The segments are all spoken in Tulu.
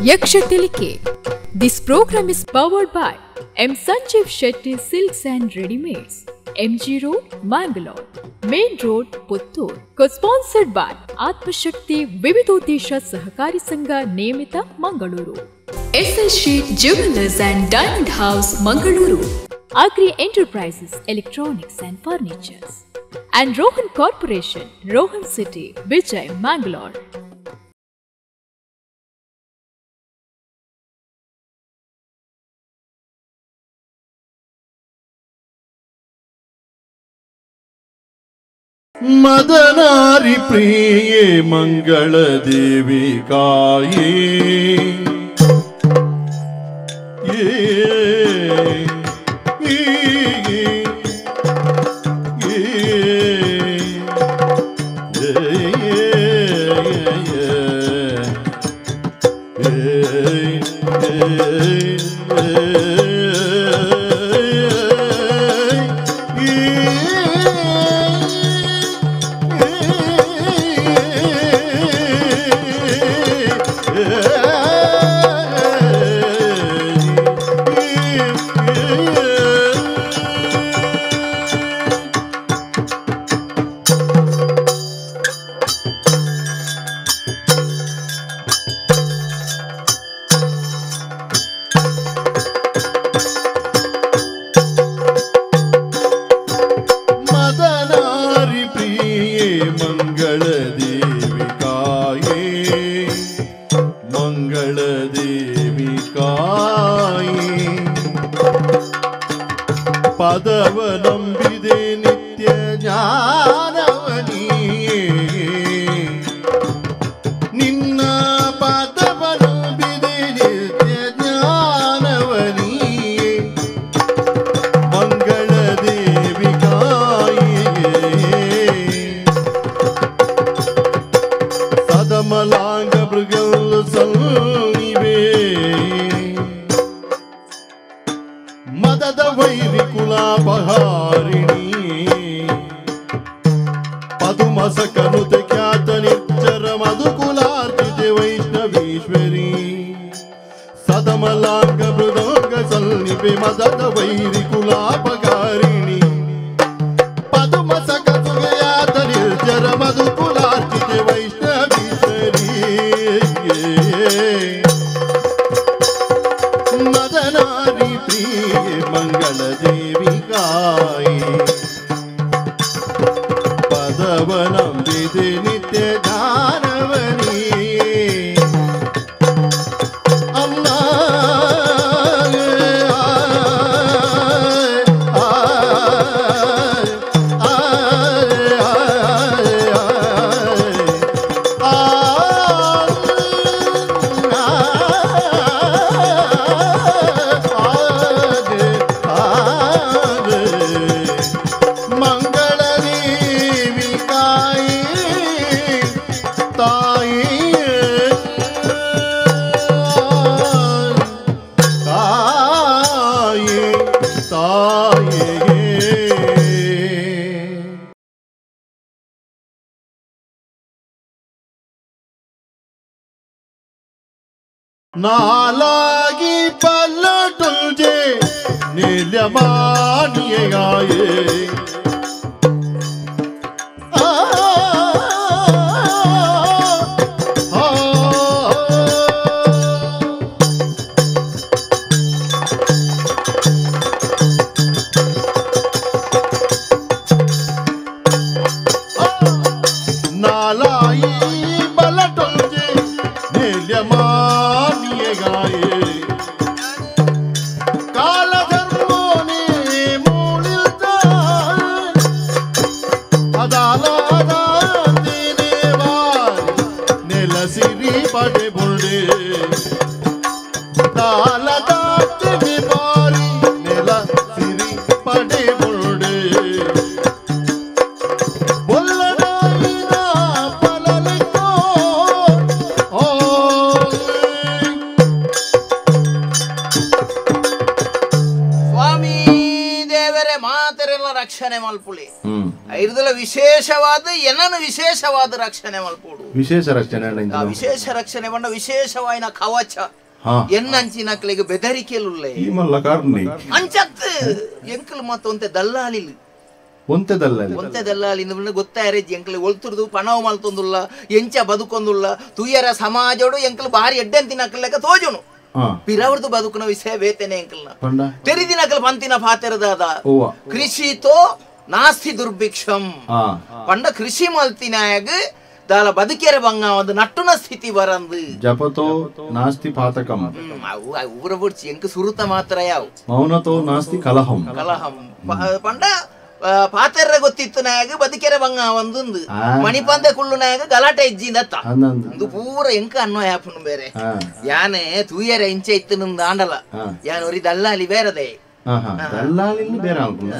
Yaksha Tilike. This program is powered by M. Sanjeev Shetty Silks and Readymades, MG Road, Mangalore, Main Road, Puttur. Co-sponsored by Atmashakti Vividodesha Sahakari Sangha Niyamita, Mangaluru. SL Sheet Jewelers and Diamond House, Mangaluru. Agri Enterprises, Electronics and Furnitures. And Rohan Corporation, Rohan City, Vijay, Mangalore. Madanari ಪ್ರಿಯೆ ಮಂಗಳ ದೇವಿ ಕಾಯೇ ಪದವಲಂಬಿದೆ ನಿತ್ಯ ಜ್ಞಾನವನಿಯೇ ನಿನ್ನ ಪದವಲಂಬಿದೆ ನಿತ್ಯ ಜ್ಞಾನವನಿಯೇ ಮಂಗಳ ದೇವಿ ಕಾಯಿಯೇ ಸದಮಲಾಂಗ ಮೃಗಲ್ ಸನ್ನಿವೇ ಮದದ ವೈರಿ ಕುಲಾಪಹಾರಿಣಿ ಪದುಮಸ ಕನುತ ಖ್ಯಾತ ನಿರ್ಜರ ಮಧುಕುಲಾರ್ಚಿತೆ ವೈಷ್ಣವೀಶ್ವರಿ ಸದಮಲಾಂಗ ಮೃದಂಗ ಸನ್ನಿಪೆ ಮದದ ವೈರಿ ಕುಲಾಪಕಾರಿಣಿ ಪದುಮಸ ಕಸುಗಯಾತ ನಿರ್ಜರ ಮಧುಕುಲಾರ್ಚಿತೆ ವೈಷ್ಣವೀಶ್ವರಿ ಮದನಾರಿ ಪ್ರಿಯೆ ಮಂಗಳ ದೇವಿ ಕಾಯಿ ಪದವನಂಬಿದೆ ನಿತ್ಯ ಜ್ಞಾನವನಿ ಅಮ್ಮ नालागी पलटुजे नीलमानिए गाये आ आ नालाई पलटुजे नीलमानिए गाये कालधर्मोने मूलिता अदालादांतिने वारी नेलसिरी पडे बुंडे तालदांतिने वारी नेलसिरी पडे बुंडे बोलनाईना पललको ओ ಸ್ವಾಮಿ ದೇವರೇ ಮಾತರೆಲ್ಲ ರಕ್ಷಣೆ ಮಲ್ಪುಳಿ ಐರ್ದಲ ವಿಶೇಷವಾದ ಏನನ್ನು ವಿಶೇಷವಾದ ರಕ್ಷಣೆ ಮಲ್ಪೋಡು. ವಿಶೇಷ ರಕ್ಷಣೆ ವಿಶೇಷ ರಕ್ಷಣೆ ಪಂಡ ವಿಶೇಷವಾಯಿನ ಕವಚ ಎನ್ನಂಚಿನಕ್ಲೆಗ್ ಬೆದರಿಕೆಲುಲ್ಲೆ ಈ ಮಲ್ಲ ಕಾರ್ನಿ ಅಂಚತ್ ಎಂಕಲ್ ಮಾತ ಒಂತೆ ದಲ್ಲಾಲಿಲ್ ಒಂತೆ ದಲ್ಲಾಲಿ ಒಂತೆ ದಲ್ಲಾಲಿ ಗೊತ್ತಾಯರೆ ಎಂಕಲ್ ಒಲ್ತುರ್ದು ಪಣವು ಮಲ್ತೊಂದುಲ್ಲ ಎಂಚ ಬದುಕೊಂದುಲ್ಲ ತುಯ್ಯರ ಸಮಾಜೋಡು ಎಂಕಲ್ ಬಾರಿ ಎಡ್ಡೆಂತಿನಕ್ಲೆಕ ತೋಜುನು ಪಿರವರ್ದು ಬದುಕುನ ವಿಷಯ ಬೇತೇನೆ ಎಂಕಲ್ನ ತೆರಿದಿನಕಲ್ ಪಂತಿನ ಪಾತೆರದಾದ ಕೃಷಿತೋ ನಾಸ್ತಿ ದುರ್ಭಿಕ್ಷಂ ಪಂಡ ಕೃಷಿ ಮಲ್ತಿನಾಯಗ್ ದಾಲ ಬದುಕೆರೆ ಬಂಗ ಒಂದು ನಟ್ಟುನ ಸ್ಥಿತಿ ಬರಂದು ಜಪತೋ ನಾಸ್ತಿ ಪಾತಕಂ ಊರ ಬುಡ್ಚಿ ಎಂಕ ಸುರುತ ಮಾತ್ರ ಯಾವ ಮೌನತೋ ನಾಸ್ತಿ ಕಲಹಂ ಕಲಹಂ ಪಂಡ ಪಾತೆರ್ರೆ ಗೊತ್ತಿತ್ತು ನಾಯಗ ಬದುಕೆರೆ ಬಂಗ ಒಂದೊಂದು ಮಣಿಪಂದೆ ಕುಳ್ಳು ನಾಯಗ ಗಲಾಟೆ ಇಜ್ಜಿಂದತ್ತ ಒಂದು ಪೂರ ಎಂಕ ಅನ್ನೋ ಯಾಪನು ಬೇರೆ ಯಾನೆ ತೂಯರೆ ಇಂಚೆ ಇತ್ತು ನಿಂದು ಆಂಡಲ ಯಾನ್ ಒರಿ ದಲ್ಲಾಲಿ ಬೇರದೆ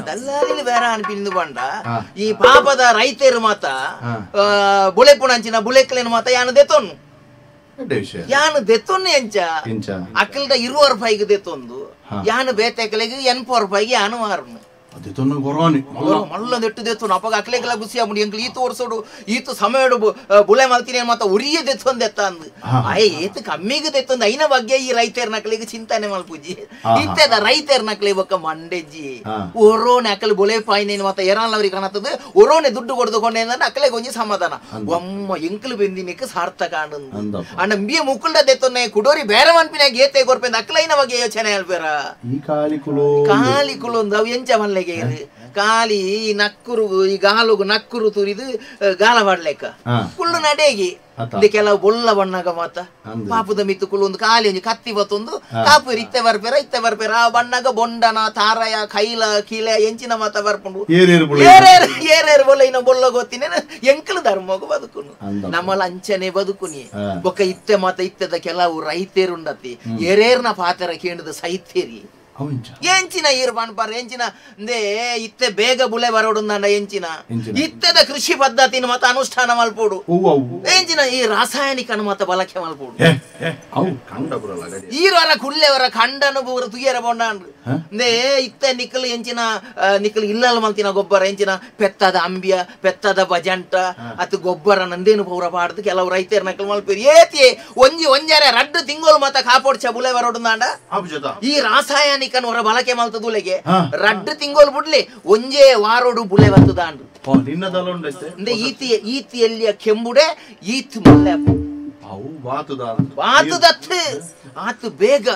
ದಲ್ಲಾಲಿ ಬೇರೆ ಅನ್ಪಿಂದು ಬಂಡ ಈ ಪಾಪದ ರೈತರು ಮಾತ ಬುಳೆಪುಣಂಚಿನ ಬುಳೆಕ್ಲೇನು ಮಾತ ಯಾನು ದೆತ್ತೊನ್ನು ಯಾನು ದೆತ್ತೊನ್ನು ಎಂಚ ಅಕ್ಕಲ್ದ 20 ರೂಪಾಯಿಗೆ ದೆತ್ತೊಂದು ಯಾನು ಬೇತೆಕಲೆಗೆ 80 ರೂಪಾಯಿಗೆ ಯಾನು ಮಾರನು ಮಲ್ಲ ದೆಟ್ಟು ದೆತ್ತೊನು ಅಪ್ಪಾಗ ಅಕ್ಲೆಗೆಲ್ಲ ಖುಷಿ ಆಗ್ಬಿಡಿ ಎಂಕ್ಲು ಈತು ವರ್ಷೋಡು ಈತು ಸಮಯಡು ಬುಳೆ ಮಲ್ತೀನಿ ಮಾತ ಉರಿಯ ದೆತ್ತೊಂದು ಎತ್ತ ಅಂದು ಅಯ್ಯ ಏತು ಕಮ್ಮಿಗೆ ದೆತ್ತೊಂದು ಐನ ಬಗ್ಗೆ ಈ ರೈತರ ನಕಲಿಗೆ ಚಿಂತನೆ ಮಲ್ಪುಜಿ ಇತ್ತದ ರೈತರ ನಕಲಿ ಬೊಕ್ಕ ಮಂಡೆಜ್ಜಿ ಒರೋನೆ ಅಕಲಿ ಬುಳೆ ಪಾಯಿನೇನು ಮಾತ ಎರಾನ್ ಅವ್ರಿಗೆ ಕಾಣತ್ತದ ಒರೋನೆ ದುಡ್ಡು ಕೊಡ್ದುಕೊಂಡೆ ಅಕಲೆ ಗೊಂಜಿ ಸಮಾಧಾನ ಒಮ್ಮ ಎಂಕಲು ಬೆಂದಿನಕ್ಕೆ ಸಾರ್ಥಕ ಆನಂದ ಅಣ್ಣ ಅಂಬಿಯ ಮುಕ್ಕುಲ್ಡ ದೆತ್ತೊನ್ನೆ ಕುಡೋರಿ ಬೇರೆ ಮನ್ಪಿನಾಗ ಏತೆ ಕೊರ್ಪೆಂದ ಅಕ್ಲೈನ ಬಗ್ಗೆ ಯೋಚನೆ ಅಲ್ಬೇರ ಈ ಕಾಲಿ ಕುಲೋ ಕಾಲಿ ಕುಲೊಂದು ಅವು ಎಂಚ ಮಲ್ಲೆಗೆ ಕಾಲಿ ಈ ನಕ್ಕುರು ಈ ಗಾಲುಗು ನಕ್ಕುರು ತುರಿದು ಗಾಲ ಬಾಡ್ಲೆಕ್ಕ ಕುಳ್ಳು ನಡೆಗಿ ಕೆಲವು ಬೊಲ್ಲ ಬಣ್ಣಗ ಮಾತ ಪಾಪದ ಮಿತ್ತು ಕುಳ್ಳು ಒಂದು ಕಾಲಿ ಒಂಜಿ ಕತ್ತಿ ಬತ್ತೊಂದು ಕಾಪು ಇತ್ತೆ ಬರ್ಪೇರ ಇತ್ತೆ ಬರ್ಪೇರ ಆ ಬಣ್ಣಗ ಬೊಂಡನ ತಾರಯ ಕೈಲ ಕೀಲ ಎಂಚಿನ ಮಾತ ಬರ್ಪುಂಡು ಏರೇರು ಬೊಲ್ಲ ಇನ್ನ ಬೊಲ್ಲ ಗೊತ್ತಿನ ಎಂಕಲು ಧರ್ಮಗು ಬದುಕುನು ನಮ್ಮಲ ಅಂಚನೆ ಬದುಕುನಿ ಬೊಕ್ಕ ಇತ್ತೆ ಮಾತ ಇತ್ತದ ಕೆಲವು ರೈತೇರುಂಡತಿ ಏರೇರ್ನ ಪಾತರ ಕೇಂದ್ರದ ಸೈತೇರಿ ಎಂಚಿನ ಈರ್ ಪನ್ಪಾರ ಎಂಚಿನ ಅಂದೇ ಇತ್ತೆ ಬೇಗ ಬುಳೆ ಬರೋಡು ಎಂಚಿನ ಇತ್ತೆದ ಕೃಷಿ ಪದ್ಧತಿನ ಮತ ಅನುಷ್ಠಾನ ಮಲ್ಪೋಡು ಎಂಚಿನ ಈ ರಾಸಾಯನಿಕ ಮತ ಬಳಕೆ ಮಲ್ಪೋಡು ಈರವರ ಕುಲ್ಲೆವರ ಖಂಡನು ಪೂರ ತುಯ್ಯರ ಬೊಂಡಾಂಡ್ರು ಅಂದೇ ಇತ್ತೆ ನಿಕ್ಕಲು ಎಂಚಿನ ನಿಕ್ಕಲು ಇಲ್ಲಲ್ ಮಲ್ತಿನ ಗೊಬ್ಬರ ಎಂಚಿನ ಪೆತ್ತದ ಅಂಬಿಯ ಪೆತ್ತದ ಬಜಂಟ ಅತ್ ಗೊಬ್ಬರ ನಂದೇನು ಪೂರ ಪಾಡ್ದು ಕೆಲವು ರೈತರ ನಕಲು ಮಲ್ಪೇರು ಏತಿ ಒಂಜಿ ಒಂಜಾರೆ ರಡ್ಡು ತಿಂಗಳು ಮತ ಕಾಪೋಡ್ಚ ಬುಳೆ ಬರೋಡು ಈ ರಾಸಾಯನಿಕ ಹೊರ ಬಳಕೆ ಮಲ್ತದುಲೆಗೆ ರಡ್ಡು ತಿಂಗೋಲ್ ಬುಡ್ಲಿ ಒಂಜೇ ವಾರೋಡು ಬುಳೆ ಬತ್ತದಾಂಡು ಈತಿ ಈತಿ ಎಲ್ಲಿಯ ಕೆಂಬುಡೆ ಈತ್ ಮಲ್ಲೆ ಬಾತುದತ್ ಆತು ಬೇಗ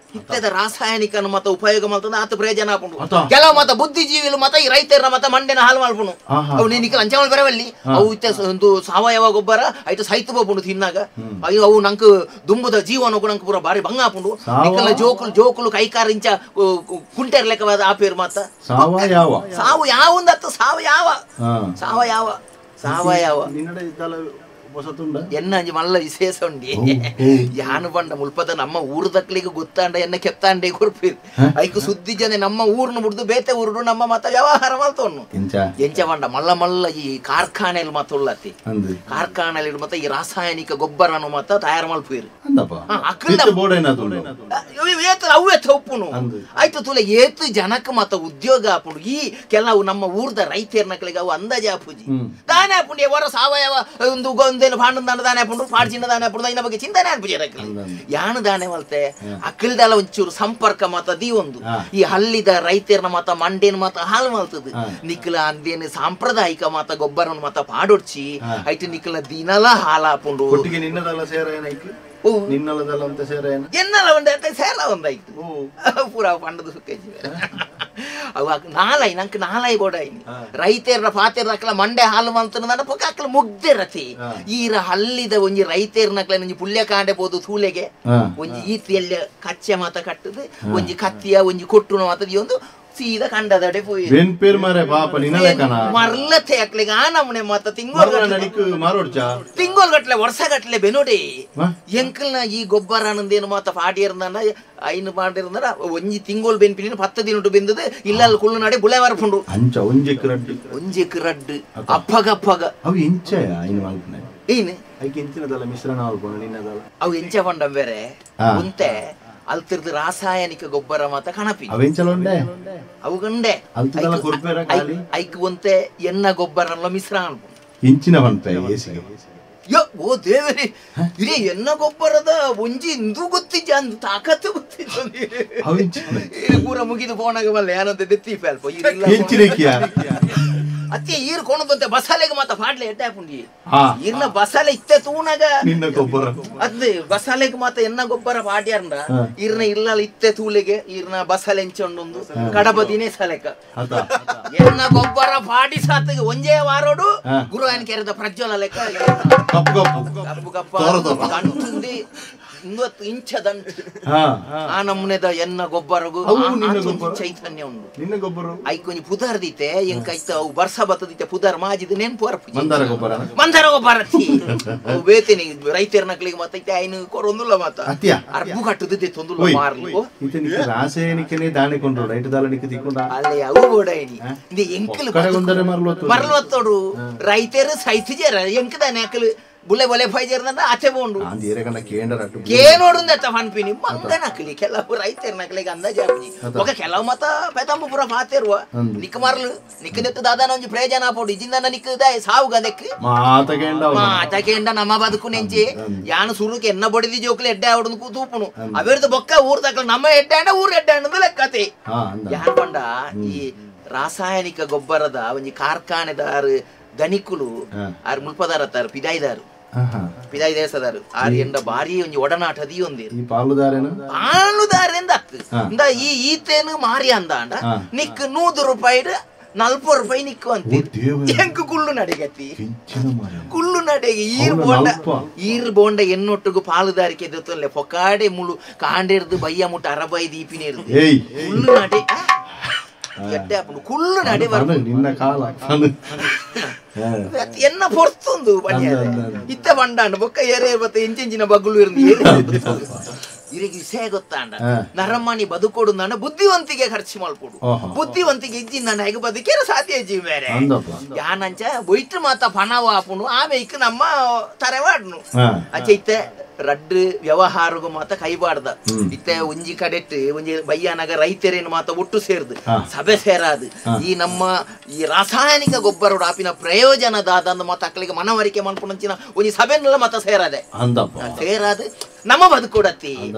ಇತ್ತದ ರಾಸಾಯನಿಕ ಮತ ಉಪಯೋಗ ಮಲ್ತದ ಆತು ಪ್ರಯೋಜನ ಆಪುಂಡು ಕೆಲವು ಮತ ಬುದ್ಧಿಜೀವಿಲು ಮತ ಈ ರೈತರ ಮತ ಮಂಡೆನ ಹಾಲು ಮಲ್ಪುನು ಅವು ನೀನಿಕ ಲಂಚ ಬರವಲ್ಲಿ ಅವು ಇತ್ತ ಒಂದು ಸಾವಯವ ಗೊಬ್ಬರ ಐತ ಸೈತು ಬೋಪುಂಡು ತಿನ್ನಾಗ ಅಯ್ಯೋ ಅವು ನಂಕ್ ದುಂಬುದ ಜೀವನ ನಂಕ್ ಪೂರ ಬಾರಿ ಬಂಗ ಆಪುಂಡು ನಿಕಲ ಜೋಕುಲು ಜೋಕುಲು ಕೈಕಾರ ಇಂಚ ಕುಂಟೆರ್ ಲೆಕ್ಕವಾದ ಆಪೇರು ಮಾತ ಸಾವು ಯಾವುಂದತ್ತು ಸಾವು ಯಾವ ಸಾವಯವ ಸಾವಯವ ಎನ್ನ ಅಂಜಿ ಮಲ್ಲ ವಿಶೇಷ ಉಂಡಿ ಯಾನು ಬಂಡ ಮುಲ್ಪದ ನಮ್ಮ ಊರು ದಕ್ಲಿಗೆ ಗೊತ್ತಾಂಡ ಎನ್ನ ಕೆತ್ತಾಂಡೆ ಕೊರ್ಪಿರ್ ಐಕು ಸುದ್ದಿ ಜನ ನಮ್ಮ ಊರ್ನು ಬಿಡ್ದು ಬೇತೆ ಊರುಡು ನಮ್ಮ ಮತ ವ್ಯವಹಾರ ಮಲ್ತೋನು ಎಂಚ ಬಂಡ ಮಲ್ಲ ಮಲ್ಲ ಈ ಕಾರ್ಖಾನೆಯಲ್ಲಿ ಮಾತ ಉಳ್ಳತಿ ಕಾರ್ಖಾನೆಯಲ್ಲಿ ಮತ್ತ ಈ ರಾಸಾಯನಿಕ ಗೊಬ್ಬರನು ಮಾತ ತಯಾರು ಮಲ್ಪೀರು ಅವು ಉಪ್ಪುನು ಆಯ್ತು ತುಲೆ ಏತು ಜನಕ್ಕೆ ಮಾತ ಉದ್ಯೋಗ ಆಪುಂಡು ಈ ಕೆಲವು ನಮ್ಮ ಊರ್ದ ರೈತರ್ನಕ್ಲಿಗೆ ಅವು ಅಂದಾಜೆ ಆಪುಜಿ ದಾನೆ ಆಪುಂಡು ಹೊರ ಸಾವಯವ ಒಂದು ಪಾಂಡು ದಾನೆ ಆಪುಂಡು ಪಾಡ್ಚಿನ ದಾನೆ ಆಪುಂಡು ಇನ್ನ ಬಗ್ಗೆ ಚಿಂತನೆ ಆಪುಜಿ ಯಾನು ದಾನೆ ಮಲ್ತೆ ಅಕ್ಕಲ್ದಲ್ಲ ಒಂಚೂರು ಸಂಪರ್ಕ ಮಾತ ದೀ ಒಂದು ಈ ಹಲ್ಲಿದ ರೈತರ್ನ ಮಾತ ಮಂಡೇನ ಮಾತ ಹಾಲು ಮಲ್ತದ ನಿಕ್ಲ ಅಂದೇನು ಸಾಂಪ್ರದಾಯಿಕ ಮಾತ ಗೊಬ್ಬರನ ಮಾತ ಪಾಡೊಡ್ಚಿ ಆಯ್ತು ನಿಕ್ಲ ದಿನಲ ಹಾಲಾಪುಂಡು ಎನ್ನಲ ಒಂದ ಸೇರ ಒಂದಾಯ್ತು ಪೂರ ಪಂಡದ ಸುಖ ಅವ ನಾಲೈ ನಂಗೆ ನಾಲೈ ಬೋಡಾಯ್ನಿ ರೈತೇರ್ನ ಪಾತೇರ್ನ ಅಕ್ಕಲ ಮಂಡೆ ಹಾಲು ಮಲ್ತನ ಪೊಕ್ಕ ಅಕ್ಕಲ ಮುಗ್ದಿರತಿ ಈರ ಹಲ್ಲಿದ ಒಂಜಿ ರೈತೇರ್ನಕ್ಲ ಒಂಜಿ ಪುಲ್ಯ ಕಾಂಡೆ ಪೋದು ತೂಲೆಗೆ ಒಂಜಿ ಈತಿಯಲ್ಲಿ ಕಚ್ಚೆ ಮಾತ ಕಟ್ಟದು ಒಂಜಿ ಕತ್ತಿಯ ಒಂಜಿ ಕೊಟ್ಟುನ ಮಾತದ ಒಂದು ಸೀದಾ ಕಂಡದಡೆ ಪೋಯಿ ಮರ್ಲತೆ ಅಕ್ಲಿಗೆ ಆ ನಮ್ಮನೆ ಮಾತ ತಿಂಗೋಲ್ ತಿಂಗೋಲ್ ಗಟ್ಲೆ ವರ್ಷ ಗಟ್ಲೆ ಬೆನೋಡಿ ಎಂಕಲ್ನ ಈ ಗೊಬ್ಬರ ಅನ್ನಂದೇನು ಮಾತ ಪಾಡಿಯರ್ನ ಐನು ಪಾಡಿರ್ನ ಒಂಜಿ ತಿಂಗೋಲ್ ಬೆನ್ಪಿನ 10 ದಿನ ಬೆಂದದು ಇಲ್ಲ ಕುಳ್ಳು ನಾಡೆ ಬುಳೆ ಮರಪುಂಡು ಒಂಜಿಕ್ ರಡ್ಡು ಅಪ್ಪಗಪ್ಪಗ ಅವು ಎಂಚ ಏನು ಅವು ಎಂಚ ಪಂಡ ಬೇರೆ ಉಂತೆ ಅಲ್ತಿರ್ದು ರಾಸಾಯನಿಕ ಗೊಬ್ಬರ ಮಾತ ಕಣಪಿ ಅವು ಗಂಡೆ ಐಕ್ ಒಂತೆ ಎನ್ನ ಗೊಬ್ಬರ ಮಿಶ್ರ ಅನ್ಪು ಇಂಚಿನ ಯೋ ಓ ದೇವರೇ ಇರೇ ಎನ್ನ ಗೊಬ್ಬರದ ಒಂಜಿ ಇಂದು ಗೊತ್ತಿಜ್ಜ ಅಂದು ತಾಕತ್ತು ಗೊತ್ತಿಜ್ಜ ಪೂರ ಮುಗಿದು ಫೋನಾಗ ಬಲ್ಲ ಏನಂತ ದೆತ್ತಿ ಅಲ್ಪ ಅತ್ತೆ ಈರ್ ಕೊಣದಂತೆ ಬಸಾಲೆಗೆ ಮಾತ ಪಾಡ್ಲೆ ಎಡ್ಡೆ ಹಾಕುಂಡಿ ಈರ್ನ ಬಸಾಲೆ ಇತ್ತೆ ತೂನಾಗ ನಿನ್ನ ಗೊಬ್ಬರ ಅದೇ ಬಸಾಲೆಗೆ ಮಾತ ಎನ್ನ ಗೊಬ್ಬರ ಪಾಡ್ಯಾರ್ನ ಈರ್ನ ಇಲ್ಲ ಇತ್ತೆ ತೂಲೆಗೆ ಈರ್ನ ಬಸಾಲೆ ಎಂಚೊಂಡೊಂದು ಕಡಬದಿನೇ ಸಲೆಕ ಎನ್ನ ಗೊಬ್ಬರ ಪಾಡಿ ಸಾತಿಗೆ ಒಂಜೇ ವಾರೋಡು ಗುರುವಾಯನ ಕೆರೆದ ಪ್ರಜ್ವಲ ಲೆಕ್ಕ ಕಪ್ಪು ಕಪ್ಪು ಕಪ್ಪು ಕಂಟುಂದಿ ಇಂಚ ದಂಟು ಆ ನಮೂನೆದ ಎನ್ನ ಗೊಬ್ಬರಗು ಚೈತನ್ಯ ಉಂಡು ನಿನ್ನ ಗೊಬ್ಬರ ಐಕೊಂಜಿ ಪುದರ್ ದೀತೆ ಎಂಕೈತ ಅವು ಬರ್ಸ ಬತ್ತದಿತ್ತೆ ಪುದರ್ ಮಾಜಿದ ನೆನ್ಪು ಅರ್ಪು ಮಂದಾರ ಗೊಬ್ಬರ ಮಂದಾರ ಗೊಬ್ಬರ ಅವು ಬೇತೇನಿ ರೈತರ ನಕ್ಲಿಗೆ ಮತ್ತೈತೆ ಐನು ಕೊರೊಂದುಲ್ಲ ಮಾತ ಅರ್ಬು ಕಟ್ಟುದಿದ್ದೆ ತೊಂದುಲ್ಲ ಮಾರ್ಲಿ ರಾಸಾಯನಿಕನೇ ದಾಣೆ ಕೊಂಡ್ರು ರೈಟ್ ದಾಲನಿಕ ತಿಕ್ಕೊಂಡ ಅಲ್ಲೇ ಅವು ಬೋಡೈನಿ ಇಂದ ಎಂಕಲ್ ಮರಲು ಹೊತ್ತೋಡು ರೈತರು ಸೈತಿಜರ ಎಂಕದಾನೆ ಅಕಲು ಬುಲೆ ಬೊಲೆ ಫೈಜರ್ದಂಡ ಆಚೆ ಬೋಂಡು ಕೇನೋಡುಂದತ್ತ ಪನ್ಪಿನಿ ಮಂಗನಕ್ಲಿ ಕೆಲವು ರೈತರ ನಕ್ಲಿಗೆ ಅಂದಾಜು ಆಪುಜಿ ఒక ಕೆಲವು ಮತ ಪೆದಂಬು ಪೂರ ಪಾತೆರುವ ನಿಕ್ ಮರ್ಲು ನಿಕ್ ನೆಟ್ಟು ದಾದಾನ ಒಂಜಿ ಪ್ರಯೋಜನ ಆಪೋಡು ಇಜಿಂದನ ನಿಕ್ ದಾಯ ಸಾವು ಗದೆಕ್ ಮಾತಕೇಂಡ ನಮ್ಮ ಬದುಕು ನೆಂಚಿ ಯಾನು ಸುರುಕೆ ಎನ್ನ ಬಡಿದಿ ಜೋಕ್ಲಿ ಎಡ್ಡೆ ಆವಡುಂದು ಕೂತೂಪುನು ಅವೆರ್ದು ಬೊಕ್ಕ ಊರು ತಕಲು ನಮ್ಮ ಎಡ್ಡೆ ಆಂಡ ಊರು ಎಡ್ಡೆ ಆಂಡದು ಲೆಕ್ಕತೆ ಯಾನ್ ಪಂಡ ಈ ರಾಸಾಯನಿಕ ಗೊಬ್ಬರದ ಒಂಜಿ ಕಾರ್ಖಾನೆದಾರು ದನಿಕುಲು ಆರ್ ಮುಲ್ಪದಾರತ್ತಾರು ಪಿದಾಯಿದಾರು ಪಿದಾಯಿ ದೇಶದಾರು ಆರ್ ಎಂಡ ಭಾರಿ ಒಂಜಿ ಒಡನಾಟ ದಿಯೊಂದಿರು ಈ ಪಾಲುದಾರೇನು ಪಾಲುದಾರೆಂದ ಅತ್ತು ಇಂದ ಈ ಈತೇನು ಮಾರಿ ಅಂದಾಂಡ ನಿಕ್ 100 ರೂಪಾಯಿ 40 ರೂಪಾಯಿ ನಿಕ್ಕು ಅಂತೀರಿ ಎಂಕ್ ಕುಳ್ಳು ನಡೆಗತಿ ಕುಳ್ಳು ನಡೆಗೆ ಈರ್ ಬೋಂಡ ಈರ್ ಬೋಂಡ ಎನ್ನೊಟ್ಟಿಗೂ ಪಾಲುದಾರಿಕೆ ದೊತ್ತೊಲ್ಲೆ ಪೊಕಾಡೆ ಮುಳು ಕಾಂಡೇರ್ದು ಬಯ್ಯ ಮುಟ್ಟ ಅರಬೈ ದೀಪಿನೇರ್ದು ಕುಳ್ಳು ನಡೆ ಎಡ್ಡೆ ಆಪುಂಡು ಕುಳ್ಳು ನಡೆ ನಿನ್ನ ಕಾಲ ಎನ್ನ ಪೊರ್ತುಂದು ಪನ್ಯಾರೆ ಇತ್ತ ಬಂಡಾಂಡ ಬೊಕ್ಕ ಏರೇ ಬತ್ತ ಎಂಚೆಂಚಿನ ಬಗ್ಲು ಇರಂದು ಇರಿಗೆ ವಿಷಯ ಗೊತ್ತಾಂಡ ನರಮಾನಿ ಬದುಕೋಡು ನಾನ ಬುದ್ಧಿವಂತಿಗೆ ಖರ್ಚು ಮಲ್ಪೊಡು ಬುದ್ಧಿವಂತಿಗೆ ಇಜ್ಜಿಂದ ಹೇಗೆ ಬದುಕೇರ ಸಾಧ್ಯ ಜೀವ ಬೇರೆ ಯಾನಂಚ ಬೊಯ್ಟ್ ಮಾತ ಪಣವ ಆಪುನು ಆಮೇಕ್ ನಮ್ಮ ತರೆವಾಡ್ನು ಅಚ್ಚೆ ಇತ್ತೆ ರಡ್ಡು ವ್ಯವಹಾರಗೂ ಮಾತ ಕೈಬಾರ್ದ ಇತ್ತೆ ಒಂಜಿ ಕಡೆಟ್ ಒಂಜಿ ಬಯ್ಯನಗ ರೈತರೇನು ಮಾತ ಒಟ್ಟು ಸೇರ್ದು ಸಭೆ ಸೇರಾದು ಈ ನಮ್ಮ ಈ ರಾಸಾಯನಿಕ ಗೊಬ್ಬರ ಆಪಿನ ಪ್ರಯೋಜನ ದಾದ ಮಾತ ಅಕ್ಕಳಿಗೆ ಮನವರಿಕೆ ಮನ್ಪುನಂಚಿನ ಒಂಜಿ ಸಭೆನೆಲ್ಲ ಮಾತ ಸೇರಾದೆ ಸೇರಾದು ನಮ್ಮ ಬದುಕೊಡತ್ತಿ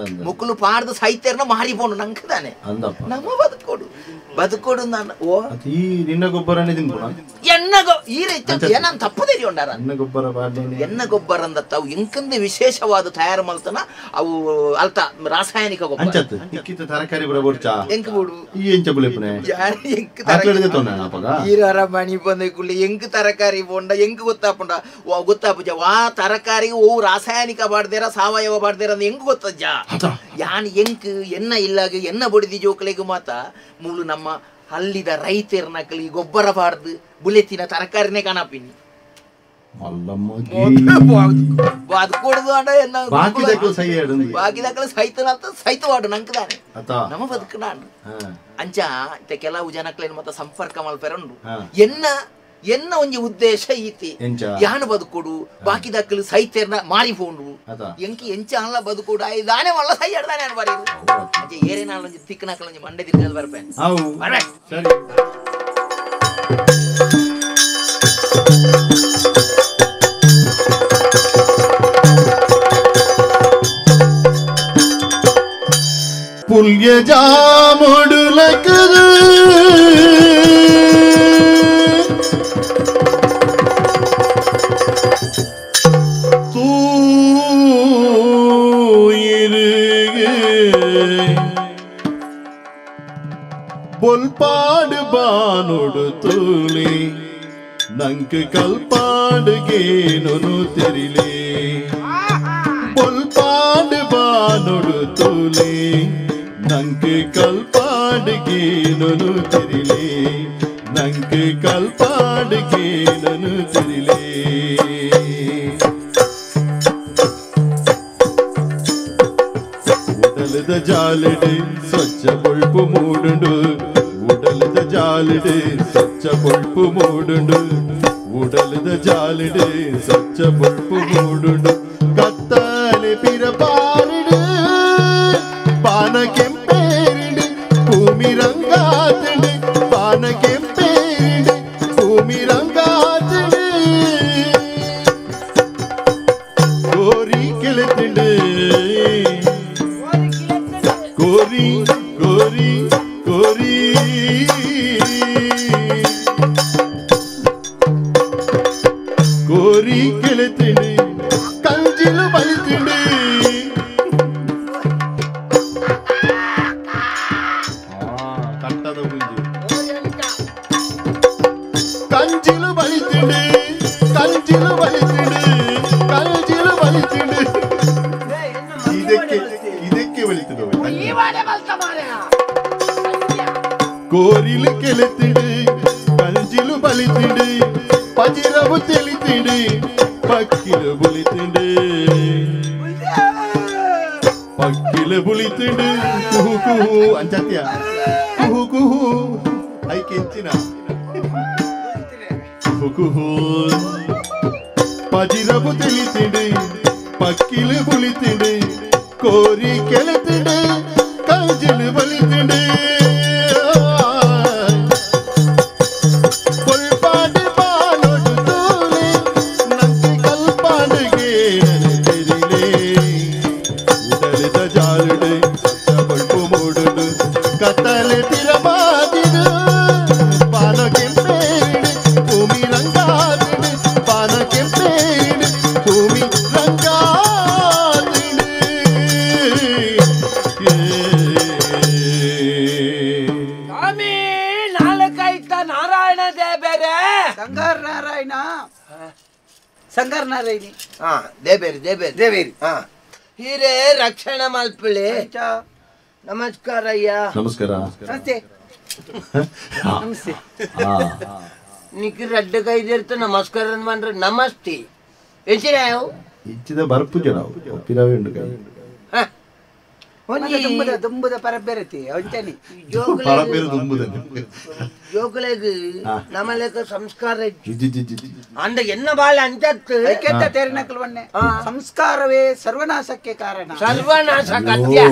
ಮುಕ್ಕುಲು ಪಾಡ್ದು ಸಾಹಿತ್ಯರ್ನ ಮಾರಿ ಪೋಂಡು ನಂಕದಾನೆ ನಮ್ಮ ಬದುಕೋಡು ಬದುಕೋಡು ನಾನು ಓ ಈ ನಿನ್ನ ಗೊಬ್ಬರನೇ ತಿನ್ಪುಣ ಎನ್ನ ಈ ರೀತಿ ಏನಾನ್ ತಪ್ಪು ತೆರಿಯೊಂಡಾರ ಎನ್ನ ಗೊಬ್ಬರ ಎನ್ನ ಗೊಬ್ಬರ ಅಂದತ್ತ ಅವು ಎಂಕಂದೆ ವಿಶೇಷವಾದ ತಯಾರು ಮಲ್ತನ ಅವು ಅಲ್ತ ರಾಸಾಯನಿಕ ಗೊಬ್ಬರ ತರಕಾರಿ ಬರಬೋಡ್ಚಾ ಎಂಕ್ ಬೋಡು ಈ ಎಂಚ ಬುಲೆಪುನೆ ಎಂಕ್ ತರಕಾರಿ ಮಣಿ ಬಂದ ಕುಳ್ಳಿ ಎಂಕ್ ತರಕಾರಿ ಬೋಂಡ ಎಂಕ್ ಗೊತ್ತಾಪುಂಡ ಗೊತ್ತಾಪುಜ ವಾ ತರಕಾರಿ ಓ ರಾಸಾಯನಿಕ ಬಾಡ್ದೇರ ಸಾವಯವ ಬಾಡ್ದೇರ ಅಂದ್ ಎಂಕ್ ಗೊತ್ತಜ್ಜ ಯಾನ್ ಎಂಕ್ ಎನ್ನ ಇಲ್ಲಾಗ ಎನ್ನ ಬೊಡಿದಿ ಜೋಕ್ಲೆಗ್ ಮಾತ ಮೂಲು ನಮ್ಮ ಅಲ್ಲಿದ ರೈತರ್ನಕಲಿ ಗೊಬ್ಬರ ಬಾರ್ದು ಬುಲೆತಿನ ತರಕಾರಿನೇ ಕಾಣಪಿನಿ ಅದು ಕೊಡುದು ಅಂಡ ಎನ್ನ ಬಾಕಿದಕ್ಕಲು ಸೈತನ ಅಂತ ಸೈತವಾಡು ನಂಕದಾನೆ ನಮ್ಮ ಬದುಕು ನಾನು ಅಂಚ ಇತ್ತ ಕೆಲವು ಜನಕ್ಲೇನು ಮತ್ತ ಸಂಪರ್ಕ ಮಲ್ಪೆರಂಡು ಎನ್ನ ಎನ್ನ ಒಂಜಿ ಉದ್ದೇಶ ಈತಿ ಯಾನು ಬದುಕೋಡು ಬಾಕಿದಕ್ಕಲು ಸೈತೇರ್ನ ಮಾರಿ ಪೋಂಡು ಎಂಕಿ ಎಂಚ ಅಲ್ಲ ಬದುಕೋಡು ಐದಾನೆ ಮಲ್ಲ ಸೈ ಆಡ್ದಾನೆ ಅನ್ ಬರೀ ಅಂಚೆ ಏರೇ ನಾಳೊಂಜಿ ತಿಕ್ಕನಕ್ಕಲೊಂಜಿ ಮಂಡೆ ತಿರ್ಗದು ಬರ್ಪೇನೆ ಬರ್ಬೇ ಸರಿ. ಪುಲ್ಯ ಜಾಮೊಡುಲಕದು ಬೊಲ್ಪಾಡು ಬಾನುಡು ತೂಲಿ ನಂಕ್ ಕಲ್ಪಾಡುಗೇನು ತೆರಿಲಿ ಬೊಲ್ಪಾಡು ಬಾನುಡು ತೂಲಿ ನಂಕ್ ಕಲ್ಪಾಡುಗೇನು ತೆರಿಲಿ ನಂಕ್ ಕಲ್ಪಾಡುಗೇನು ತೆರಿಲಿ. ಉಡಲದ ಜಾಲಿಡೆ ಸ್ವಚ್ಛ ಬೊಳ್ಪು ಮೂಡುಂಡು ಉಡಲದ ಜಾಲಿಡೆ ಸ್ವಚ್ಛ ಬೊಳ್ಪು ಮೂಡುಂಡು ಉಡಲದ ಜಾಲಿಡೆ ಸ್ವಚ್ಛ ಬೊಳ್ಪು ಮೂಡುಂಡು ಕತ್ತಲೆ ಪಿರಪಾರಿಡು ಪಾನ ಕೆಂಪೇರಿಡು ಭೂಮಿ ರಂಗಾತಡು ಪಾನ ಕೆಂಪೇರಿಡು ಭೂಮಿ ರಂಗಾತಡು. ಬಲಿತಿಂಡು ಕೋರಿ ಕೋರಿ ಕೋರಿ ಕೋರಿ ಕೆಳತಿಂಡು ಕಂಜಿಲು ಬಲಿತಿಂಡು ಕಟ್ಟದ ಮುಂಜಿ ಕಂಜಿಲು ಬಲಿತಿಂಡು ಕಂಜಿಲು ಬಲಿತಿಂಡು ಕಂಜಿಲು ಬಲಿತಿಂಡು ಇದಕ್ಕೆ ಇದಕ್ಕೆ ಬಲಿತಿಂಡು ಕೋರಿಲು ಕೆಳತಿಂಡು ಕಂಜಿಲು ಬಲಿತಿಂಡು ಪಜಿರವು ತಿಳಿತಿಂಡು ಪಕ್ಕಿಲು ಬುಲಿತಿಂಡು ಪಕ್ಕಿಲು ಬುಲಿತಿಂಡು ಕುಹು ಕುಹು ಅಂಚತ್ಯ ಕುಹು ಕುಹು I ಕೆಂಚಿನ ಕುಹು ಕುಹು ಪಜಿರವು ತಿಳಿತಿಂಡು ಪಕ್ಕಿಲು ಬುಲಿತಿಂಡು ಕೋರಿ ಕೆಳತಿಂಡು ಕಂಜಿಲು ಬಲಿತಿಂಡು ದೇಬೇರಿ ದೇಬೇರಿ ದೇಬೇರಿ ಹಿರೇ ರಕ್ಷಣೆ ಮಲ್ಪಳಿ. ನಮಸ್ಕಾರ ಅಯ್ಯ. ನಮಸ್ಕಾರ. ನಮಸ್ತೆ. ನಮಸ್ತೆ. ನಿಕ್ ರಡ್ಡ ಕೈ ಇರ್ತ ನಮಸ್ಕಾರ ಅಂದ್ರೆ ನಮಸ್ತೆ ಎಂಚಿನ ಇಚ್ಚಿದ ಬರ್ಪು ಜನ ಪಿರವೇ ಉಂಡು ಕೈ ಒಂಜಿ ದುಂಬುದ ಪರಬೇರತಿ ಒಂಚನಿ ಪರಬೇರು ದುಂಬುದ ಜೋಕುಲೆಗ್ ನಮಲೆಕ ಸಂಸ್ಕಾರ ಅಂದ ಎನ್ನ ಬಾಳ ಅಂಚತ್ತು ಕೆಟ್ಟ ತೇರಿನಕಲ್ ಒನ್ನೆ ಸಂಸ್ಕಾರವೇ ಸರ್ವನಾಶಕ್ಕೆ ಕಾರಣ. ಸರ್ವನಾಶ ಕತ್ಯ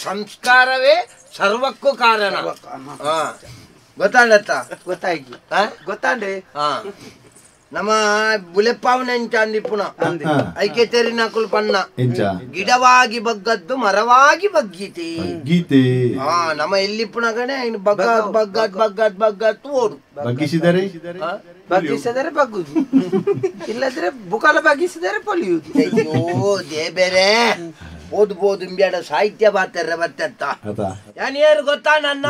ಸಂಸ್ಕಾರವೇ ಸರ್ವಕ್ಕೂ ಕಾರಣ. ಗೊತ್ತಾಂಡತ್ತ? ಗೊತ್ತಾಯ್ತು. ಗೊತ್ತಾಂಡೆ. ನಮ್ಮ ಬುಲೆಪ್ಪಾವನೆ ಅಂದಿಪ್ಪುನ ಐಕೆ ತೆರಿನಕುಲು ಪಣ್ಣ ಗಿಡವಾಗಿ ಬಗ್ಗದ್ದು ಮರವಾಗಿ ಬಗ್ಗೀತಿ ಗೀತೆ. ಹಾ ನಮ್ಮ ಎಲ್ಲಿಪ್ಪುನಗನೆ ಬಗ್ಗ ಬಗ್ಗದ್ ಬಗ್ಗದ್ ಬಗ್ಗತ್ತು ಓಡು ಬಗ್ಗಿಸಿದರೆ ಬಗ್ಗಿಸಿದರೆ ಬಗ್ಗುದು ಇಲ್ಲದ್ರೆ ಬುಕಾಲ ಬಗ್ಗಿಸಿದರೆ ಪೊಲಿಯುವುದು. ಅಯ್ಯೋ ದೇಬೇರೆ ಓದ್ ಬೋದು ಇಂಬ್ಯಾಡ ಸಾಹಿತ್ಯ ಬಾತಾರ ಬತ್ತತ್ತ ಯಾರು ಗೊತ್ತಾ ನನ್ನ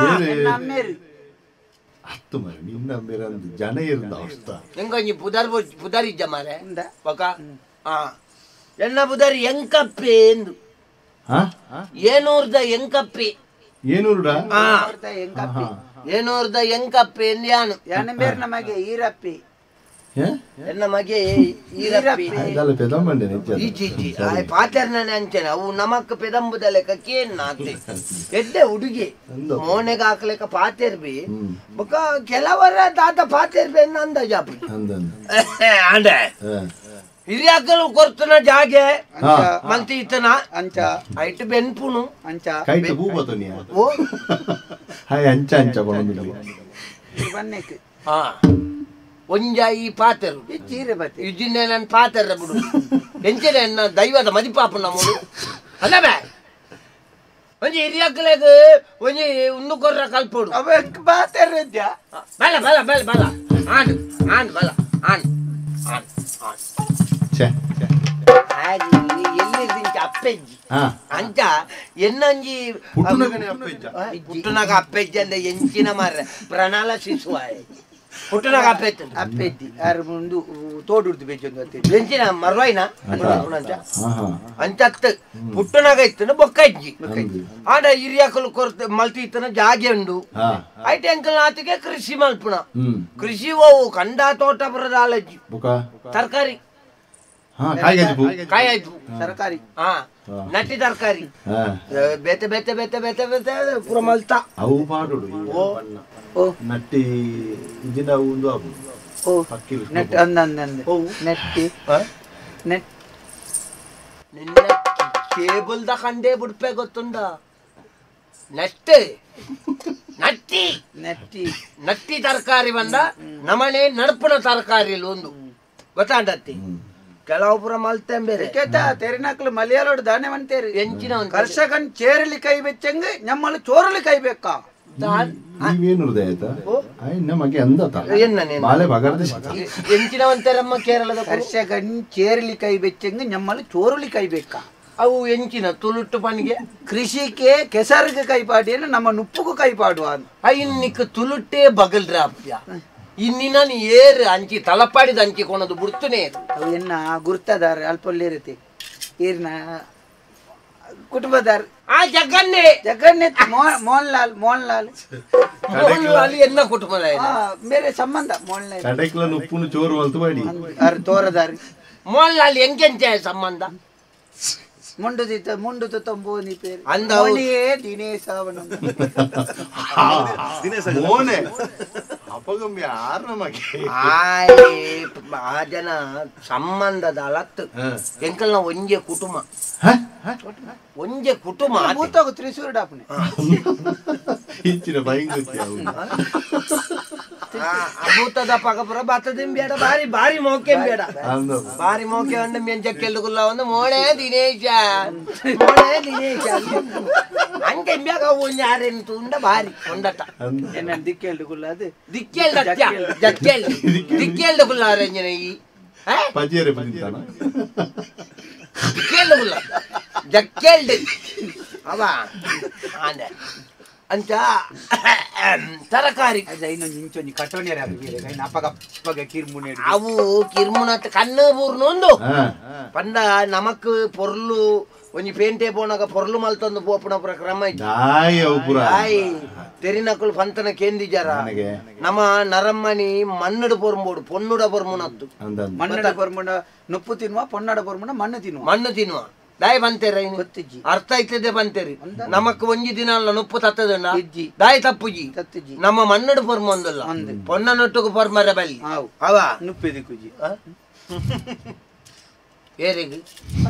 ಹತ್ತು ಮರೆ ನಿನ್ನ ಬೇರೆ ಒಂದು ಜನ ಇರುದ ಅವಸ್ಥ ಎಂಗೊಂಜಿ ಪುದರ್ ಪುದರಿದ್ದ ಮಾರೆ ಪಕ್ಕ ಎನ್ನ ಪುದರ್ ಎಂಕಪ್ಪೆ ಎಂದು ಏನೂರ್ದ ಎಂಕಪ್ಪೆ ಏನೂರ್ದ ಏನೂರ್ದ ಎಂಕಪ್ಪೆ ಎಂದು ಯಾನು ಯಾನ ಬೇರೆ ನಮಗೆ ಈರಪ್ಪಿ ಎನ್ನ ಮಗೆ ಈರಪ್ಪಿ ಈಚಿ ಪಾತೆರ್ನೇ ಅಂಚನೆ ಅವು ನಮಕ್ ಪೆದಂಬುದ ಲೆಕ್ಕ ಕೇನ್ ಆತೆ ಎಡ್ಡೆ ಹುಡುಗಿ ಮೋನೆಗೆ ಹಾಕ್ಲೆಕ್ಕ ಪಾತೆರ್ಬಿ ಬೊಕ್ಕ ಕೆಲವರ ತಾತ ಪಾತೆರ್ಬಿ ಅನ್ನ ಅಂದಾಜಾಪು ಅಂಡೆ ಹಿರಿಯಾಕಲು ಕೊರ್ತನ ಜಾಗೆ ಮಂತಿ ಇತ್ತನ ಅಂಚ ಐಟ್ ಬೆನ್ಪುನು ಅಂಚ ಕೈಟ್ ಭೂಪತನಿಯ ಓ ಹಾಯ್ ಅಂಚ ಅಂಚ ಬನ್ನೆಕ್ ಹಾ ಒಂಜಾಯಿ ಪಾತೆರು ಚೀರೆ ಬತ್ತೆ ಇಜಿನ್ನೆ ನನ್ನ ಪಾತೆರ ಬಿಡು ಎಂಚನೆ ನನ್ನ ದೈವದ ಮದಿಪಾಪು ನಮ್ಮದು ಅಲ್ಲ ಬೇ ಒಂಜಿ ಹಿರಿಯಕ್ಲೆಗ್ ಒಂಜಿ ಉಂದು ಕೊರ್ರ ಕಲ್ಪೋಡು ಪಾತೆರ ಬಲ ಬಲ ಬಲ ಬಲ ಆನ್ ಆನ್ ಬಲ on on on ಎಲ್ಲಿ ಅಪ್ಪೆಜ್ಜಿ ಅಂಚ ಎನ್ನಂಜಿ ಪುಟ್ಟುನಗ ಅಪ್ಪೆಜ್ಜಿ ಅಂದ ಎಂಚಿನ ಮಾರ್ರೆ ಪ್ರಣಾಲ ಶಿಶುವಾಯ ಪುಟ್ಟನಾಗ ಅಪ್ಪೆತ್ತು ಅಪ್ಪೆತ್ತಿ ಆರು ಮುಂದು ತೋಡುರ್ದು ಬೇಜೊಂದು ಅತ್ತೆ ಎಂಚಿನ ಮರ್ವಾಯಿನ ಅಂಚತ್ತು ಪುಟ್ಟನಾಗ ಇತ್ತನ ಬೊಕ್ಕ ಇಜ್ಜಿ ಆಡ ಹಿರಿಯಾಕಲು ಕೊರ್ತ ಮಲ್ತಿ ಇತ್ತನ ಜಾಗೆ ಉಂಡು ಐಟ್ ಎಂಕಲ್ ಆತಿಗೆ ಕೃಷಿ ಮಲ್ಪುಣ ಕೃಷಿ ಓವು ಕಂಡ ತೋಟ ಬರದ ಆಲಜ್ಜಿ ತರಕಾರಿ ಕಾಯಿ ಆಯ್ತು ತರಕಾರಿ ಹಾ ನಟ್ಟಿ ತರಕಾರಿ ಬೇತೆ ಬೇತೆ ಬೇತೆ ಬೇತೆ ಬೇತೆ ಪೂರ ಮಲ್ತ ಅವು ಪಾಡುಡು ಓ ನಟ್ಟಿ ಇಜಿನ ಒಂದು ಆಪು ಓ ನೆಟ್ ಅಂದ ಅಂದ ಅಂದ ನೆಟ್ಟಿ ನೆಟ್ ನಿನ್ನ ಕೇಬಲ್ the ಕಂಡೇ ಬಿಡ್ಪೆ ಗೊತ್ತುಂಡ ನೆಟ್ ನಟ್ಟಿ ನಟ್ಟಿ ನಟ್ಟಿ ತರಕಾರಿ ಬಂದ ನಮನೆ ನಡ್ಪುನ ತರಕಾರಿ ಒಂದು ಗೊತ್ತಾಂಡತ್ತಿ ಕೆಲವು ಪುರ ಮಲ್ತೆಂಬೇರೆ ಕೇತ ತೆರಿನಾಕ್ಲು ಮಲಯಾಳೋಡು ದಾನೆ ಮಂತೇರಿ ಎಂಚಿನ ಕರ್ಷಕನ್ ಚೇರಲಿ ಕೈ ಬೆಚ್ಚಂಗ ನಮ್ಮಲ್ಲಿ ಚೋರಲಿ ಕೈ ಬೇಕಾ ನೀವೇನು ಹೃದಯ ಆಯ್ತಾ ನಮಗೆ ಅಂದತ ಬಾಲೆ ಬಗರ್ದ ಎಂಚಿನವಂತಾರಮ್ಮ ಕೇರಳದ ಕರ್ಷಕನ್ ಚೇರಲಿ ಕೈ ಬೆಚ್ಚಂಗ ನಮ್ಮಲ್ಲಿ ಚೋರಲಿ ಕೈ ಬೇಕಾ ಅವು ಎಂಚಿನ ತುಳುಟ್ಟು ಪನಿಗೆ ಕೃಷಿಗೆ ಕೆಸರಿಗೆ ಕೈ ಪಾಡಿಯನ್ನು ನಮ್ಮ ನುಪ್ಪುಗೂ ಕೈ ಪಾಡುವ ಇನ್ನಿಕ್ ತುಳುಟ್ಟೇ ಬಗಲ್ರ ಅಪ್ಪ್ಯ ಇನ್ನಿನ ಏರು ಅಂಚಿ ತಲಪಾಡಿದ ಅಂಚಿ ಕೊನದು ಬುಡ್ತುನೇ ಅವು ಎನ್ನ ಗುರ್ತದಾರ ಅಲ್ಪಲ್ಲಿರತಿ ಏರ್ನ ಕುಟುಂಬದಾರ ಆ ಜಗನ್ನೇ ಜಗನ್ನೇ ಮೋಹನ್ ಲಾಲ್ ಮೋಹನ್ ಲಾಲ್ ಮೋಹನ್ ಲಾಲ್ ಎನ್ನ ಕುಟುಂಬದ ಬೇರೆ ಸಂಬಂಧ ಮೋಹನ್ ಲಾಲ್ ಕಡೆಕ್ಲ ನುಪ್ಪುನು ಚೋರು ಅಲ್ತು ಬಾಡಿ ಅರ್ ತೋರದಾರಿ ಮೋಹನ್ ಲಾಲ್ ಎಂಕೆಂಚ ಸಂಬಂಧ ಮುಂಡುದಿತ್ತ ಮುಂಡುದು ತಂಬು ನೀ ಪೇರು ಅಂದ ಮೋನಿಯೇ ದಿನೇಶವನ ಮೋನೆ ಅಪಗಂಬಿ ಯಾರು ನಮಗೆ ಆಯ್ ಆ ಜನ ಸಂಬಂಧದ ಅಲತ್ತು ಎಂಕಲ್ನ ಒಂಜೆ ಕುಟುಂಬ ಒಂಜೆ ಕುಟುಂಬ ಮೂತೋಗು ತ್ರಿಶೂರ್ ಡಾಪನೆ ಇಂಚಿನ ಭಯಂಕರ ಭೂತದ ಪಗಪುರ ಬತ್ತದಿಂಬೇಡ ಬಾರಿ ಬಾರಿ ಮೋಕೆ ಬೇಡ ಬಾರಿ ಮೋಕೆ ಒಂದು ಮೆಂಚಕ್ಕೆಲ್ಲುಗುಲ್ಲ ಒಂದು ಮೋಳೆ ದಿನೇಶ ಮೋಳೆ ದಿನೇಶ ಅಂಗೆ ಎಂಬ್ಯಾಗ ಒಂಜಿ ಆರೆಂತು ಉಂಡ ಬಾರಿ ಒಂದಟ ಎನ್ನ ದಿಕ್ಕೆಲ್ಡುಗುಲ್ಲ ಅದು ದಿಕ್ಕೆಲ್ಡ ಜಕ್ಕೆಲ್ ದಿಕ್ಕೆಲ್ಡುಗುಲ್ಲ ಆರೆಂಜನ ಈ ಪಜಿಯರೆ ಬಂದಿದ್ದಾನ ದಿಕ್ಕೆಲ್ಡುಗುಲ್ಲ ಜಕ್ಕೆಲ್ಡು ಅವ ಆನೆ ಅಂತ ತರಕಾರಿ ಇನ್ನೊಂದು ಕಟೋಣಿಯರ ಅಪ್ಪಗ ಕಿರ್ಮುನೆ ಅವು ಕಿರ್ಮುನ ಕಣ್ಣು ಬೂರ್ನೊಂದು ಪಂಡ ನಮಕ್ ಪೊರ್ಲು ಒಂಜಿ ಪೇಂಟೆ ಪೋನಾಗ ಪೊರ್ಲು ಮಲ್ತೊಂದು ಪೋಪುನ ಪುರ ಕ್ರಮ ಆಯ್ ತೆರಿನಕುಲು ಪಂತನ ಕೇಂದಿಜಾರ ನಮ್ಮ ನರಮ್ಮನಿ ಮಣ್ಣಡು ಪೊರ್ಂಬೋಡು ಪೊನ್ನುಡ ಪೊರ್ಮುನದ್ದು ಮಣ್ಣಡ ಪೊರ್ಮುನ ನುಪ್ಪು ತಿನ್ನುವ ಪೊನ್ನಡ ಪೊರ್ಮುನ ಮಣ್ಣು ತಿನ್ನುವ ಮಣ್ಣು ತಿನ್ನುವ ದಾಯಿ ಬಂತೇರ ಅರ್ಥ ಆಯ್ತದೆ ಬಂತೇರಿ ನಮಕ್ ಒಂಜಿ ದಿನ ಅಲ್ಲ ನುಪ್ಪು ತತ್ತದಣ್ಣ ದಾಯಿ ತಪ್ಪುಜಿ ನಮ್ಮ ಮಣ್ಣಡು ಪೊರ್ಮ ಒಂದಲ್ಲ ಪೊನ್ನ ನೊಟ್ಟುಗು ಪೊರ್ಮರ ಬಲ್ಲಿ ಅವ ನುಪ್ಪಿದಿ ಕುಜಿ ಏರಿಗೆ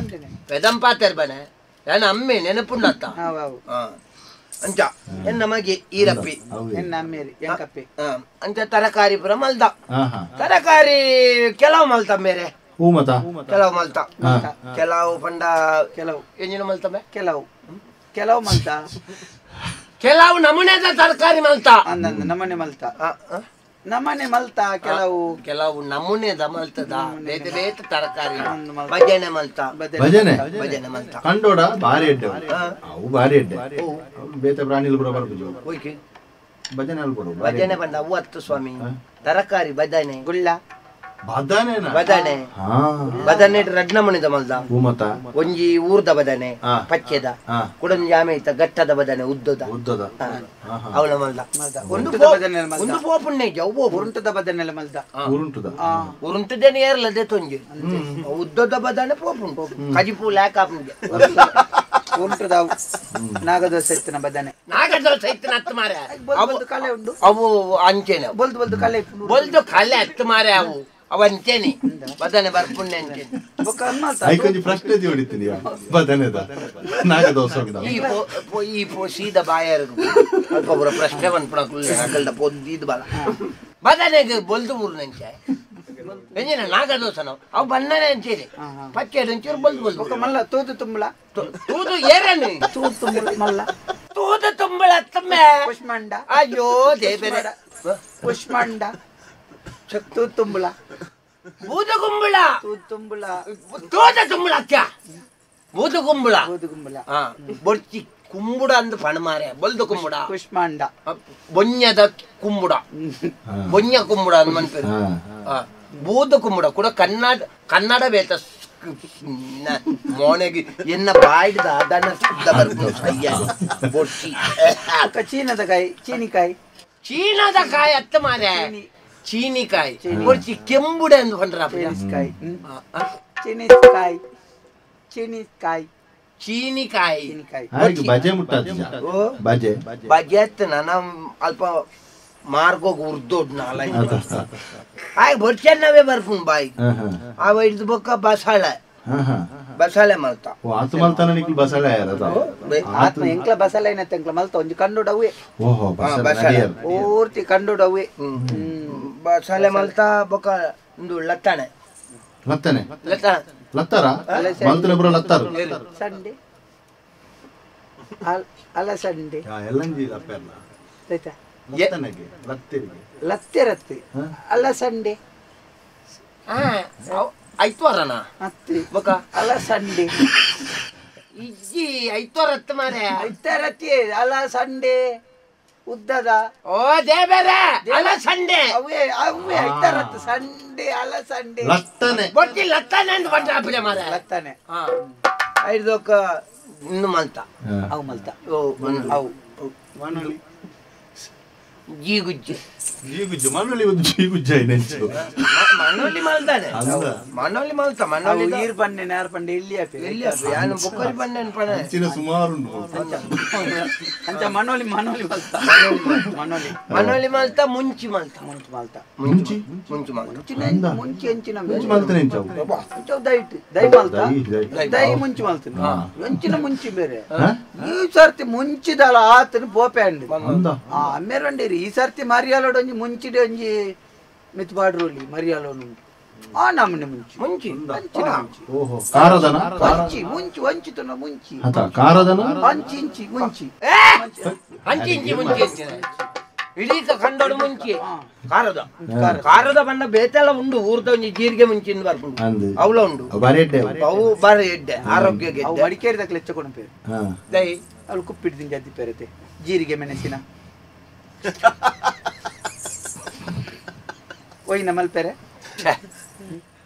ಪೆದಂಪಾತೇರ್ ಬನೆ ನಾನು ಅಮ್ಮೆ ನೆನಪುಂಡತ್ತ ಅಂಚ ಎನ್ನ ಮಗೆ ಈರಪ್ಪಿ ಎನ್ನ ಅಮ್ಮೇರಿ ಎಂಕಪ್ಪಿ ಅಂಚ ತರಕಾರಿ ಪುರ ಮಲ್ದ ತರಕಾರಿ ಕೆಲವು ಮಲ್ತ ಮೇರೆ ಕೆಲವು ಮಲ್ತ ಕೆಲವು ಪಂಡ ಕೆಲವು ಎಂಜಿನ ಮಲ್ತಮೆ ಕೆಲವು ಕೆಲವು ಮಲ್ತ ಕೆಲವು ನಮೂನೆದ ತರಕಾರಿ ಮಲ್ತ ನಮನೆ ಮಲ್ತ ನಮನೆ ಮಲ್ತ ಕೆಲವು ಕೆಲವು ನಮೂನೆದ ಮಲ್ತದ ಬೇತೆ ಬೇತೆ ತರಕಾರಿ ಭಜನೆ ಮಲ್ತ ಭಜನೆ ಭಜನೆ ಮಲ್ತ ಕಂಡೋಡ ಬಾರಿ ಎಡ್ಡೆ ಅವು ಬಾರಿ ಎಡ್ಡೆ ಬೇತೆ ಪ್ರಾಣಿಲು ಕೂಡ ಬರ್ಪುಜು ಓಕೆ ಭಜನೆ ಅಲ್ಪಡು ಭಜನೆ ಬಂದ ಅವು ಹತ್ತು ಸ್ವಾಮಿ ತರಕಾರಿ ಭಜನೆ ಗುಳ್ಳ ಬದನೆ ಬದನೆ ಬದನೆ ರಡ್ನ ಮಣಿದ ಮಲ್ದ ಒಂಜಿ ಊರ್ದ ಬದನೆ ಪಚ್ಚೆದ ಕುಡೊಂಜಿ ಆಮೇತ ಗಟ್ಟದ ಬದನೆ ಉದ್ದದ ಉದ್ದದ ಅವಳ ಮಲ್ದ ಒಂದು ಒಂದು ಪೋಪುಣ್ಣೆ ಉರುಂಟದ ಬದನೆ ಮಲ್ದ ಉರುಂಟದ ಉರುಂಟದೇನೆ ಏರ್ಲದೆ ತೊಂಜಿ ಉದ್ದದ ಬದನೆ ಪೋಪುಂಡು ಕಜಿಪು ಲ್ಯಾಕ್ ಆಪುಂಡು ಉರುಂಟದ ನಾಗದೋಸೆ ಇತ್ತಿನ ಬದನೆ ನಾಗದೋಸೆ ಇತ್ತಿನ ಹತ್ತು ಮಾರೆ ಕಲೆ ಉಂಡು ಅವು ಅಂಚೆನೆ ಬೊಲ್ದು ಬೊಲ್ದು ಕಲೆ ಬೊಲ್ದು ಕಲೆ ಹತ್ತು ಮಾರೆ ಅವು ಅವಂಚೇನೆ ಬದನೆ ಬರ್ಪುಣ್ಣೆ ಅಂಚೇನೆ ಐಕೊಂಜಿ ಪ್ರಶ್ನೆ ಹೊಡಿತೀನಿ ಬದನೆದ ನಾಗದೋಸ ಈ ಪೋ ಸೀದ ಬಾಯರ್ಗು ಅಲ್ಪ ಪೂರ ಪ್ರಶ್ನೆ ಬಂದ್ಪುಣ ಅಕಲ್ದ ಪೊದ್ದಿದ್ ಬಲ ಬದನೆಗೆ ಬೊಲ್ದು ಊರ್ನಂಚೆ ಎಂಜಿನ ನಾಗದೋಸನ ಅವು ಬಣ್ಣನೆ ಅಂಚೇನೆ ಪಚ್ಚೆ ಒಂಚೂರು ಬೊಲ್ದು ಬೊಲ್ದು ಮಲ್ಲ ತೂದು ತುಂಬಲ ತೂದು ಏರನು ತೂದು ತುಂಬಲ ಮಲ್ಲ ತೂದು ತುಂಬಳ ತಮ್ಮೆ ಪುಷ್ಮಂಡ ಅಯ್ಯೋ ದೇವೇರೆ ಪುಷ್ಮಂಡ ತೂದು ತುಂಬಲ ಬೂದು ಕುಂಬಳ ತುಂಬಳ ತೋದ ತುಂಬಳ ಅಕ್ಕ ಬೂದು ಕುಂಬಳ ಬೂದು ಕುಂಬಳ ಬೊರ್ಚಿ ಕುಂಬುಡ ಅಂದ್ ಪಣಮಾರೆ ಬೊಲ್ದು ಕುಂಬುಡ ಕುಷ್ಮಾಂಡ ಬೊನ್ಯದ ಕುಂಬುಡ ಬೊನ್ಯ ಕುಂಬುಡ ಅಂದ್ ಮನ್ಪೇರು ಬೂದು ಕುಂಬುಡ ಕೂಡ ಕನ್ನಡ ಕನ್ನಡ ಬೇತ ಮೋನೆಗೆ ಎನ್ನ ಬಾಯ್ದ ಅದನ್ನ ಶುದ್ಧ ಬರ್ಬೋದು ಅಯ್ಯ ಬೊರ್ಚಿ ಚೀನದ ಕಾಯಿ ಚೀನಿಕಾಯಿ ಚೀನಾದ ಕಾಯಿ ಅತ್ತ ಮಾರೆ ಚೀನಿಕಾಯಿ ಬೊರ್ಚಿ ಕೆಂಬುಡೆ ಅಂದ್ ಪಂಡ್ರ ಚೀನಿಕಾಯಿ ಚೀನಿಕಾಯಿ ಚೀನಿಕಾಯಿ ಚೀನಿಕಾಯಿ ಚೀನಿಕಾಯಿ ಬಜೆ ಮುಟ್ಟಾದ ಬಜೆ ಬಜೆ ಅತ್ತ ನಾನು ಅಲ್ಪ ಮಾರ್ಗೋಗ ಉರ್ದೊಡ್ ನಾಲ ಆಯ್ ಬೊರ್ಚನ್ನವೇ ಬರ್ಪುಂಡು ಬಾಯಿ ಅವ ಹಿಡ್ದು ಬೊಕ್ಕ ಬಸಾಳೆ ಬಸಾಳೆ ಮಲ್ತ ಆತು ಮಲ್ತಾನ ನಿಕ್ಲು ಬಸಾಳೆ ಆತ್ಮ ಎಂಕ್ಲ ಬಸಾಲೆ ಏನತ್ತೆ ಎಂಕ್ಲ ಮಲ್ತ ಒಂಜಿ ಕಂಡುಡವೇ ಓಹೋ ಬಸಾಳೆ ಪೂರ್ತಿ ಕಂಡುಡವೇ ಬಸಾಲೆ ಮಲ್ತ ಬೊಕ್ಕ ಒಂದು ಲತ್ತಾಣೆ ಲತ್ತನೆ ಲತ್ತಾರ ಮಲ್ತನೆ ಪೂರ ಲತ್ತಾರು ಸಂಡೆ ಅಲಸಂಡೆ ಎಲ್ಲಂಜಿ ಲಪ್ಪೆರ್ನ ಆಯ್ತಾ ಲತ್ತನೆಗೆ ಲತ್ತೆರಿಗೆ ಲತ್ತೆರತ್ತೆ ಅಲಸಂಡೆ ಐತ್ವಾರನ ಅತ್ತೆ ಬೊಕ ಅಲಸಂಡೆ ಇಜ್ಜಿ ಐತ್ವಾರತ್ತ ಮಾರೆ ಐತರತ್ತಿ ಅಲಸಂಡೆ ಉದ್ದದ ಓ ದೇವರೇ ಅಲಸಂಡೆ ಅವೇ ಅವೇ ಐತರತ್ತ ಸಂಡೆ ಅಲಸಂಡೆ ಲತ್ತನೆ ಬೊಟ್ಟಿ ಲತ್ತನೆ ಅಂತ ಬಂದ್ರೆ ಅಪ್ಪಲೆ ಮಾರೆ ಲತ್ತನೆ ಹಾ ಐದೊಕ್ಕ ಇನ್ನು ಮಲ್ತ ಅವು ಮಲ್ತ ಓ ಅವು ಮನೋಲಿ ಜೀಗುಜ್ಜಿ ಜೀಗುಜ್ಜು ಮನೋಲಿ ಒಂದು ಜೀಗುಜ್ಜ ನೆಂಚು ಮನೋಲಿ ಮಲ್ತಾನೆ ಮನೋಲಿ ಮಲ್ತ ಮನೋಲಿ ಈರ್ ಬನ್ನೆ ನಾರ್ ಪಂಡೆ ಇಲ್ಲಿ ಅಪೆ ಇಲ್ಲಿ ಅಪೆ ಯಾನು ಬೊಕ್ಕರಿ ಬನ್ನೆ ಪಣೆ ಅಂಚಿನ ಸುಮಾರು ಉಂಟು ಅಂಚ ಮನೋಲಿ ಮನೋಲಿ ಮಲ್ತ ಮನೋಲಿ ಮನೋಲಿ ಮಲ್ತ ಮುಂಚಿ ಮಲ್ತ ಮುಂಚಿ ಮಲ್ತ ಮುಂಚಿ ಮುಂಚಿ ಮಲ್ತ ಮುಂಚಿನ ಮುಂಚಿ ಅಂಚಿನ ಮುಂಚಿ ಮಲ್ತನೆ ಎಂಚವು ಅಂಚವು ದೈಟ್ ದೈ ಮಲ್ತ ದೈ ಮುಂಚಿ ಮಲ್ತನೆ ಅಂಚಿನ ಮುಂಚಿ ಬೇರೆ ಈ ಸರ್ತಿ ಮುಂಚಿದಲ ಆತನ ಬೋಪೆ ಅಂಡ್ ಆ ಅಮ್ಮೇರಂಡೇರಿ ಈ ಸರ್ತಿ ಮರಿಯಾಲೋಡೊಂಜಿ ಮುಂಚಿಡೆ ಒಂಜಿ ಮಿತ್ ಬಾಡ್ರೋಲಿ ಮರಿಯಾಲೋನು ಆ ನಮ್ಮನೆ ಮುಂಚಿ ಮುಂಚಿ ಅಂಚಿನ ಮುಂಚಿ ಓಹೋ ಕಾರದನ ಮುಂಚಿ ಮುಂಚಿ ವಂಚಿತನ ಮುಂಚಿ ಅತ ಕಾರದನ ಅಂಚಿ ಇಂಚಿ ಮುಂಚಿ ಅಂಚಿ ಇಂಚಿ ಮುಂಚಿ ಅಂಚಿನ ಇಡೀ ಕಂಡೋಡು ಮುಂಚಿ ಕಾರದ ಕಾರದ ಬಣ್ಣ ಬೇತೆಲ್ಲ ಉಂಡು ಊರ್ದ ಒಂಜಿ ಜೀರಿಗೆ ಮುಂಚಿನ ಬರ್ಪುಂಡು ಅವಲ ಉಂಡು ಅವು ಬಾರಿ ಎಡ್ಡೆ ಆರೋಗ್ಯಕ್ಕೆ ಅವು ಮಡಿಕೇರಿದ ಲೆಚ್ಚಕೊಂಡು ಪೇರು ದೈ ಅವಳು ಕುಪ್ಪಿಡ್ತೀನಿ ಜದ್ದಿ ಪೇರತೆ ಜೀರಿಗೆ ಮೆಣಸಿನ ಒಯ್ನ ಮಲ್ಪೆರೆ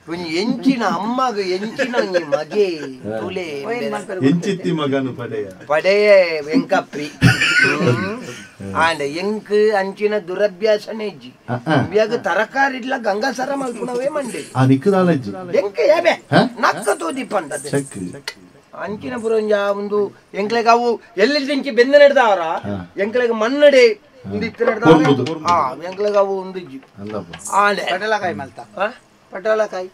ಒಂಜಿ ಎಂಚಿನ ಅಮ್ಮಗ ಎಂಚಿನ ಒಂಜಿ ಮಗೆ ತುಲೆ ಎಂಚಿತ್ತಿ ಮಗನು ಪಡೆಯ ಪಡೆಯ ವೆಂಕಪ್ರಿ ಆಂಡ ಎಂಕ್ ಅಂಚಿನ ದುರಭ್ಯಾಸನೇ ಇಜ್ಜಿ ಇವಾಗ ತರಕಾರಿ ಇಲ್ಲ ಗಂಗಾಸರ ಮಲ್ಪುನವೇ ಮಂಡೆ ಆ ನಿಕ್ಕದಾಲ ಇಜ್ಜಿ ಎಂಕ್ ಏಬೆ ನಕ್ಕ ತೋದಿಪ್ಪಂತ ಅಂಚಿನ ಪುರಂಜ ಒಂದು ಎಂಕ್ಲೆಗ್ ಅವು ಎಲ್ಲಿ ತಿಂಚಿ ಬೆಂದ ನಡೆದವರ ಎಂಕ್ಲೆಗ್ ಮನ್ನಡೆ ಒಂದು ಇತ್ತು ನಡೆದ ಆ ಎಂಕ್ಲೆಗ್ ಅವು ಒಂದು ಇಜ್ಜಿ ಆಂಡೆ ಪಡಲಕಾಯಿ ಮಲ್ತ ಪಡಲಕಾಯಿ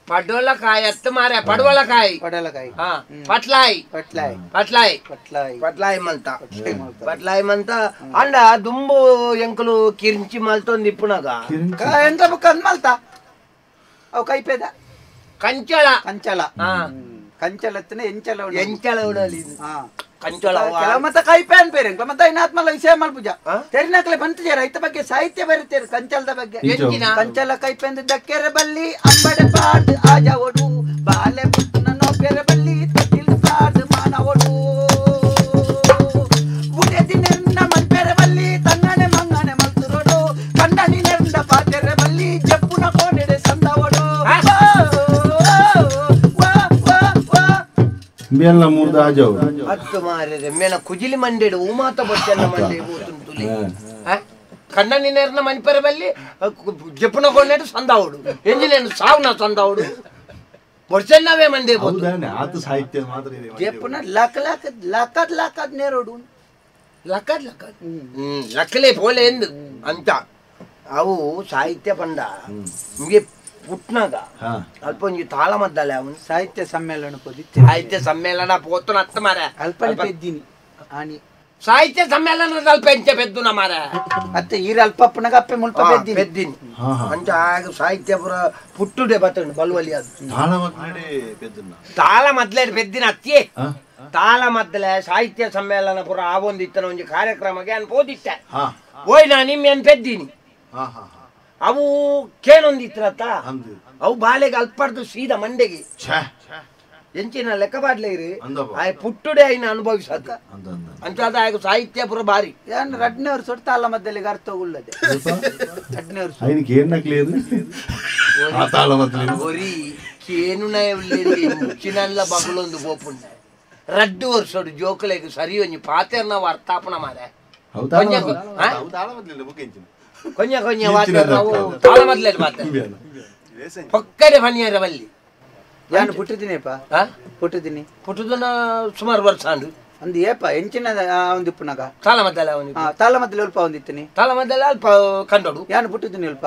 ಪಡೋಲಕಾಯಿ ಅತ್ತ ಮಾರೆ ಪಡವಲಕಾಯಿ ಪಡಲಕಾಯಿ ಪಟ್ಲಾಯಿ ಪಟ್ಲಾಯಿ ಪಟ್ಲಾಯಿ ಪಟ್ಲಾಯಿ ಪಟ್ಲಾಯಿ ಮಲ್ತ ಪಟ್ಲಾಯಿ ಮಲ್ತ ಅಂಡ ದುಂಬು ಎಂಕಲು ಕಿರಿಂಚಿ ಮಲ್ತೊಂದು ಇಪ್ಪುನಾಗ ಎಂತ ಬುಕ್ಕ ಮಲ್ತ ಅವು ಕೈಪೇದ ಕಂಚಳ ಕಂಚಳ ಕಂಚಳತ್ತನೆ ಎಂಚಲ ಎಂಚಲ ಉಡಲಿ ಕಂಚಳ ಕೆಲವು ಮತ್ತ ಕೈಪೆ ಅನ್ಪೇರೆ ಮತ್ತೆ ಐನಾತ್ಮಲ್ಲ ವಿಷಯ ಮಲ್ಪುಜ ತೆರಿನಕ್ಲೆ ಬಂತಿಜಾರ ಐತ ಬಗ್ಗೆ ಸಾಹಿತ್ಯ ಬರೀತೇರು ಕಂಚಲದ ಬಗ್ಗೆ ಕಂಚಲ ಕೈಪೆ ಅಂದ ದಕ್ಕೆರೆ ಬಲ್ಲಿ ಅಂಬಡೆ ಪಾಡ್ ಆಜಾವಡು ಬಾಲೆ ಪುಟ್ಟನ ನೋಪೆರೆ ಬಲ್ಲಿ ತಟ್ಟಿಲ್ ಪಾಡ್ ಮಾನವಡು ಬುಡೆದಿ ನೆರ್ನ ಮಲ್ಪೆರೆ ಬಲ್ಲಿ ತನ್ನನೆ ಮಂಗನೆ ಮಲ್ತುರೋಡು ಕಂಡನಿ ನೆರ್ನ ಪಾತೆರೆ ಬಲ್ಲಿ ಜಪ್ಪುನ ಕೋನೆಡೆ ಸಂದವಡು ಮೇಲ್ನ ಮೂರ್ದ ಆಜಾವು ಹತ್ತು ಮಾರೆ ಮೇನ ಕುಜಿಲಿ ಮಂಡೆಡು ಉಮಾತ ಬೊಚ್ಚನ್ನ ಮಂಡೆ ಬೋತುಂಟುಲಿ ಕಣ್ಣನಿ ನೇರ್ನ ಮನ್ಪೆರೆ ಬಲ್ಲಿ ಜಪ್ಪುನ ಕೊನೆಡು ಸಂದಾವಡು ಎಂಜಿನೇನು ಸಾವುನ ಸಂದಾವಡು ಬೊಚ್ಚನ್ನವೇ ಮಂಡೆ ಬೋತು ಆತ ಸಾಹಿತ್ಯ ಮಾತ್ರ ಇದೆ ಜಪ್ಪುನ ಲಕ ಲಕ ಲಕದ್ ಲಕದ್ ನೇರೋಡು ಲಕದ್ ಲಕದ್ ಲಕ್ಕಲೆ ಪೋಲೆ ಎಂದು ಅಂತ ಅವು ಸಾಹಿತ್ಯ ಪಂಡ ನಿಮಗೆ ಪುಟ್ನಾಗ ಅಲ್ಪ ಒಂಜಿ ತಾಳ ಮದ್ದಲೆ ಅವನು ಸಾಹಿತ್ಯ ಸಮ್ಮೇಳನ ಸಾಹಿತ್ಯ ಸಮ್ಮೇಳನ ಪೋತುನ ಅತ್ತ ಮಾರ ಅಲ್ಪ ಪೆದ್ದಿನಿ ಆನಿ ಸಾಹಿತ್ಯ ಸಮ್ಮೇಳನದ ಅಲ್ಪ ಎಂಚ ಪೆದ್ದುನ ಮಾರ ಅತ್ತೆ ಈರ ಅಲ್ಪ ಅಪ್ಪನಾಗ ಅಪ್ಪೆ ಮುಲ್ಪ ಪೆದ್ದಿನಿ ಪೆದ್ದಿನಿ ಅಂಚ ಆಗ ಸಾಹಿತ್ಯ ಪುರ ಪುಟ್ಟುಡೆ ಬತ್ತಂಡು ಬಲ್ವಲಿ ಅದು ತಾಳ ಮದ್ಲೆಡೆ ಪೆದ್ದುನ ತಾಳ ಮದ್ಲೆಡೆ ಪೆದ್ದಿನ ಅತ್ತಿಯೇ ತಾಳ ಮದ್ದಲೆ ಸಾಹಿತ್ಯ ಸಮ್ಮೇಳನ ಪುರ ಆವೊಂದಿತ್ತನ ಒಂಜಿ ಕಾರ್ಯಕ್ರಮಕ್ಕೆ ಅನ್ ಪೋದಿಟ್ಟೆ ಓಯ್ ನಾ ನಿಮ್ಮೆ ಅನ್ ಪೆದ್ದಿನಿ ಅವು ಕೇನೊಂದಿತ್ರತ್ತ ಅವು ಬಾಲೆಗೆ ಅಲ್ಪಡ್ದು ಸೀದಾ ಮಂಡೆಗೆ ಎಂಚಿನ ಲೆಕ್ಕ ಬಾಡ್ಲೆ ಇರಿ ಆಯ್ ಪುಟ್ಟುಡೆ ಐನ ಅನುಭವಿಸತ್ತ ಅಂತ ಆಗ ಸಾಹಿತ್ಯ ಪುರ ಬಾರಿ ಏನ್ ರಡ್ನೇ ವರ್ಷ ತಾಳ ಮದ್ದಲಿಗೆ ಅರ್ಥ ಉಳ್ಳದೆ ರಡ್ನೇ ವರ್ಷ ಒರಿ ಕೇನು ಎಂಚಿನಲ್ಲ ಬಗುಲೊಂದು ಗೋಪುಂಡ ರಡ್ಡು ವರ್ಷೋಡು ಜೋಕುಲೆಗ್ ಸರಿ ಒಂಜಿ ಪಾತೆರ್ನ ಅರ್ಥಾಪಣ ಮಾರೆ ಕೊಂಜ ಕೊಂಜ ನಾವು ತಾಳ ಮೊದಲೇ ಮಾತಾಡ ಪಕ್ಕಡೆ ಬನ್ನಿಯರ ಬಲ್ಲಿ ನಾನು ಪುಟ್ಟಿದ್ದೀನಿಪ್ಪ ಪುಟ್ಟಿದ್ದೀನಿ ಪುಟ್ಟುದನ ಸುಮಾರು ವರ್ಷ ಅಂಡು ಅಂದು ಏಪ ಎಂಚಿನ ಒಂದು ಇಪ್ಪುನಾಗ ತಾಳ ಮದ್ದಲ ಅವನು ತಾಳ ಮದ್ದಲೆ ಅಲ್ಪ ಒಂದಿತ್ತೀನಿ ತಾಳ ಮದ್ದಲೆ ಅಲ್ಪ ಕಂಡೋಡು ಯಾನು ಪುಟ್ಟಿದ್ದೀನಿ ಅಲ್ಪ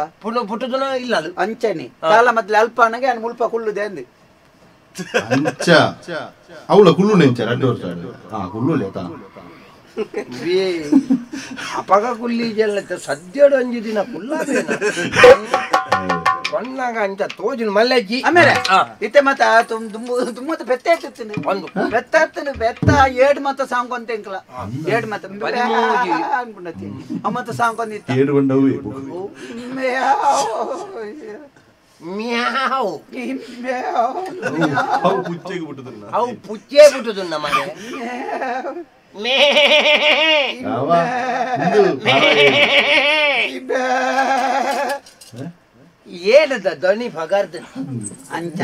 ಪುಟ್ಟುದನ ಇಲ್ಲ ಅದು ಅಂಚನಿ ತಾಳ ಮದ್ದಲೆ ಅಲ್ಪ ಅನಗೆ ಯಾನು ಮುಲ್ಪ ಕುಳ್ಳುದೆ ಅಂದು ಅಂಚ ಅವಳ ಕುಳ್ಳು ನೆಂಚ ರಡ್ಡು ವರ್ಷ ಹಾ ಕುಳ್ಳುಲೆ ತಾ ಅಪಗ ಕುಲ್ಲಿ ಜಲ್ಲ ಸದ್ಯಡು ಅಂಜಿ ದಿನ ಕುಲ್ಲಾಬೇನ. ಪಣ್ಣಾಗ ಅಂಚ ತೋಜಿನ ಮಲ್ಲಜ್ಜಿ ಆಮೇಲೆ ಇತ್ತೆ ಮತ್ತ ದುಮ್ಮತ ಬೆತ್ತ ಇತ್ತಿನ ಒಂದು ಬೆತ್ತ ಹತ್ತನ ಬೆತ್ತ ಏಡ್ ಮತ ಸಾಂಗ್ ಎಂಕಲ ಏಡ್ ಮತ ಅನ್ಕೊಂಡತಿ ಅಮ್ಮತ ಸಾಂಗ್ ಒಂದಿತ್ತ ಏಡು ಬಂಡವು ಮ್ಯಾವ್ ಅವು ಪುಚ್ಚೆಗೆ ಬಿಟ್ಟುದನ್ನ ಅವು ಪುಚ್ಚೆ ಬಿಟ್ಟುದನ್ನ ಮನೆ ಮೇ ಯಾವ ಇಂದು ಏನದ ಧ್ವನಿ ಪಗಾರ್ದ ಅಂಚ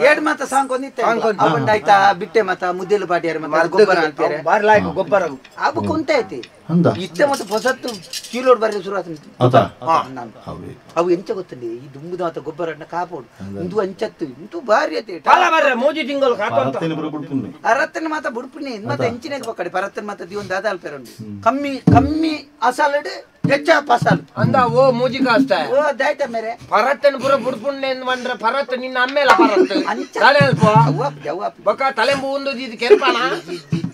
ಏಡ್ ಮತ ಸಾಂಗ್ ಒಂದಿತ್ತ ಅವನ್ ಆಯ್ತಾ ಬಿಟ್ಟೆ ಮತ ಮುದ್ದೆಲು ಪಾಟಿಯಾರ ಮತ ಗೊಬ್ಬರ ಅಲ್ಪೇರೆ ಬಾರ್ಲಾಯ್ಕ ಗೊಬ್ಬರ ಅವು ಕುಂತ ಐತಿ ಇತ್ತೆ ಮತ್ತೆ ಹೊಸತ್ತು ಚೀಲೋಡ್ ಬರ್ರಿ ಶುರು ಆತ ಅವು ಎಂಚ ಗೊತ್ತಂడి ಈ ದುಂಬುದ ಮತ ಗೊಬ್ಬರ ಕಾಪೋಡು ಇಂದು ಅಂಚತ್ತು ಇಂದು ಭಾರಿ ಐತಿ ಮೋಜಿ ತಿಂಗಳು ಅರತ್ತನ ಮಾತ ಬುಡ್ಪುನಿ ಮತ್ತೆ ಎಂಚಿನ ಪಕ್ಕಡೆ ಪರತ್ತನ ಮಾತ ದಿವೊಂದು ದಾದ ಅಲ್ಪೇರುಂಡು ಕಮ್ಮಿ ಕಮ್ಮಿ ಅಸಾಲಡ್ ಹೆಚ್ಚ ಫಸಲ್ ಅಂದ ಓ ಮೂಜಿ ಕಾಸ್ತ ಓ ದಾಯ್ತ ಮೇರೆ ಪರತ್ತನ ಪುರ ಬುಡ್ಪುಣ್ಣೆ ಬಂದ್ರೆ ಪರತ್ತ ನಿನ್ನ ಅಮ್ಮೇಲ ಪರತ್ತ ಅಲ್ಪ ಬೊಕ ತಲೆಂಬು ಒಂದು ಇದು ಕೆರ್ಪಾನ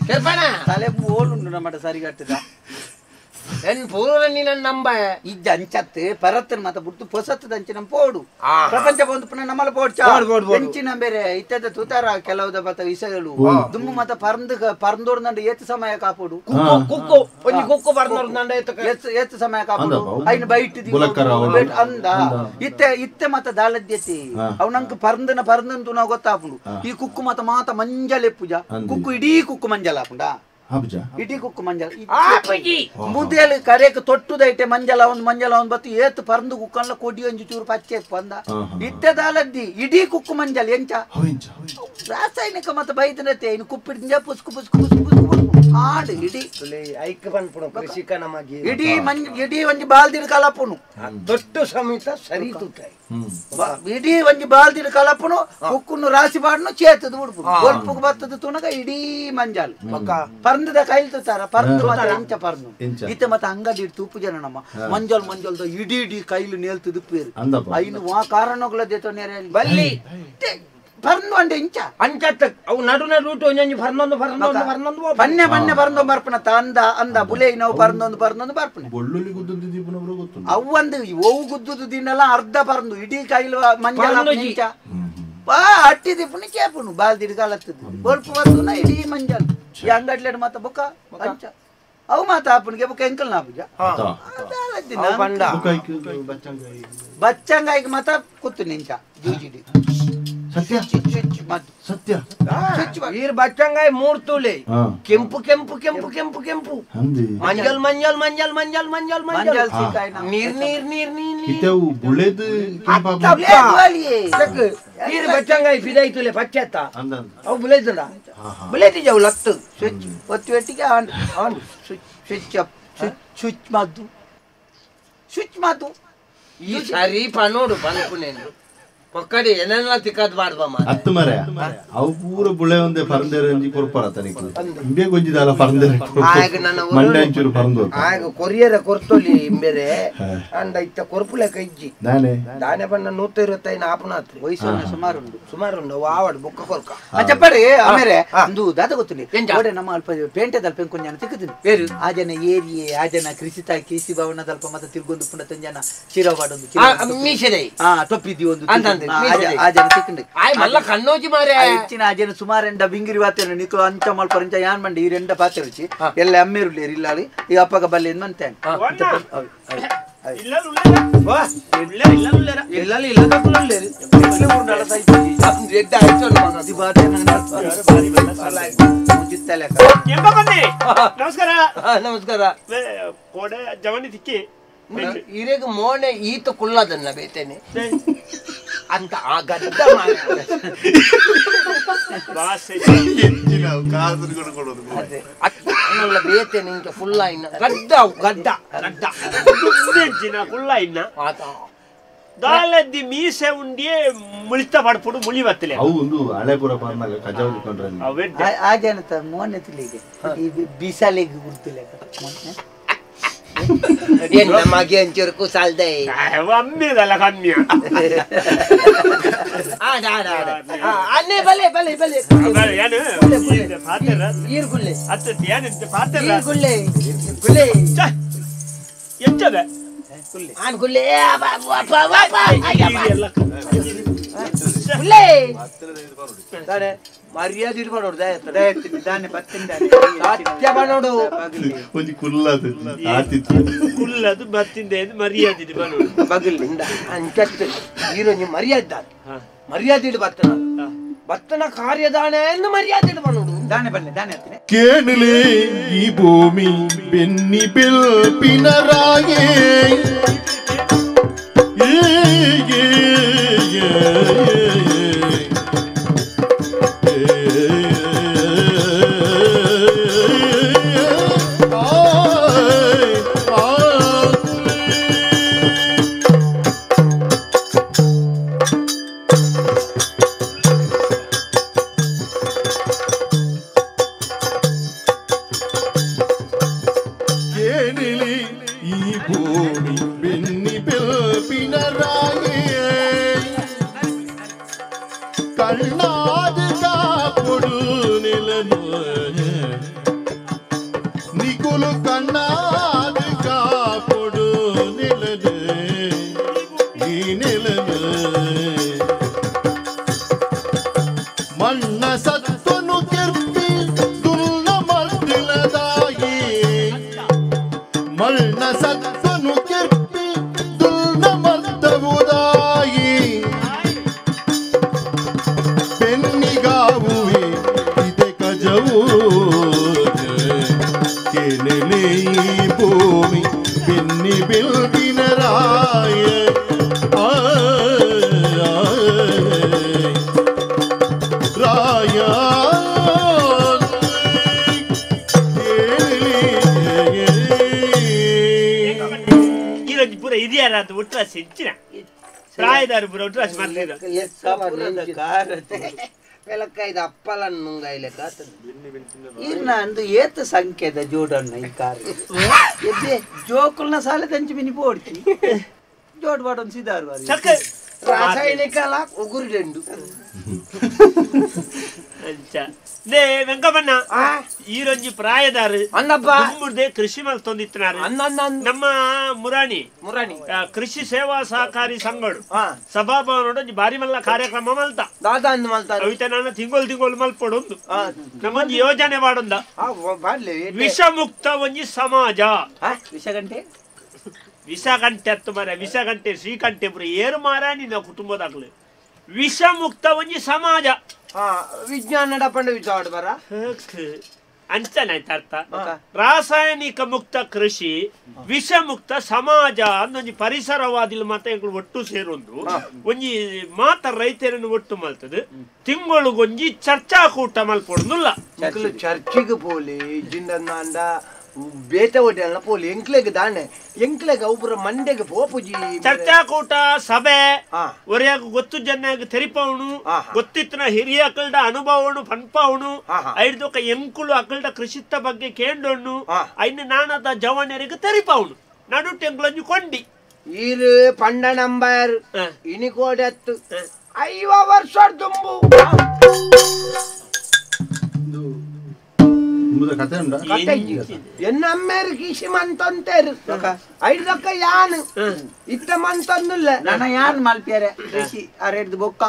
ಕೆರ್ಪಾನ ತಲೆಂಬು ಓಲುಂಡು ನಮ್ಮ ಸರಿಗಟ್ಟದ ಎನ್ ಪೂರ ನಿನ್ನ ನಂಬ ಇದ್ದ ಅಂಚತ್ತು ಪರತ್ತನ ಮಾತ ಬುಡ್ತು ಪೊಸತ್ತದ ಅಂಚೆ ನಮ್ಮ ಪೋಡು ಪ್ರಪಂಚ ಬಂದು ಪುನಃ ನಮ್ಮಲ್ಲ ಪೋಡ್ಚ ಎಂಚಿನ ಬೇರೆ ಇತ್ತದ ತೂತಾರ ಕೆಲವುದ ಮತ ವಿಷಯಗಳು ದುಮ್ಮು ಮತ ಪರಂದು ಪರಂದೋಡ್ನಂಡ ಏತ್ ಸಮಯ ಕಾಪೋಡು ಕುಕ್ಕು ಒಂಜಿ ಕುಕ್ಕು ಪರಂದೋಡ್ನಂಡ ಏತ್ ಸಮಯ ಕಾಪೋಡು ಐನ ಬೈಟ್ ಅಂದ ಇತ್ತೆ ಇತ್ತೆ ಮತ ದಾಲದ್ಯತಿ ಅವ್ ನಂಗೆ ಪರಂದನ ಪರಂದಂತು ನಾವು ಗೊತ್ತಾಪುಂಡು ಈ ಕುಕ್ಕು ಮತ ಮಾತ ಮಂಜಲೆ ಪೂಜಾ ಕುಕ್ಕು ಇಡೀ ಕುಕ್ಕು ಮಂಜಲ ಆಪುಂಡ ಇಡೀ ಕುಕ್ಕು ಮಂಜಲ ಮುದ್ದೆಯಲ್ಲಿ ಕರೆಕ್ ತೊಟ್ಟುದೈಟೆ ಮಂಜಲ ಒಂದು ಮಂಜಲ ಒಂದು ಬತ್ತು ಏತ್ ಪರಂದು ಕುಕ್ಕನ್ಲ ಕೊಡಿ ಒಂಜಿ ಚೂರು ಪಚ್ಚೆ ಪಂದ ಇತ್ತೆ ದಾಲದ್ದಿ ಇಡೀ ಕುಕ್ಕು ಮಂಜಲ್ ಎಂಚ ರಾಸಾಯನಿಕ ಮತ್ತ ಬೈದನತೆ ಇನ್ನು ಕುಪ್ಪಿಡಿಂಜ ಪುಸ್ಕು ಪುಸ್ಕು ಪುಸ್ಕು ಪುಸ್ಕು ಆಡು ಇಡೀ ಐಕ್ ಪನ್ಪುಣ ಕೃಷಿಕ ನಮಗೆ ಇಡೀ ಮಂಜ ಇಡೀ ಒಂಜಿ ಬಾಲ್ದಿನ ಕಲಪುನು ತೊಟ್ಟು ಸಮೇತ ಸರಿ ತೂತಾಯಿ ಇಡೀ ಒಂಜಿ ಬಾಲ್ದಿನ ಕಲಪುನು ಕುಕ್ಕುನು ರಾಸಿ ಬಾಡ್ನು ಚೇತದ ಉಡುಪು ಒಲ್ಪುಗು ಬತ್ತದ ತುಣಗ ಇಡೀ ಮಂಜಾಲ್ ಪರಂದದ ಕೈಲ್ ತೂತಾರ ಪರಂದು ಮಾತ್ರ ಎಂಚ ಪರಂದು ಇತ್ತೆ ಮತ್ತೆ ಅಂಗಡಿ ತೂಪು ಜನ ನಮ್ಮ ಮಂಜಲ್ ಮಂಜಲ್ದ ಇಡೀ ಇಡೀ ಕೈಲು ನೇಲ್ತು ದುಪ್ಪೇರು ಐನು ಆ ಕಾರಣಗಳ ದೇತೋನೇರೆ ಬಲ್ಲಿ ಪರಂದು ಅಂಡೆ ಇಂಚ ಅಂಚತ್ತ ಅವು ನಡು ನಡು ಒಂಜೊಂಜಿ ಪರ್ನೊಂದು ಪರ್ನೊಂದು ಪರ್ನೊಂದು ಪನ್ನೆ ಪನ್ನೆ ಪರ್ನೊಂದು ಬರ್ಪಣ ಅಂದ ಅಂದ ಬುಲೆ ನಾವು ಪರ್ನೊಂದು ಪರ್ನೊಂದು ಬರ್ಪಣೆ ಬೊಳ್ಳುಳ್ಳಿ ಗುದ್ದುದು ದೀಪನವರು ಗೊತ್ತು ಅವಂದು ಓವು ಗುದ್ದುದು ದಿನಲ್ಲ ಅರ್ಧ ಪರಂದು ಇಡೀ ಕೈಲು ಮಂಜಲ ಇಂಚ ಬಾ ಅಟ್ಟಿ ದೀಪುನಿ ಕೇಪುನು ಬಾಲ್ ದಿಡ್ಗಾಲತ್ತದು ಬೊಲ್ಪು ಬರ್ತುನ ಇಡೀ ಮಂಜಲ್ ಈ ಅಂಗಡ್ಲೆಡ್ ಮಾತ ಬೊಕ್ಕ ಅಂಚ ಅವು ಮಾತ ಆಪುನಿಗೆ ಬೊಕ್ಕ ಎಂಕಲ್ ನಾಪುಜ ಬಚ್ಚಂಗಾಯಿಗೆ ಮಾತ ಕೂತು ನಿಂಚ ಜೂಜಿಡಿ ಸತ್ಯ ಸತ್ಯ ಈರ್ ಬಚ್ಚಂಗಾಯಿ ಮೂರ್ ತುಲೆ ಕೆಂಪು ಕೆಂಪು ಕೆಂಪು ಕೆಂಪು ಕೆಂಪು ಮಂಜಲ್ ಮಂಜಲ್ ಮಂಜಲ್ ಮಂಜಲ್ ಮಂಜಲ್ ಮಂಜಲ್ ನೀರ್ ನೀರ್ ನೀರ್ ನೀರ್ ಇತೆವು ಬುಳೆದು ಈರ್ ಬಚ್ಚಂಗಾಯಿ ಫಿದೈ ತುಲೆ ಪಚ್ಚತ್ತ ಅವು ಬುಳೆದುಂಡ ಬುಳೆದಿಜವು ಲತ್ತು ಸ್ವಿಚ್ ಒತ್ತಿ ಒಟ್ಟಿಗೆ on on switch switch up switch switch ಮಾತು ಸ್ವಿಚ್ ಮಾತು ಈ ಸರಿ ಪನೋಡು ಪನ್ಪುನೇನು ಪಕ್ಕಡಿ ಏನೆಲ್ಲ ತಿಕ್ಕದ್ ಬಾರ್ದಮ್ಮ ಅತ್ತು ಮರೆ ಅವು ಪೂರ ಬುಳೆ ಒಂದೇ ಪರಂದೇರೆ ಒಂಜಿ ಕೊರ್ಪರ ತನಿಕ್ ಇಂಬೆ ಗೊಂಜಿದಾಲ ಪರಂದೇರೆ ಆಗ ನನ್ನ ಮಂಡೆ ಅಂಚೂರು ಪರಂದು ಆಗ ಕೊರಿಯರ ಕೊರ್ತೊಲಿ ಇಂಬೇರೆ ಅಂಡ ಇತ್ತ ಕೊರ್ಪುಲೆ ಕೈಜ್ಜಿ ದಾನೆ ದಾನೆ ಬಣ್ಣ 125 ಆಪುನಾತ್ರಿ ವಯಸ್ಸು ಸುಮಾರು ಉಂಡು ಸುಮಾರು ಉಂಡು ಆವಡ್ ಬುಕ್ಕ ಕೊರ್ಕ ಚಪ್ಪಡಿ ಆಮೇಲೆ ಒಂದು ದಾದ ಗೊತ್ತಿಲ್ಲ ಓಡೆ ನಮ್ಮ ಅಲ್ಪ ಪೇಂಟೆದಲ್ಪ ಎಂಕೊಂಜನ ಜನ ತಿಕ್ಕುದಿನಿ ಬೇರು ಆ ಜನ ಏರಿಯೆ ಆ ಜನ ಕೃಷಿ ತಾಯಿ ಕೃಷಿ ಭವನದಲ್ಪ ಮತ್ತೆ ತಿರ್ಗೊಂದು ಪುಂಡ ತಂಜನ ಶಿರವಾಡೊಂದು ಟೊಪ್ಪಿದ್ದಿ ಒಂದು ಸುಮಾರು ಬಿಂಗಿರಿ ವಾತೇನು ನಿಕ್ಲು ಅಂಚ ಮಲ್ಪರಿಂಚ ಯಾನ್ ಮಂಡಿ ಈ ರೆಂಡ ಪಾತೆ ರುಚಿ ಎಲ್ಲ ಅಮ್ಮೇರುಳ್ಳೇರು ಇಲ್ಲಾಳಿ ಈ ಅಪ್ಪಗ ಬಲ್ಲೆ ಮಂತೇನೆ ನಮಸ್ಕಾರ ನಮಸ್ಕಾರ ಕೋಡೆ ಜವನಿ ತಿಕ್ಕಿ ಇರೆಗ್ ಮೋನೆ ಈತ ಕುಳ್ಳದನ್ನ ಬೇತೇನೆ ಅಂತ ಆ ಗದ್ದ ಬೇತೇನೆ ಇಂಕ ಫುಲ್ಲ ಇನ್ನ ಗದ್ದ ಗದ್ದ ಗದ್ದ ಫುಲ್ಲ ಇನ್ನ ದಾಲದ್ದಿ ಮೀಸೆ ಉಂಡಿಯೇ ಮುಳಿತ ಪಡ್ಪುಡು ಮುಳಿ ಬತ್ತಲೆ ಅವು ಒಂದು ಹಳೆಪುರ ಪರ್ನಾಗ ಕಜಾವು ಕಂಡ್ರೆ ಆ ಜನತ ಮೋನೆ ತಿಲಿಗೆ ಈ ಬಿಸಾಲೆಗೆ ಗುರ್ತಿಲ್ಲ ಎನ್ನ ಮಗೆ ಒಂಚೂರು ಕುಸಾಲ್ದೆ ಅಮ್ಮಿದಲ್ಲ ಕಮ್ಮಿ ಅನ್ನೇ ಬಲೆ ಬಲೆ ಬಲೆ ಏನು ಈರ್ಗುಳ್ಳೆ ಅತ್ತ ಏನು ಪಾತ್ರ ಈರ್ಗುಳ್ಳೆ ಗುಳ್ಳೆ ಎಂಚದ ಆನ್ ಕುಲ್ಲೆ ಅಪ್ಪ ಅಪ್ಪ ಕುಲ್ಲೆ ದಾನೆ ಮರ್ಯಾದೆ ಇಡ್ಬಾರ್ದು ದಯತಿನಿ ದಾನೆ ಬತ್ತಿಂದಾನೆ ಸತ್ಯ ಬನ್ನೋಡು ಒಂಜಿ ಕುಲ್ಲದು ಆತಿತ್ತು ಕುಲ್ಲದು ಬತ್ತಿಂದೆ ಮರ್ಯಾದೆ ಇಡ್ಬಾರ್ದು ಬಗಲಿ ಅಂಚತ್ತು ಈರೊಂಜಿ ಮರ್ಯಾದೆ ದಾನೆ ಮರ್ಯಾದೆ ಇಡು ಬತ್ತನ ಬತ್ತನ ಕಾರ್ಯದಾನೆ ಎಂದು ಮರ್ಯಾದೆ ಇಡ್ಬಾರ್ದು ದಾನೆ ಬನ್ನಿ ದಾನೆ ಹತ್ತಿನ ಕೇಣಲೆ ಈ ಭೂಮಿ ಬೆನ್ನಿ ಬಿಲ್ಪಿನರಾಯೇ ಏ ಏ ಏ ಏತ ಸಂಖ್ಯೆದ ಜೋಡಣ್ಣ ಈ ಕಾರ್ ಎದ್ದೆ ಜೋಕುಲ್ನ ಸಾಲೆ ತಂಚಿ ಮಿನಿ ಪೋಡ್ತಿ ಜೋಡ್ ಬಾಡೊಂದು ಸಿದಾರು ರಾಸಾಯನಿಕ ಉಗುರುಡೆಂಡು ನೇ ವೆಂಕಪ್ಪಣ್ಣ ಈರೊಂಜಿ ಪ್ರಾಯದಾರು ಅನ್ನಪ್ಪ ದುಂಬುಡ್ದೆ ಕೃಷಿ ಮಲ್ತೊಂದಿತ್ತಿನಾರು ನಮ್ಮ ಮುರಾಣಿ ಮುರಾಣಿ ಕೃಷಿ ಸೇವಾ ಸಹಕಾರಿ ಸಂಘಡು ಸಭಾಭವನೋಡು ಒಂಜಿ ಬಾರಿ ಮಲ್ಲ ಕಾರ್ಯಕ್ರಮ ಮಲ್ತ ದಾದಾ ಅಂದ್ ಮಲ್ತ ಅವಿತ ನಾನು ತಿಂಗೊಲ್ ತಿಂಗೊಲ್ ಮಲ್ಪೊಡೊಂದು ನಮ್ಮೊಂಜಿ ಯೋಜನೆ ಮಾಡೊಂದ ವಿಷಮುಕ್ತ ಒಂಜಿ ಸಮಾಜ ವಿಷಗಂಟೆ ವಿಷಗಂಟೆ ಹತ್ತು ಮಾರ ವಿಷಗಂಟೆ ಶ್ರೀಕಂಠೆ ಪುರ ಏರು ಮಾರ ನಿನ್ನ ಕುಟುಂಬದಾಗ್ಲು ವಿಷಮುಕ್ತ ಒಂಜಿ ಸಮಾಜ ವಿಜ್ಞಾನ ಪಂಡ ವಿಚಾರ ಬರ ಅಂಚನೆ ಅರ್ಥ ರಾಸಾಯನಿಕ ಮುಕ್ತ ಕೃಷಿ ವಿಷಮುಕ್ತ ಸಮಾಜ ಅಂದೊಂಜಿ ಪರಿಸರವಾದಿಲ್ ಮಾತ ಎಂಕುಲು ಒಟ್ಟು ಸೇರೊಂದು ಒಂಜಿ ಮಾತ ರೈತರನ್ನು ಒಟ್ಟು ಮಲ್ತದೆ ತಿಂಗಳಿಗೊಂಜಿ ಚರ್ಚಾಕೂಟ ಮಲ್ಪೊಡುದಿಲ್ಲ ಚರ್ಚಿಗೆ ಪೋಲಿ ಜಿಂದಂದ ಬೇತೆ ಒಡ್ಡೆಲ್ಲ ಪೋಲಿ ಎಂಕ್ಲೆಗ್ ದಾನೆ ಎಂಕ್ಲೆಗ್ ಅವು ಮಂಡೆಗೆ ಪೋಪುಜಿ ಚರ್ಚಾಕೂಟ ಸಭೆ ಒರೆಯಾಗ ಗೊತ್ತು ಜನಾಗ ತೆರಿಪವನು ಗೊತ್ತಿತ್ತಿನ ಹಿರಿಯ ಅಕಲ್ಡ ಅನುಭವನು ಪನ್ಪವನು ಐದೊಕ್ಕ ಎಂಕುಲು ಅಕಲ್ಡ ಕೃಷಿತ್ತ ಬಗ್ಗೆ ಕೇಂಡೊಣ್ಣು ಐನ ನಾನದ ಜವಾನರಿಗೆ ತೆರಿಪವನು ನಡುಟು ಎಂಕುಲಂಜು ಕೊಂಡಿ ಈರು ಪಂಡ ನಂಬರ್ ಇನಿಕೋಡತ್ತು 50 ವರ್ಷ ದುಂಬು ಎನ್ನ ಅಮ್ಮೇರು ಕೃಷಿ ಮಂತಂತೇರು ಐದಕ್ಕ ಯಾನು ಇತ್ತ ಮಂತಂದಿಲ್ಲ ನನ್ನ ಯಾನ್ ಮಲ್ಪಿಯರೆ ಕೃಷಿ ಅರೆಡ್ದು ಬೊಕ್ಕ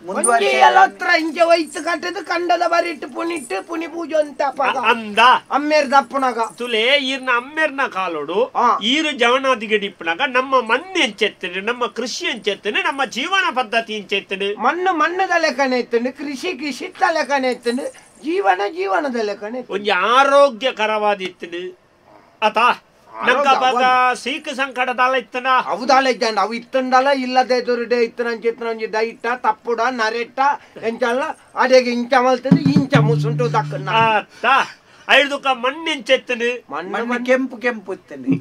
ಮುಂದುವರಿಯಲತ್ರ ಇಂಚೆ ಒಯ್ತು ಕಟ್ಟದು ಕಂಡದ ಬರಿಟ್ಟು ಪುನಿಟ್ಟು ಪುನಿ ಪೂಜೆ ಅಂತ ಅಂದ ಅಮ್ಮೇರ್ ದಪ್ಪನಾಗ ತುಲೆ ಈರ್ನ ಅಮ್ಮೇರ್ನ ಕಾಲೋಡು ಈರು ಜವನಾದಿಗಡಿಪ್ಪನಾಗ ನಮ್ಮ ಮಣ್ಣು ಎಂಚೆತ್ತನೆ ನಮ್ಮ ಕೃಷಿ ಎಂಚೆತ್ತನೆ ನಮ್ಮ ಜೀವನ ಪದ್ಧತಿ ಎಂಚೆತ್ತನೆ ಮಣ್ಣು ಮಣ್ಣದ ಲೆಕ್ಕನೆ ಇತ್ತಂಡು ಕೃಷಿ ಕೃಷಿತ್ತ ಲೆಕ್ಕನೆ ಇತ್ತಂಡು ಜೀವನ ಜೀವನದ ಲೆಕ್ಕನೆ ಒಂಜಿ ಆರೋಗ್ಯಕರವಾದಿತ್ತು ಆತಾ ನಂಗೆ ಸೀಕ ಸಂಕಟದಾಲ ಇತ್ತನ ಅವುದಾಲ ಇದ್ದಾಂಡ ಅವು ಇತ್ತಂಡಲ ಇಲ್ಲದೆ ದೊರಡೆ ಇತ್ತನಂಚ ಇತ್ತನಂಚ ಡೈಟ ತಪ್ಪುಡ ನರೆಟ್ಟ ಎಂಚಲ್ಲ ಅದೇಗೆ ಇಂಚ ಮಲ್ತದೆ ಇಂಚ ಮುಸುಂಟು ದಕ್ಕನ ಆತ ಐದುಕ ಮಣ್ಣೆಂಚೆತ್ತನು ಮಣ್ಣು ಕೆಂಪು ಕೆಂಪು ಇತ್ತನೆ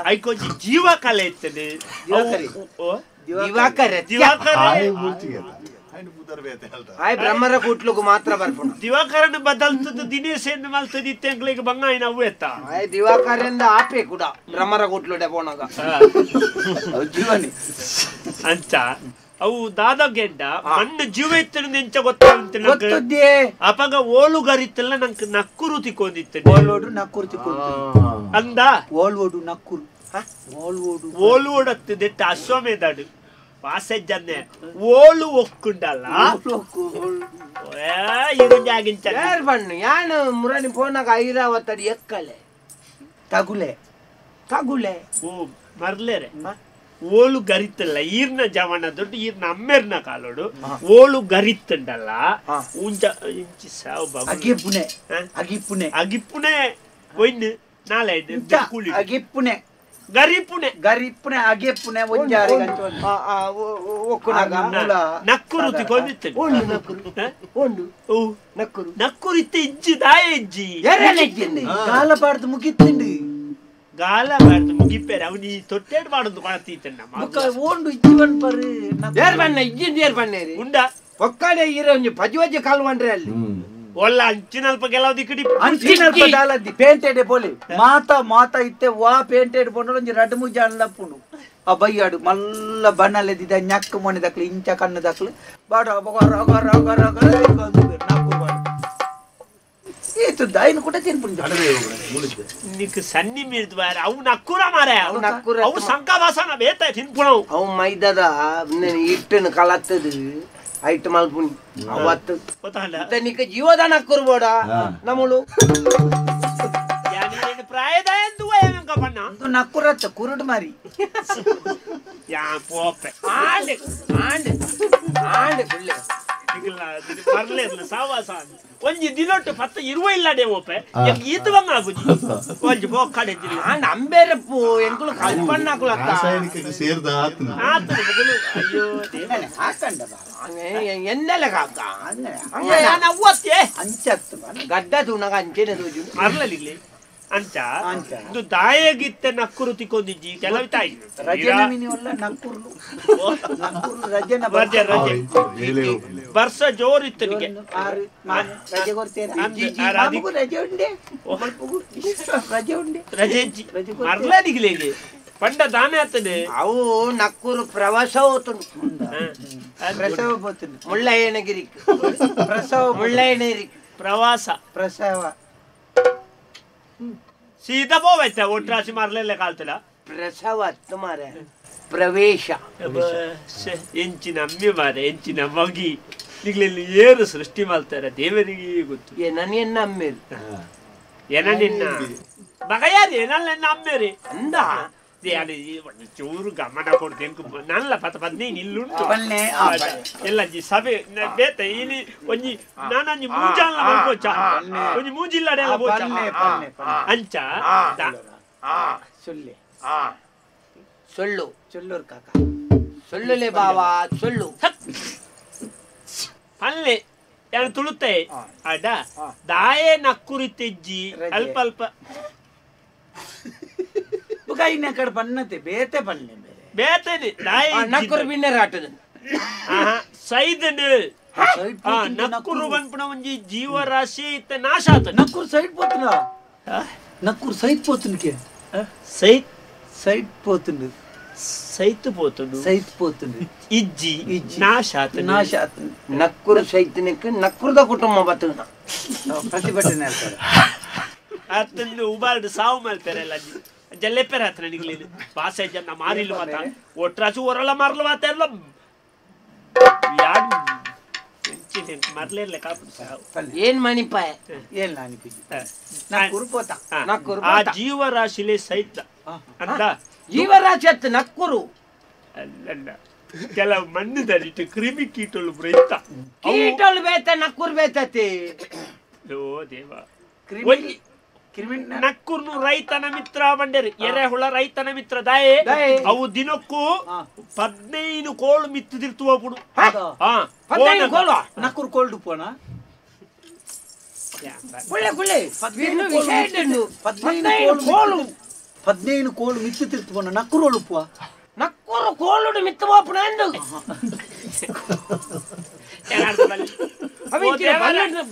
ಐಕೊಂಜಿ ಜೀವಕಲೆ ಇತ್ತನೆ ದಿವಾಕರ ದಿವಾಕರ ಆಯ್ ಬ್ರಹ್ಮರ ಕೂಟ್ಲುಗು ಮಾತ್ರ ಬರ್ಪುಣ ದಿವಾಕರನ ಬದಲ್ತದ ದಿನೇಶ್ ಎಂದು ಮಲ್ತದ ಇತ್ತೆಂಗ್ಲಿಗೆ ಬಂಗಾಯಿನ ಅವು ಎತ್ತ ಆಯ್ ದಿವಾಕರಿಂದ ಆಪೆ ಕೂಡ ಬ್ರಹ್ಮರ ಕೂಟ್ಲುಡೆ ಪೋಣಗ ಜೀವನಿ ಅಂಚ ಅವು ದಾದಗೆಂಡ ಮಣ್ಣು ಜೀವ ಇತ್ತನ ಎಂಚ ಗೊತ್ತಾವಂತ ಗೊತ್ತದ್ದೇ ಅಪಗ ಓಲುಗರಿತ್ತಲ್ಲ ನಂಗೆ ನಕ್ಕುರು ತಿಕ್ಕೊಂಡಿತ್ತು ಓಲೋಡು ನಕ್ಕುರು ತಿಕ್ಕೊಂಡು ಅಂದ ಓಲೋಡು ನಕ್ಕುರು ಓಲು ಓಡತ್ತು ದೆಟ್ಟ ಅಶ್ವಮೇಧಾಡು ವಾಸೆಜ್ಜನ್ನೆ ಓಲು ಒಕ್ಕುಂಡಲ್ಲ ಏರ್ ಬಣ್ಣು ಯಾನು ಮುರಣಿ ಪೋನಾಗ ಐರಾವತಡಿ ಎಕ್ಕಲೆ ತಗುಲೆ ತಗುಲೆ ಓ ಮರ್ಲೇರೆ ಓಲು ಗರಿತ್ತಲ್ಲ ಈರ್ನ ಜವನ ದೊಡ್ಡ ಈರ್ನ ಅಮ್ಮೇರ್ನ ಕಾಲೋಡು ಓಲು ಗರಿತ್ತುಂಡಲ್ಲ ಉಂಚ ಇಂಚಿ ಸಾವು ಬಾಬು ಅಗಿಪುನೆ ಅಗಿಪುನೆ ಅಗಿಪುನೆ ಒಯ್ನು ನಾಳೆ ಅಗಿಪುನೆ ಗರಿಪುನೆ ಗರಿಪುನೆ ಅಗೆಪುನೆ ಒಂಜಾರಿ ನಕ್ಕುರು ತಿಕೊಂಡಿತ್ತು ಒಂದು ನಕ್ಕುರು ಒಂದು ಓ ನಕ್ಕುರು ನಕ್ಕುರು ಇತ್ತ ಇಜ್ಜಿ ದಾಯ ಇಜ್ಜಿ ಗಾಲ ಪಾಡ್ದು ಮುಗಿತ್ತುಂಡು ಗಾಲ ಬಾರ್ದು ಮುಗಿಪೇರೆ ಅವನು ಈ ತೊಟ್ಟೇಡ್ ಮಾಡೋದು ಕೊಳತೀತಣ್ಣ ಓಂಡು ಇಜ್ಜಿ ಬನ್ಪರು ಏರ್ ಬಣ್ಣ ಇಜ್ಜಿಂದ ಏರ್ ಬಣ್ಣೇರಿ ಉಂಡ ಒಕ್ಕಡೆ ಈರ ಒಂಜಿ ಪಜಿ ವಜ್ಜಿ ಕಾಲ್ವಂಡ್ರೆ ಅಲ್ಲಿ ಒಲ್ಲ ಅಂಚಿನಲ್ಪ ಕೆಲವು ದಿಕ್ಕಡಿ ಅಂಚಿನಲ್ಪ ದಾಲದ್ದಿ ಪೇಂಟೆಡೆ ಪೋಲಿ ಮಾತಾ ಮಾತಾ ಇತ್ತೆ ವಾ ಪೇಂಟೆಡ್ ಪೋಂಡು ಒಂಜಿ ರಡ್ಡು ಮೂಜಿ ಅಣ್ಣಪ್ಪುಂಡು ಆ ಬಯ್ಯಾಡು ಮಲ್ಲ ಬಣ್ಣಲೆದ್ದಿದ್ದ ñಕ್ಕ ಮೊನೆ ದಕ್ಲು ಇಂಚ ಕಣ್ಣು ದಕ್ಲು ಬಾಡ ರಗ ರಗ ರಗ ನಕ್ಕು ಬಾಡು ಏತುದ್ದ ಐನು ಕೂಡ ತಿನ್ಪುಂಡು ನಿಕ್ ಸನ್ನಿ ಮೀರ್ದು ಬಾರೆ ಅವು ನಕ್ಕುರ ಮಾರೆ ಅವು ನಕ್ಕುರ ಅವು ಸಂಕವಾಸನ ಬೇತ ತಿನ್ಪುಣವು ಅವು ಮೈದದ ಇಟ್ಟನು ಕಲತ್ತದು ಐಟ್ ಮಲ್ಪುಣಿ ಅವತ್ತು ನಿಕ್ಕ ಜೀವದ ನಕ್ಕುರು ಬೋಡ ನಮ್ಮಳು ಪ್ರಾಯದ ನಕ್ಕುರತ್ತ ಕುರುಡು ಮಾರಿ ಯಾ ಪೋಪೆ ಆಂಡೆ ಆಂಡೆ ಆಂಡೆ ಗುಳ್ಳೆ ಬರ್ಲೇರ್ಲ ಸಾವಾಸ ಒಂಜಿ ದಿನೊಟ್ಟು ಪತ್ತ ಇರುವ ಇಲ್ಲಡೆ ಓಪೆ ಈತ ಬಂಗ ಆಗುಜಿ ಒಂಜಿ ಬೋಕ್ಕಡೆ ದಿನ ಆಂಡ್ ಅಂಬೇರಪ್ಪು ಎಂಕುಲು ಕಲ್ಪಣ್ಣಾಕುಲತ್ತ ರಾಸಾಯನಿಕಕ್ಕೆ ಸೇರ್ದ ಆತನ ಆತನ ಮಗಳು ಅಯ್ಯೋ ದೇವರೇ ಹಾಕಂಡ ಬಾ ಎನ್ನೆಲೆ ಕಾಕ ಅಂಗ ಯಾನ ಅವ್ವತ್ತೆ ಅಂಚತ್ತು ಗಡ್ಡ ತೂನಗ ಅಂಚೆನೆ ತೋಜು ಮರ್ಲಲಿಗ್ಲಿ ಅಂಚ ಇದು ದಾಯಗಿತ್ತ ನಕ್ಕುರು ತಿಕ್ಕೊಂದಿಜ್ಜಿ ಕೆಲವು ತಾಯಿ ರಜೆನ ಮಿನಿ ಒಲ್ಲ ನಕ್ಕುರ್ಲು ನಕ್ಕುರ್ಲು ರಜೆನ ರಜೆ ರಜೆ ವರ್ಷ ಜೋರು ಇತ್ತು ನಿಗೆ ರಜೆ ಕೊಡ್ತೇನೆ ರಜೆ ಉಂಡೆ ರಜೆ ಉಂಡೆ ರಜೆ ಮರ್ಲನಿಗ್ಲೇಗೆ ಪಂಡ ದಾನೆ ಆತದೆ ಅವು ನಕ್ಕೂರು ಪ್ರವಾಸ ಹೋತುಂಡು ಪ್ರಸವ ಹೋತುಂಡು ಮುಳ್ಳಯ್ಯನಗಿರಿ ಪ್ರಸವ ಮುಳ್ಳಯ್ಯನಗಿರಿ ಪ್ರವಾಸ ಪ್ರಸವ ಸೀದಾ ಹೋಯ್ತ ಒಟ್ರಾಸಿ ಮಾರ್ಲೆಲ್ಲ ಕಾಲ್ತಲ್ಲ ಪ್ರಸವ ಮಾರೆ ಪ್ರವೇಶ ಎಂಚಿನ ಅಮ್ಮಿ ಮಾರೆ ಎಂಚಿನ ಮಗಿ ಈಗಲೆಲ್ಲಿ ಏನು ಸೃಷ್ಟಿ ಮಾಡ್ತಾರೆ ದೇವರಿಗೆ ಗೊತ್ತು ನನ್ನ ಅಮ್ಮೇರು ಏನ ನಿನ್ನ ಮಗಯಾರಿ ಏನಲ್ಲ ಅಮ್ಮೇರಿ ಅಂದ ಚೂರು ಗಮನ ಕೊಡ್ತೇನೆ ನಲ್ಲ ಪತ್ತ ಪದ್ನೈದು ಇಲ್ಲುಂಟು ಎಲ್ಲ ಸಭೆ ಬೇತ ಇಲ್ಲಿ ಒಂಜಿ ನಾನೊಂಜಿ ಮೂಜಾಲ ಮಲ್ಕೋಚ ಒಂಜಿ ಮೂಜಿಲ್ಲಡೆಲ್ಲ ಬೋಚ ಅಂಚ ಸೊಲ್ಲೆ ಸೊಲ್ಲು ಸೊಲ್ಲೋರ್ ಕಾಕ ಸೊಲ್ಲುಲೆ ಬಾವಾ ಸೊಲ್ಲು ಪಲ್ಲೆ ಯಾರು ತುಳುತ್ತೆ ಅಡ ದಾಯೆ ನಕ್ಕುರಿ ತೆಜ್ಜಿ ಅಲ್ಪ ಅಲ್ಪ ಇನ್ನ ಕಡೆ ಬನ್ನತೆ ಬೇತೆ ಬನ್ನೆ ಬೇತೆ ನಕ್ಕುರು ಬಿನ್ನೆರ ಆಟದ ಸೈದನು ನಕ್ಕುರು ಬನ್ಪುಣ ಒಂಜಿ ಜೀವರಾಶಿ ಇತ್ತ ನಾಶ ಆತ ನಕ್ಕುರು ಸೈಡ್ ಪೋತುನ ನಕ್ಕುರು ಸೈಡ್ ಪೋತುನಕ್ಕೆ ಸೈಟ್ ಸೈಡ್ ಪೋತುಂಡು ಸೈತು ಪೋತುಂಡು ಸೈತ್ ಪೋತುಂಡು ಇಜ್ಜಿ ನಾಶ ಆತ ನಾಶ ಆತ ನಕ್ಕುರು ಸೈತನಕ್ಕೆ ನಕ್ಕುರದ ಕುಟುಂಬ ಬತ್ತುನ ಪ್ರತಿಭಟನೆ ಹೇಳ್ತಾರೆ ಆತನ್ನು ಉಬಾರ್ಡು ಸಾವು ಮಾಡ್ತಾರಲ್ಲ ಜಲ್ಲೆಪ್ಪೆರ ಹತ್ರ ನಿಗ್ಲೇನು ಬಾಸೆ ಜನ ಮಾರಿಲ್ಲ ಮಾತ ಒಟ್ರಾಸು ಹೊರಲ್ಲ ಮಾರ್ಲ ಮಾತ ಎಲ್ಲ ಮರ್ಲೇರ್ಲೆ ಕಾಪು ಏನ್ ಮಣಿಪಾಯ ಏನ್ ಅನಿಪಿ ನಕ್ಕುರು ಪೋತ ನಕ್ಕುರು ಆ ಜೀವರಾಶಿಲೆ ಸಹಿತ ಅಂತ ಜೀವರಾಶಿ ಅತ್ತ ನಕ್ಕುರು ಅಲ್ಲಲ್ಲ ಕೆಲವು ಮಣ್ಣುದಲ್ಲಿಟ್ಟು ಕ್ರಿಮಿ ಕೀಟಲು ಬೈತ ಕೀಟಲು ಬೇತ ನಕ್ಕುರು ಬೇತತಿ ಓ ದೇವ ನಕ್ಕುರ್ನು ರೈತನ ಮಿತ್ರ ಬಂಡೇರಿ ಎರೆಹುಳ ರೈತನ ಮಿತ್ರ ದಾಯೆ ಅವು ದಿನಕ್ಕೂ 15 ಕೋಳು ಮಿತ್ತದಿರ್ತು ಹೋಗ್ಬಿಡು ನಕ್ಕುರು ಕೋಲ್ಡು ಪೋಣ ಕೋಳು 15 ಕೋಳು ಮಿತ್ತು ತಿರ್ತು ನಕ್ಕುರು ಒಳುಪುವ ನಕ್ಕುರು ಕೋಳುಡು ಮಿತ್ತು ಹೋಪುಣ ಎಂದು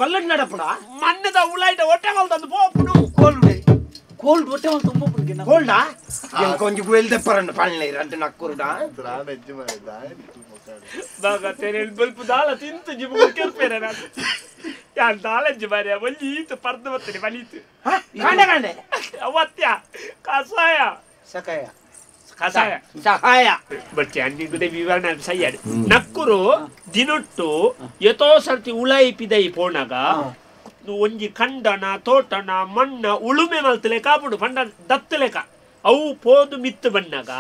ಬಲ್ಲಡ್ ನಡಪುಣ ಮಣ್ಣದ ಉಳಾಯ್ಟ ಹೊಟ್ಟೆ ತಂದು ಪೋಪುಣು ಕೋಲ್ಡು ಕೋಲ್ಡ್ ಹೊಟ್ಟೆ ಒಂದು ತುಂಬ ಕೋಲ್ಡಾ కొంచెం వెళ్తే పరండి పని అంటే నక్కురుడా ಬಾಗ ತೆರೆಲ್ ಬಲ್ಪು ದಾಲ ತಿಂತು ಜಿಬು ಕೆರ್ಪೇರೆ ನಾನು ಯಾನ್ ದಾಲಂಜಿ ಬಾರ್ಯ ಒಲ್ಲಿ ಈತು ಪರ್ದು ಬತ್ತನೆ ಬಲೀತು ಕಾಂಡೆ ಕಾಂಡೆ ಅವತ್ಯ ಕಸಾಯ ಸಕಾಯ ಕಸಾಯ ಸಹಾಯ ಬಟ್ ಅನ್ನಿಗುಡೆ ವಿವರಣೆ ಸಯ್ಯಾಡು ನಕ್ಕುರು ದಿನೊಟ್ಟು ಯಥೋ ಸರ್ತಿ ಉಳಾಯಿ ಪಿದೈ ಪೋಣಾಗ ಒಂಜಿ ಕಂಡನ ತೋಟನ ಮಣ್ಣ ಉಳುಮೆ ಮಲ್ತಲೆ ಕಾಪುಡು ಪಂಡ ದತ್ತಲೆಕ ಅವು ಪೋದು ಮಿತ್ತು ಬಣ್ಣಗ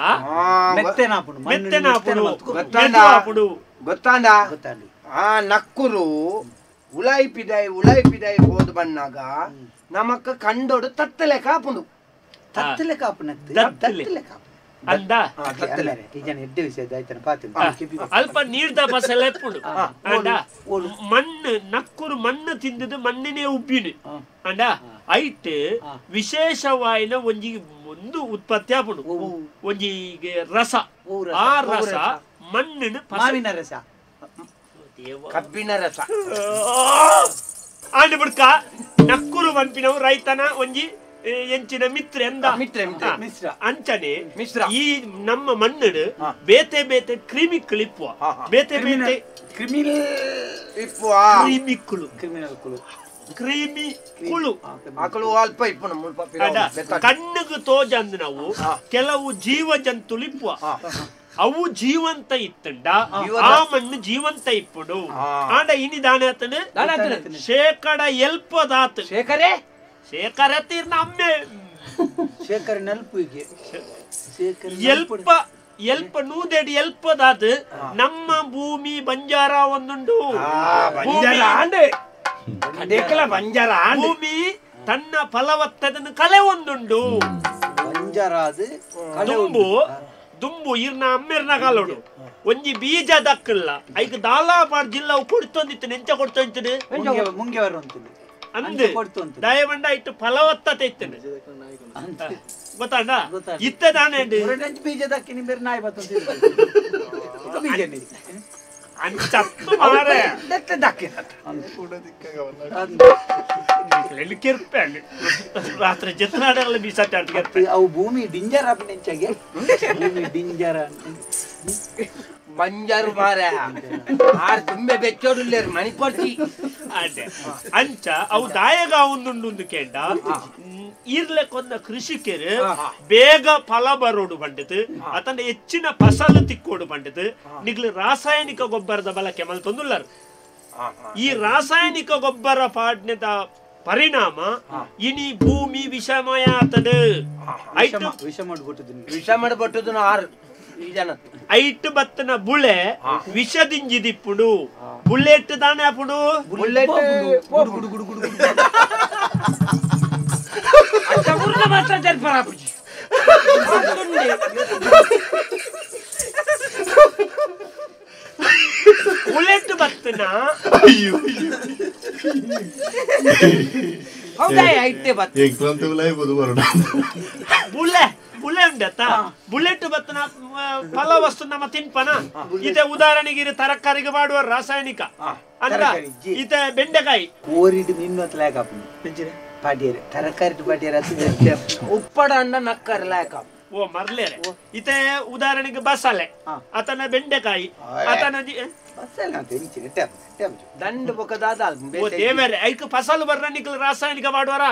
ಮೆತ್ತೆನಾಪುಡು ಮೆತ್ತೆನಾಪುಡು ಗೊತ್ತಾಂಡ ಗೊತ್ತಾಂಡ ಆ ನಕ್ಕುರು ಉಳಾಯಿ ಪಿದೈ ಉಳಾಯಿ ಪಿದೈ ಹೋದು ಬಣ್ಣಾಗ ನಮಕ್ ಕಂಡೋಡು ತತ್ತಲೆ ಕಾಪುಡು ತತ್ತಲೆ ಕಾಪುನ ದತ್ತಲೆ ಕಾಪು ಅಂದ ಅಲ್ಪ ನೀರ್ದ ಬಸಲೆ ಪುಡು ಅಂಡ ಮಣ್ಣು ನಕ್ಕುರು ಮಣ್ಣು ತಿಂದದು ಮಣ್ಣಿನೇ ಉಬ್ಬಿನು ಅಂಡ ಐಟ್ ವಿಶೇಷವಾಯಿನ ಒಂಜಿ ಒಂದು ಉತ್ಪತ್ತಿ ಆಪುಡು ಒಂಜಿ ರಸ ಆ ರಸ ಮಣ್ಣಿನ ಮಾವಿನ ರಸ ಕಬ್ಬಿನ ರಸ ಆಂಡ ಬುಡ್ಕ ನಕ್ಕುರು ಪನ್ಪಿನವು ರೈತನ ಒಂಜಿ ಎಂಚಿನ ಮಿತ್ರ ಎಂದ ಮಿತ್ರ ಮಿಶ್ರ ಅಂಚನೆ ಮಿಶ್ರ ಈ ನಮ್ಮ ಮಣ್ಣು ಬೇತೆ ಬೇತೆ ಕ್ರಿಮಿಕ್ಕಳು ಇಪ್ಪುವ ಬೇತೆ ಬೇತೆ ಕ್ರಿಮಿನಲ್ ಇಪ್ಪುವ ಕ್ರಿಮಿಕ್ಕಳು ಕ್ರಿಮಿನಲ್ ಕುಳು ಕ್ರಿಮಿ ಕುಳು ಅಕಳು ಅಲ್ಪ ಇಪ್ಪು ನಮ್ಮ ಕಣ್ಣಿಗೆ ತೋಜಂದು ನಾವು ಕೆಲವು ಜೀವ ಜಂತುಲು ಇಪ್ಪುವ ಅವು ಜೀವಂತ ಇತ್ತಂಡ ಆ ಮಣ್ಣು ಜೀವಂತ ಇಪ್ಪುಡು ಆಂಡ ಇನಿ ದಾನೆ ಆತನು ಶೇಕಡ ಎಲ್ಪದಾತು ಶೇಖರೇ ಶೇಖರ ತೀರ್ನ ಅಮ್ಮೆ ಶೇಖರ ನೆಲ್ಪುಗೆ ಎಲ್ಪ ಎಲ್ಪ ನೂದೆಡಿ ಎಲ್ಪದಾತು ನಮ್ಮ ಭೂಮಿ ಬಂಜಾರ ಒಂದುಂಡು ಬಂಜಾರ ಆಂಡೆ ಬಂಜಾರ ಭೂಮಿ ತನ್ನ ಫಲವತ್ತದನ್ನು ಕಲೆ ಒಂದುಂಡು ಬಂಜಾರ ಅದು ದುಂಬು ದುಂಬು ಇರ್ನ ಅಮ್ಮೆರ್ನ ಕಾಲೋಡು ಒಂಜಿ ಬೀಜ ದಕ್ಕಲ್ಲ ಐಕ್ ದಾಲಾಪಾಡ್ ಜಿಲ್ಲಾ ಕೊಡ್ತೊಂದಿತ್ತು ನೆಂಚ ಕೊಡ್ತೊಂತಿಡು ಮುಂಗೆವರು ಅಂತಿದ್ದು ಅಂದು ದಯವಂಡ ಇಟ್ಟು ಫಲವತ್ತತೆ ಇತ್ತು ಗೊತ್ತಾಂಡ ಇತ್ತ ದಾನೆ ಬೀಜ ದಕ್ಕಿ ನಿಂಬೆರ್ ನಾಯಿ ಬತ್ತೊಂದು ಅಂಚತ್ತು ಮಾರೆ ರಾತ್ರಿ ಜತ್ನಾಡಲ್ಲ ಬೀಸಾಟ ಅವು ಭೂಮಿ ಡಿಂಜರ್ ನೆಂಚಾಗೆ ಭೂಮಿ ಡಿಂಜರ್ ಬಂಜಾರು ಮಾರ ಆರ್ ತುಂಬೆ ಬೆಚ್ಚೋಡುಲ್ಲೇರು ಮಣಿಪರ್ಚಿ ಅದೇ ಅಂಚ ಅವು ದಾಯಗ ಒಂದುಂಡು ಕೇಂಡ ಇರ್ಲೆಕ್ಕೊಂದ ಕೃಷಿಕರು ಬೇಗ ಫಲ ಬರೋಡು ಬಂಡದು ಅತನ ಹೆಚ್ಚಿನ ಫಸಲು ತಿಕ್ಕೋಡು ಬಂಡದು ನಿಗ್ಲು ರಾಸಾಯನಿಕ ಗೊಬ್ಬರದ ಬಳಕೆ ಮಲ್ತೊಂದುಲ್ಲರು ಈ ರಾಸಾಯನಿಕ ಗೊಬ್ಬರ ಪಾಡ್ನದ ಪರಿಣಾಮ ಇನಿ ಭೂಮಿ ವಿಷಮಯ ಆತದು ವಿಷ ಮಾಡ್ಬಿಟ್ಟದು ವಿಷ ಮಾಡ್ಬಿಟ್ಟದು ಆರು ಐಟ್ ಬತ್ತನ ಬುಳೆ ವಿಷದಿಂಜಿದಿಪ್ಪುಡು ಬುಲೆಟ್ ತಾನೆ ಅಪ್ಪುಡು ಬುಲೆಟ್ ಬುಲೆಟ್ ಬತ್ತನ ಬುಲೆ ಬುಲೆ ಉಂಡತ್ತ ಬುಲೆಟ್ ಬತ್ತನ ಫಲ ವಸ್ತು ನಮ್ಮ ತಿನ್ಪನ ಇದೆ ಉದಾಹರಣೆಗೆ ತರಕಾರಿಗೆ ಮಾಡುವ ರಾಸಾಯನಿಕ ಅಂದ್ರ ಇತ ಬೆಂಡೆಕಾಯಿ ಓರಿಡು ನಿನ್ನ ಪಾಡಿಯರೆ ತರಕಾರಿ ಪಾಡಿಯರೆ ಉಪ್ಪಡ ಅಣ್ಣ ನಕ್ಕರ್ ಲಾಯಕ ಓ ಮರ್ಲೇರೆ ಇತೆ ಉದಾಹರಣೆಗೆ ಬಸಳೆ ಆತನ ಬೆಂಡೆಕಾಯಿ ಆತನ ದಂಡ ಬೊಕದಾದ ಓ ದೇವರೇ ಐಕ್ ಫಸಲು ಬರ್ರ ನಿಕ್ಲು ರಾಸಾಯನಿಕ ಮಾಡುವರ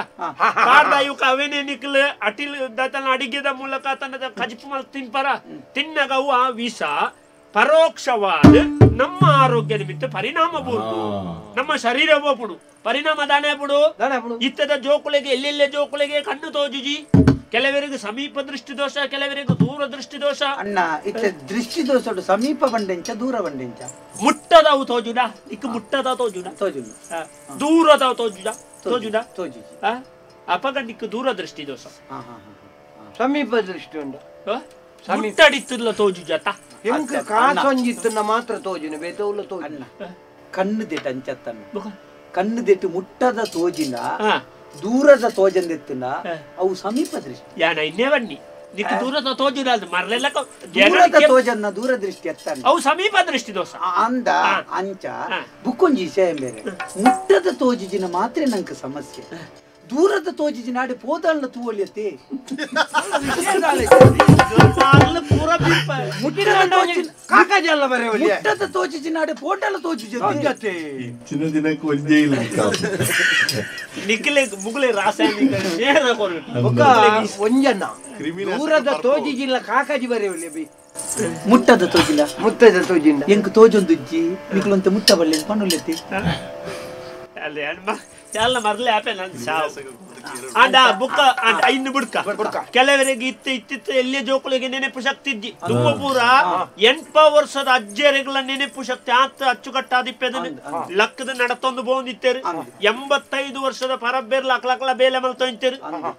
ಪಾಡ್ದ ಇವಕ್ಕೆ ಅವೇನೇ ನಿಕ್ಲು ಅಟಿಲ್ ತನ್ನ ಅಡಿಗೆದ ಮೂಲಕ ತನ್ನ ಕಜಿಪು ಮಲ್ ತಿನ್ಪರ ತಿನ್ನಗವು ಆ ವಿಷ ಪರೋಕ್ಷವಾದ ನಮ್ಮ ಆರೋಗ್ಯ ನಿಮಿತ್ತ ಪರಿಣಾಮ ಬೂರ್ದು ನಮ್ಮ ಶರೀರ ಹೋಗ್ಬಿಡು ಪರಿಣಾಮ ದಾನೆ ಬಿಡು ಇತ್ತದ ಜೋಕುಳಿಗೆ ಎಲ್ಲೆಲ್ಲೇ ಜೋಕುಳಿಗೆ ಕಣ್ಣು ತೋಜುಜಿ ಕೆಲವರಿಗೆ ಸಮೀಪ ದೃಷ್ಟಿ ದೋಷ ಕೆಲವರಿಗೆ ದೂರ ದೃಷ್ಟಿ ದೋಷ ಅಣ್ಣ ಇತ್ತ ದೃಷ್ಟಿ ದೋಷ ಸಮೀಪ ಬಂಡೆಂಚ ದೂರ ಬಂಡೆಂಚ ಮುಟ್ಟದವು ತೋಜುಡ ಇಕ್ ಮುಟ್ಟದ ತೋಜುಡ ತೋಜುಡ ದೂರದವು ತೋಜುಡ ತೋಜುಡ ತೋಜು ಅಪಗ ನಿಕ್ ದೂರ ದೃಷ್ಟಿ ದೋಷ ಸಮೀಪ ದೃಷ್ಟಿ ಉಂಟು ಮುಟ್ಟಡಿತ್ತಲ್ಲ ತೋಜು ಜತ ಎಂಕ ಕಾಸೊಂಜಿತ್ತನ್ನ ಮಾತ್ರ ತೋಜುನ ಬೇತವುಲ್ಲ ತೋಜು ಅಣ್ಣ ಕಣ್ಣು ದಿಟ್ಟ ಅಂಚತ್ತನ್ನ ಕಣ್ಣು ದಿಟ್ಟು ಮುಟ್ಟದ ತೋಜಿನ ದೂರದ ತೋಜಂದಿತ್ತಿನ ಅವು ಸಮೀಪ ದೃಷ್ಟಿ ಯಾನ ಇನ್ನೇ ಬನ್ನಿ ನಿಕ್ ದೂರದ ತೋಜುನ ಮರಲೆಲ್ಲ ದೂರದ ತೋಜನ್ನ ದೂರ ದೃಷ್ಟಿ ಅತ್ತ ಅವು ಸಮೀಪ ದೃಷ್ಟಿ ದೋಷ ಅಂದ ಅಂಚ ಬುಕ್ಕೊಂಜಿ ವಿಷಯ ಬೇರೆ ಮುಟ್ಟದ ತೋಜಿನ ಮಾತ್ರ ನಂಗೆ ಸಮಸ್ಯೆ ದೂರದ ತೋಜಿಜಿ ನಾಡೆ ಪೋದಲ್ಲ ತೂವಳಿಯತ್ತೆ ಮುಟ್ಟದ ತೋಚಿಜಿ ನಾಡೆ ಪೋಟಲ್ಲ ತೋಚಿಜಿ ಚಿನ್ನ ದಿನಕ್ಕೆ ಒಂದೇ ಇಲ್ಲ ನಿಖಲೆ ಮುಗುಲೆ ರಾಸಾಯನಿಕ ಒಂಜನ್ನ ದೂರದ ತೋಜಿಜಿಲ್ಲ ಕಾಕಾಜಿ ಬರೆಯವಲ್ಲಿ ಬಿ ಮುಟ್ಟದ ತೋಜಿಲ್ಲ ಮುಟ್ಟದ ತೋಜಿಲ್ಲ ಎಂಕ್ ತೋಜೊಂದುಜ್ಜಿ ನಿಕ್ಲಂತೆ ಮುಟ್ಟ ಬಲ್ಲೆ ಪಣ್ಣುಲೆತ್ತಿ ಅಲ್ಲೇ ಎಲ್ಲ ಮರಲೇ ಆಪೆ ನಾನು ಸಾವು ಅಂಡ ಬುಕ್ಕ ಅಂಡ ಐನು ಬುಡ್ಕ ಕೆಲವರಿಗೆ ಇತ್ತು ಇತ್ತಿತ್ತು ಎಲ್ಲಿಯ ಜೋಕುಳಿಗೆ ನೆನಪು ಶಕ್ತಿ ಇದ್ದಿ ತುಂಬ ಪೂರ 8 ವರ್ಷದ ಅಜ್ಜೆರೆಗಳ ನೆನಪು ಶಕ್ತಿ ಆತ ಅಚ್ಚುಕಟ್ಟಾದಿಪ್ಪೆದನು ಲಕ್ಕದ ನಡತೊಂದು ಬೋಂದಿತ್ತೇರು 85 ವರ್ಷದ ಪರಬ್ಬೇರ್ಲ ಅಕ್ಲಕ್ಲ ಬೇಲೆ ಮಲ್ತೊಂತೇರು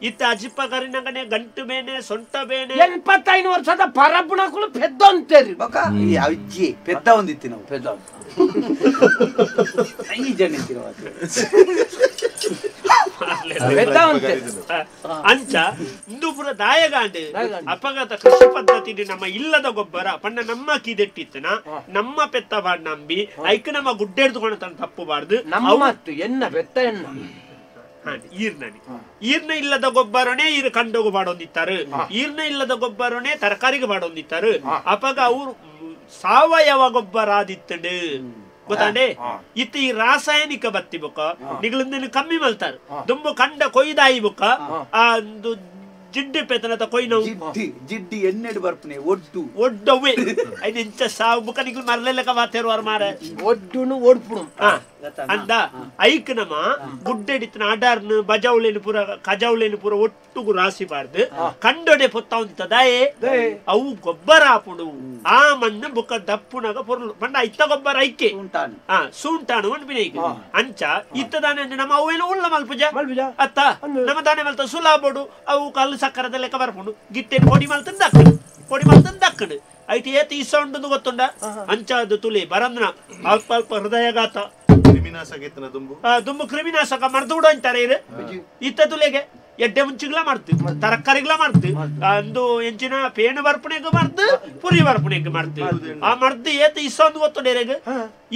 ಇತ್ತ ಅಜಿಪ್ಪ ಕರಿನಗನೆ ಗಂಟು ಬೇನೆ ಸೊಂಟ ಬೇನೆ 85 ವರ್ಷದ ಪರಬ್ಬನಕುಲು ಪೆದ್ದೊಂತೇರು ಬೊಕ ಈ ಅಜ್ಜಿ ಪೆದ್ದ ಒಂದಿತ್ತಿ ನಾವು ಪೆದ್ದ ಈ ಜನ ಅಂಚ ಇಂದು ಪುರ ದಾಯಗಾಂಡ್ ಅಪಘಾತ ಕೃಷಿ ಪದ್ಧತಿ ನಮ್ಮ ಇಲ್ಲದ ಗೊಬ್ಬರ ಪಂಡ ನಮ್ಮ ಕೀದೆಟ್ಟಿತ್ತನ ನಮ್ಮ ಪೆತ್ತ ಬಾಡ್ ನಂಬಿ ಐಕ್ ನಮ್ಮ ಗುಡ್ಡೆಡ್ದುಕೊಂಡು ತನ್ನ ತಪ್ಪು ಬಾರ್ದು ನಮ್ಮ ಎನ್ನ ಪೆತ್ತ ಎನ್ನ ಈರ್ನನಿ ಈರ್ನ ಇಲ್ಲದ ಗೊಬ್ಬರನೇ ಈರ್ ಕಂಡೋಗು ಬಾಡೊಂದಿತ್ತಾರೆ ಈರ್ನ ಇಲ್ಲದ ಗೊಬ್ಬರನೇ ತರಕಾರಿಗೆ ಬಾಡೊಂದಿತ್ತಾರೆ ಅಪಗ ಅವ್ರು ಸಾವಯವ ಗೊಬ್ಬರ ಆದಿತ್ತಂಡು ಗೊತ್ತಾಂಡೆ ಇತ್ತ ಈ ರಾಸಾಯನಿಕ ಬತ್ತಿ ಬೊಕ್ಕ ನಿಗಳಿಂದ ಕಮ್ಮಿ ಮಲ್ತಾರೆ ದುಂಬು ಕಂಡ ಕೊಯ್ದಾಯಿ ಬೊಕ್ಕ ಆ ಒಂದು ಜಿಡ್ಡು ಪೆತನತ ಕೊಯ್ನವು ಜಿಡ್ಡಿ ಎಣ್ಣೆಡು ಬರ್ಪನೆ ಒಡ್ಡು ಒಡ್ಡವ್ವೆ ಐದು ಇಂಚ ಸಾವು ಬುಕ್ಕ ನಿಗ್ಲು ಮರಲೆಲ್ಲಕ ವಾತೇರುವಾರ ಮಾರೆ ಒಡ್ಡುನು ಒಡ್ಪುನು ಅಂದ ಐಕ್ ನಮ್ಮ ಗುಡ್ಡೆಡಿತನ ಅಡರ್ನು ಬಜೌಲೇನು ಪೂರ ಕಜೌಲೇನು ಪೂರ ಒಟ್ಟುಗು ರಾಸಿ ಬಾರ್ದು ಕಂಡೊಡೆ ಪೊತ್ತ ದಾಯೆ ಅವು ಗೊಬ್ಬರ ಆಪುಡು ಆ ಮಣ್ಣು ಬುಕ್ಕ ದಪ್ಪುನಾಗ ಪೊರ್ಲು ಪಂಡ ಇತ್ತ ಗೊಬ್ಬರ ಐಕೆ ಸೂಂಟಾನು ಅನ್ಪಿನ ಈಗ ಅಂಚ ಇತ್ತದಾನೆ ಅಂದ್ರೆ ನಮ್ಮ ಅವೇನು ಉಳ್ಳ ಮಲ್ಪುಜ ಅತ್ತ ನಮ್ಮ ದಾನೆ ಮಲ್ತ ಸುಲಾಬೋಡು ಅವು ಕಲ್ಲು ಸಕ್ಕರದ ಲೆಕ್ಕ ಬರ್ಪುಂಡು ಗಿಟ್ಟೆ ಪೊಡಿ ಮಲ್ತಂದು ದಕ್ಕಡು ಪೊಡಿ ಮಲ್ತಂದು ದಕ್ಕಡು ಐತಿ ಏತ್ ಈ ಸೌಂಡ್ ಗೊತ್ತುಂಡ ಅಂಚ ಅದು ತುಲಿ ಬರಂದ್ನ ಅಲ್ಪ ಅಲ್ಪ ಹೃದಯಘಾತ ದುಂಬು ಕ್ರಿಮಿನಾಶಕ ಮರ್ದು ಬಿಡು ಅಂತಾರೆ ಇದು ಇತ್ತ ತುಲೆಗೆ ಎಡ್ಡೆ ಮುಂಚಿಗ್ಲ ಮಾಡ್ತು ತರಕಾರಿಗಳ ಮಾಡ್ತು ಅಂದು ಎಂಚಿನ ಪೇಣು ಬರ್ಪಣೆಗೆ ಮರ್ದು ಪುರಿ ಬರ್ಪಣೆಗೆ ಮಾಡ್ತು ಆ ಮರ್ದು ಏತ ಇಸೊಂದು ಗೊತ್ತುಂಡೇರೆಗ್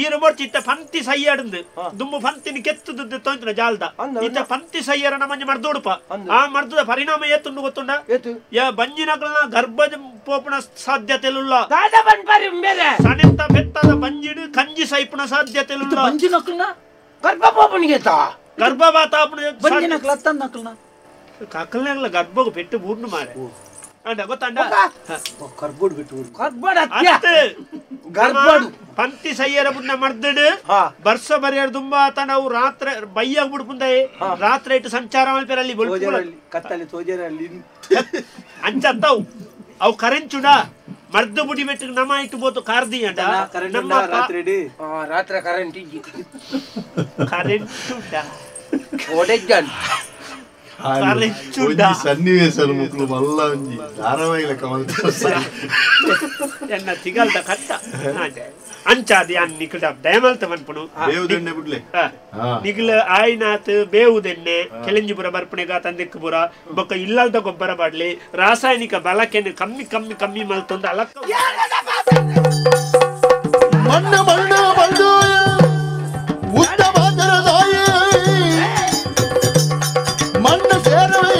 ಈರು ಬರ್ಚಿ ಇತ್ತ ಪಂತಿ ಸೈಯಾಡಂದು ದುಂಬು ಪಂತಿನ ಕೆತ್ತದ ತೋಂತಿನ ಜಾಲ್ದ ಇತ್ತ ಪಂತಿ ಸೈಯರ ನಮ್ಮಂಜಿ ಮರ್ದು ಉಡುಪ ಆ ಮರ್ದದ ಪರಿಣಾಮ ಏತುಂಡು ಗೊತ್ತುಂಡ ಬಂಜಿನಗಳನ್ನ ಗರ್ಭ ಪೋಪಣ ಸಾಧ್ಯತೆ ಸನೆತ್ತ ಬೆತ್ತದ ಬಂಜಿಡು ಕಂಜಿ ಸೈಪುಣ ಸಾಧ್ಯತೆ ಬಂಜಿನಕ್ಕಲ್ನ ಗರ್ಭ ಪೋಪಣಿಗೆ ಗರ್ಭಪಾತ ಬಂಜಿನಕ್ಕಲ ಅತ್ತನ್ನಕ್ಕಲ್ನ ಕಕ್ಕಲ್ನಾಗಲ ಗರ್ಭಗ ಪೆಟ್ಟು ಬೂರ್ನು ಮಾರೆ ಅಂಡ ಗೊತ್ತಂಡ ಕರ್ಬೋಡ್ ಬಿಟ್ಟು ಕರ್ಬೋಡ್ ಗರ್ಭಡು ಪಂತಿ ಸೈಯರ ಬುಡ್ನ ಮರ್ದಡು ಬರ್ಸ ಬರಿಯರ್ ದುಂಬಾ ನಾವು ರಾತ್ರಿ ಬೈಯಾಗ ಬಿಡ್ಪುಂದೆ ರಾತ್ರಿ ಇಟ್ಟು ಸಂಚಾರ ಮಲ್ಪೆರಲ್ಲಿ ಕತ್ತಲಿ ತೋಜರಲ್ಲಿ ಅಂಚತ್ತವು ಅವು ಕರೆಂಚುಡ ಮರ್ದು ಬುಡಿ ಬೆಟ್ಟು ನಮ್ಮ ಇಟ್ಟು ಬೋತು ಕಾರ್ದಿ ಅಂಡ ನಮ್ಮ ರಾತ್ರಿ ರಾತ್ರಿ ಕರೆಂಟ್ ಕರೆಂಟ್ ಒಡೆಜನ್ ಸನ್ನಿವೇಶ ಮಕ್ಕಳು ಮಲ್ಲ ಒಂಜಿ ಧಾರಾವಾಹಿ ಲೆಕ್ಕ ಎನ್ನ ತಿಗಲ್ದ ಕಟ್ಟ ಅಂಚಾದಿ ಅನ್ ನಿಕುಲ ದಯಮಲ್ತ ಮನ್ಪುನು ಬೇವುದೆಣ್ಣೆ ಬಿಡ್ಲೆ ನಿಗಲ ಆಯ್ನಾತ್ ಬೇವುದೆಣ್ಣೆ ಕೆಲೆಂಜಿಪುರ ಬರ್ಪಣೆಗ ತಂದಿಕ್ಕಪುರ ಬೊಕ್ಕ ಇಲ್ಲಲ್ದ ಗೊಬ್ಬರ ಬಾಡ್ಲಿ ರಾಸಾಯನಿಕ ಬಳಕೆಯನ್ನು ಕಮ್ಮಿ ಕಮ್ಮಿ ಕಮ್ಮಿ ಮಲ್ತೊಂದು ಅಲಕ್ಕ ಮಣ್ಣು ಮಣ್ಣು ಮಣ್ಣು ಮಣ್ಣು ಸೇರವೆ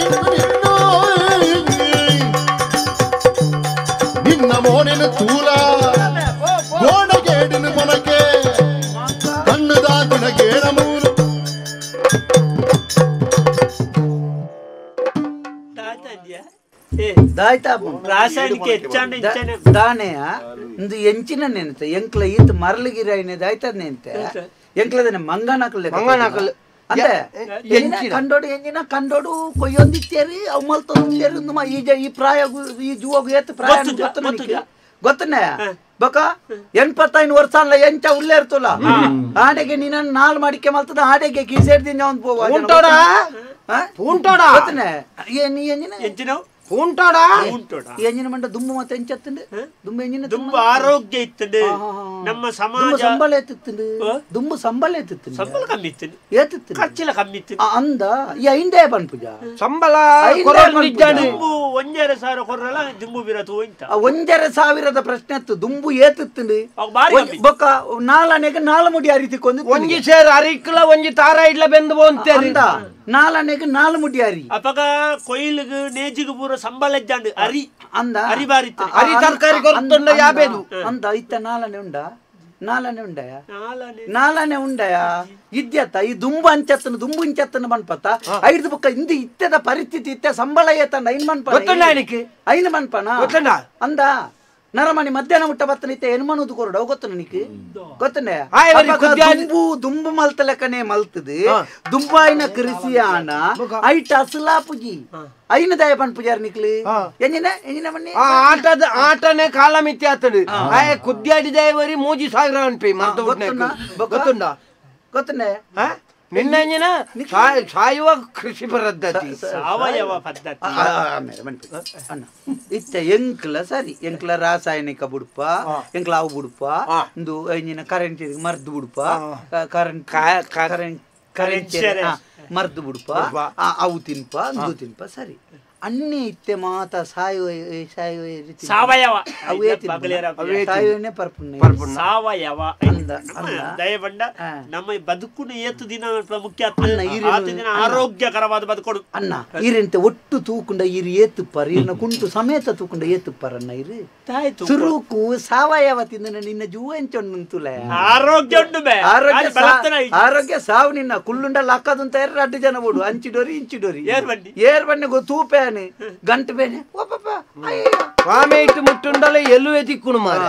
ನಿನ್ನ ಮೋನಿನ ತೂಲ ಗೋಣಗೇಡಿನ ಮೊನಕೆ ಕಣ್ಣುದಾತಿನ ಗೇಣ ಮೂಲ ರಾಸಾಯನಿಕ ದಾನೆಯ ಇಂದು ಎಂಚಿನ ನೆನತೆ ಎಂಕ್ಲ ಈತ ಮರಳಿಗಿರ ದಾಯ್ತದ ನೆನತೆ ಎಂಕ್ಲದನೆ ಮಂಗನಕಲ್ ಮಂಗನಕಲ್ ಅಂದ್ರೆ ಕಂಡೋಡು ಎಂಜಿನ ಕಂಡೋಡು ಕೊಯ್ಯೊಂದಿತ್ತೇರಿ ಅವು ಮಲ್ತೊಂದಿತ್ತೇರಿ ಈ ಈ ಪ್ರಾಯ ಈ ಜುವಗು ಏತ್ ಪ್ರಾಯ ಗೊತ್ತನೆ ಬಕ 85 ವರ್ಷ ಅಲ್ಲ ಎಂಚ ಉಲ್ಲೇ ಇರ್ತಲ್ಲ ಆಡೆಗೆ ನೀನ ನಾಲ್ ಮಾಡಿಕೆ ಮಲ್ತದ ಆಡೆಗೆ ಕೀಸೇಡ್ ದಿನ ಒಂದು ಪೋವ ಗೊತ್ತನೆ ನೀ ಎಂಜಿನ ಎಂಚಿನ ಎಂಜಿನ ಮಂಡ ದುಂಬು ಮತ್ತೆ ಎಂಚತ್ತುಂಡು ದುಂಬು ಎಂಜಿನ ದುಂಬು ಆರೋಗ್ಯ ಇತ್ತುಂಡು ನಮ್ಮ ಸಮಾಜ ಸಂಬಳ ಎತ್ತುತ್ತುಂಡು ದುಂಬು ಸಂಬಳ ಎತ್ತುತ್ತುಂಡು ಸಂಬಳ ಕಮ್ಮಿ ಇತ್ತು ಏತಿತ್ತು ಖರ್ಚಿಲ ಕಮ್ಮಿ ಇತ್ತು ಅಂದ ಈ ಐಂದೇ ಪನ್ಪುಜ ಸಂಬಳ ದುಂಬು 1,500 ಕೊರ್ರಲ್ಲ ದುಂಬು ಬಿರತು ಅಂತ 1,500 ಪ್ರಶ್ನೆ ಇತ್ತು ದುಂಬು ಏತಿತ್ತುಂಡು ಬೊಕ್ಕ ನಾಲನೆಗೆ ನಾಲ್ ಮುಡಿ ಅರಿತಿಕೊಂದು ಒಂಜಿ ಸೇರ್ ಅರಿಕ್ಲ ಒಂಜಿ ತಾರ ಇಡ್ಲ ಬೆಂದು ಅಂತ ನಾಲನೆಗೆ ನಾಲ್ ಮುಡಿ ಅರಿ ಅಪಗ ಕೊಯ್ಲಿಗೆ ನೇಜಿಗೆ ಪೂರ ಸಂಬಳ ಇಜ್ಜಾಂಡ್ ಅರಿ ಅಂದ ಅರಿ ಬಾರಿ ಅರಿ ತರಕಾರಿ ಕೊರ್ತುಂಡ ಯಾಬೇದು ಅಂದ ಇತ್ತ ನಾಲನೆ ಉಂಡ ನಾಲನೆ ಉಂಡಯ ನಾಲನೆ ಉಂಡಯ ಇದ್ಯತ್ತ ಈ ದುಂಬು ಅಂಚತ್ತನ ದುಂಬು ಇಂಚತ್ತನ ಮನ್ಪತ್ತ ಐದು ಬುಕ್ಕ ಇಂದು ಇತ್ತದ ಪರಿಸ್ಥಿತಿ ಇತ್ತ ಸಂಬಳ ಏತಂಡ ಐನ್ ಮನ್ಪ ಐನ್ ಮನ್ಪನ ಅಂದ ನರಮಣಿ ಮಧ್ಯಾಹ್ನ ಮುಟ್ಟ ಬತ್ತನ ಇತ್ತ ಎನ್ಮನುದು ಕೊರಡ ಗೊತ್ತ ನನಗೆ ಗೊತ್ತನೆ ದುಂಬು ದುಂಬು ಮಲ್ತಲಕನೆ ಮಲ್ತದು ದುಂಬಾಯಿನ ಕೃಷಿಯಾನ ಐಟ ಅಸಲಾಪುಜಿ ಐನ ದಯ ಪನ್ ಪೂಜಾರಿ ನಿಕ್ಲಿ ಎಂಜಿನ ಎಂಜಿನ ಬನ್ನಿ ಆಟದ ಆಟನೆ ಕಾಲ ಮಿತಿ ಆತಡು ಆಯ ಕುದ್ಯಾಡಿ ದಯವರಿ 3000 ಅನ್ಪಿ ಮರ್ತ ಗೊತ್ತುಂಡ ಗೊತ್ತನೆ ನಿನ್ನ ಎಂಜಿನ ಸಾಯುವ ಕೃಷಿ ಪದ್ಧತಿ ಸಾವಯವ ಪದ್ಧತಿ ಇತ್ತ ಎಂಕ್ಲ ಸರಿ ಎಂಕ್ಲ ರಾಸಾಯನಿಕ ಬುಡ್ಪ ಎಂಕ್ಲ ಅವು ಬುಡ್ಪ ಇಂದು ಎಂಜಿನ ಕರೆಂಟ್ ಮರ್ದು ಬುಡ್ಪ ಕರೆಂಟ್ ಕರೆಂಟ್ ಮರ್ದು ಬುಡ್ಪ ಅವು ತಿನ್ಪ ಅಂದು ತಿನ್ಪ ಸರಿ ಅನ್ನಿ ಇತ್ತೆ ಮಾತ ಸಾಯುವ ಸಾಯುವ ಸಾವಯವ ಅವೇ ಸಾಯುವನೇ ಪರ್ಪುಣ್ಣ ಸಾವಯವ ದಯಬಂಡ ನಮ್ಮ ಬದುಕುನ ಏತು ದಿನ ಮುಖ್ಯ ದಿನ ಆರೋಗ್ಯಕರವಾದ ಬದುಕೊಡು ಅಣ್ಣ ಈರೆಂತೆ ಒಟ್ಟು ತೂಕುಂಡ ಇರು ಏತುಪ್ಪರ್ ಇರ್ನ ಕುಂಟು ಸಮೇತ ತೂಕುಂಡ ಏತುಪ್ಪರ್ ಅಣ್ಣ ಇರು ಸುರುಕು ಸಾವಯವ ತಿಂದ ನಿನ್ನ ಜೂವ ಎಂಚೊಂಡು ಆರೋಗ್ಯ ಉಂಡು ಆರೋಗ್ಯ ಆರೋಗ್ಯ ಸಾವು ನಿನ್ನ ಕುಲ್ಲುಂಡ ಲಕ್ಕದಂತ ಎರಡು ಜನ ಬೋಡು ಅಂಚಿಡೋರಿ ಇಂಚಿಡೋರಿ ಏರ್ ಬನ್ನಿ ತೂಪೆ ಗಂಟು ಬೇನೆ ವಾಮೇಟ್ ಮುಟ್ಟುಂಡಲ ಎಲ್ಲುವೆ ತಿಕ್ಕುನು ಮಾರ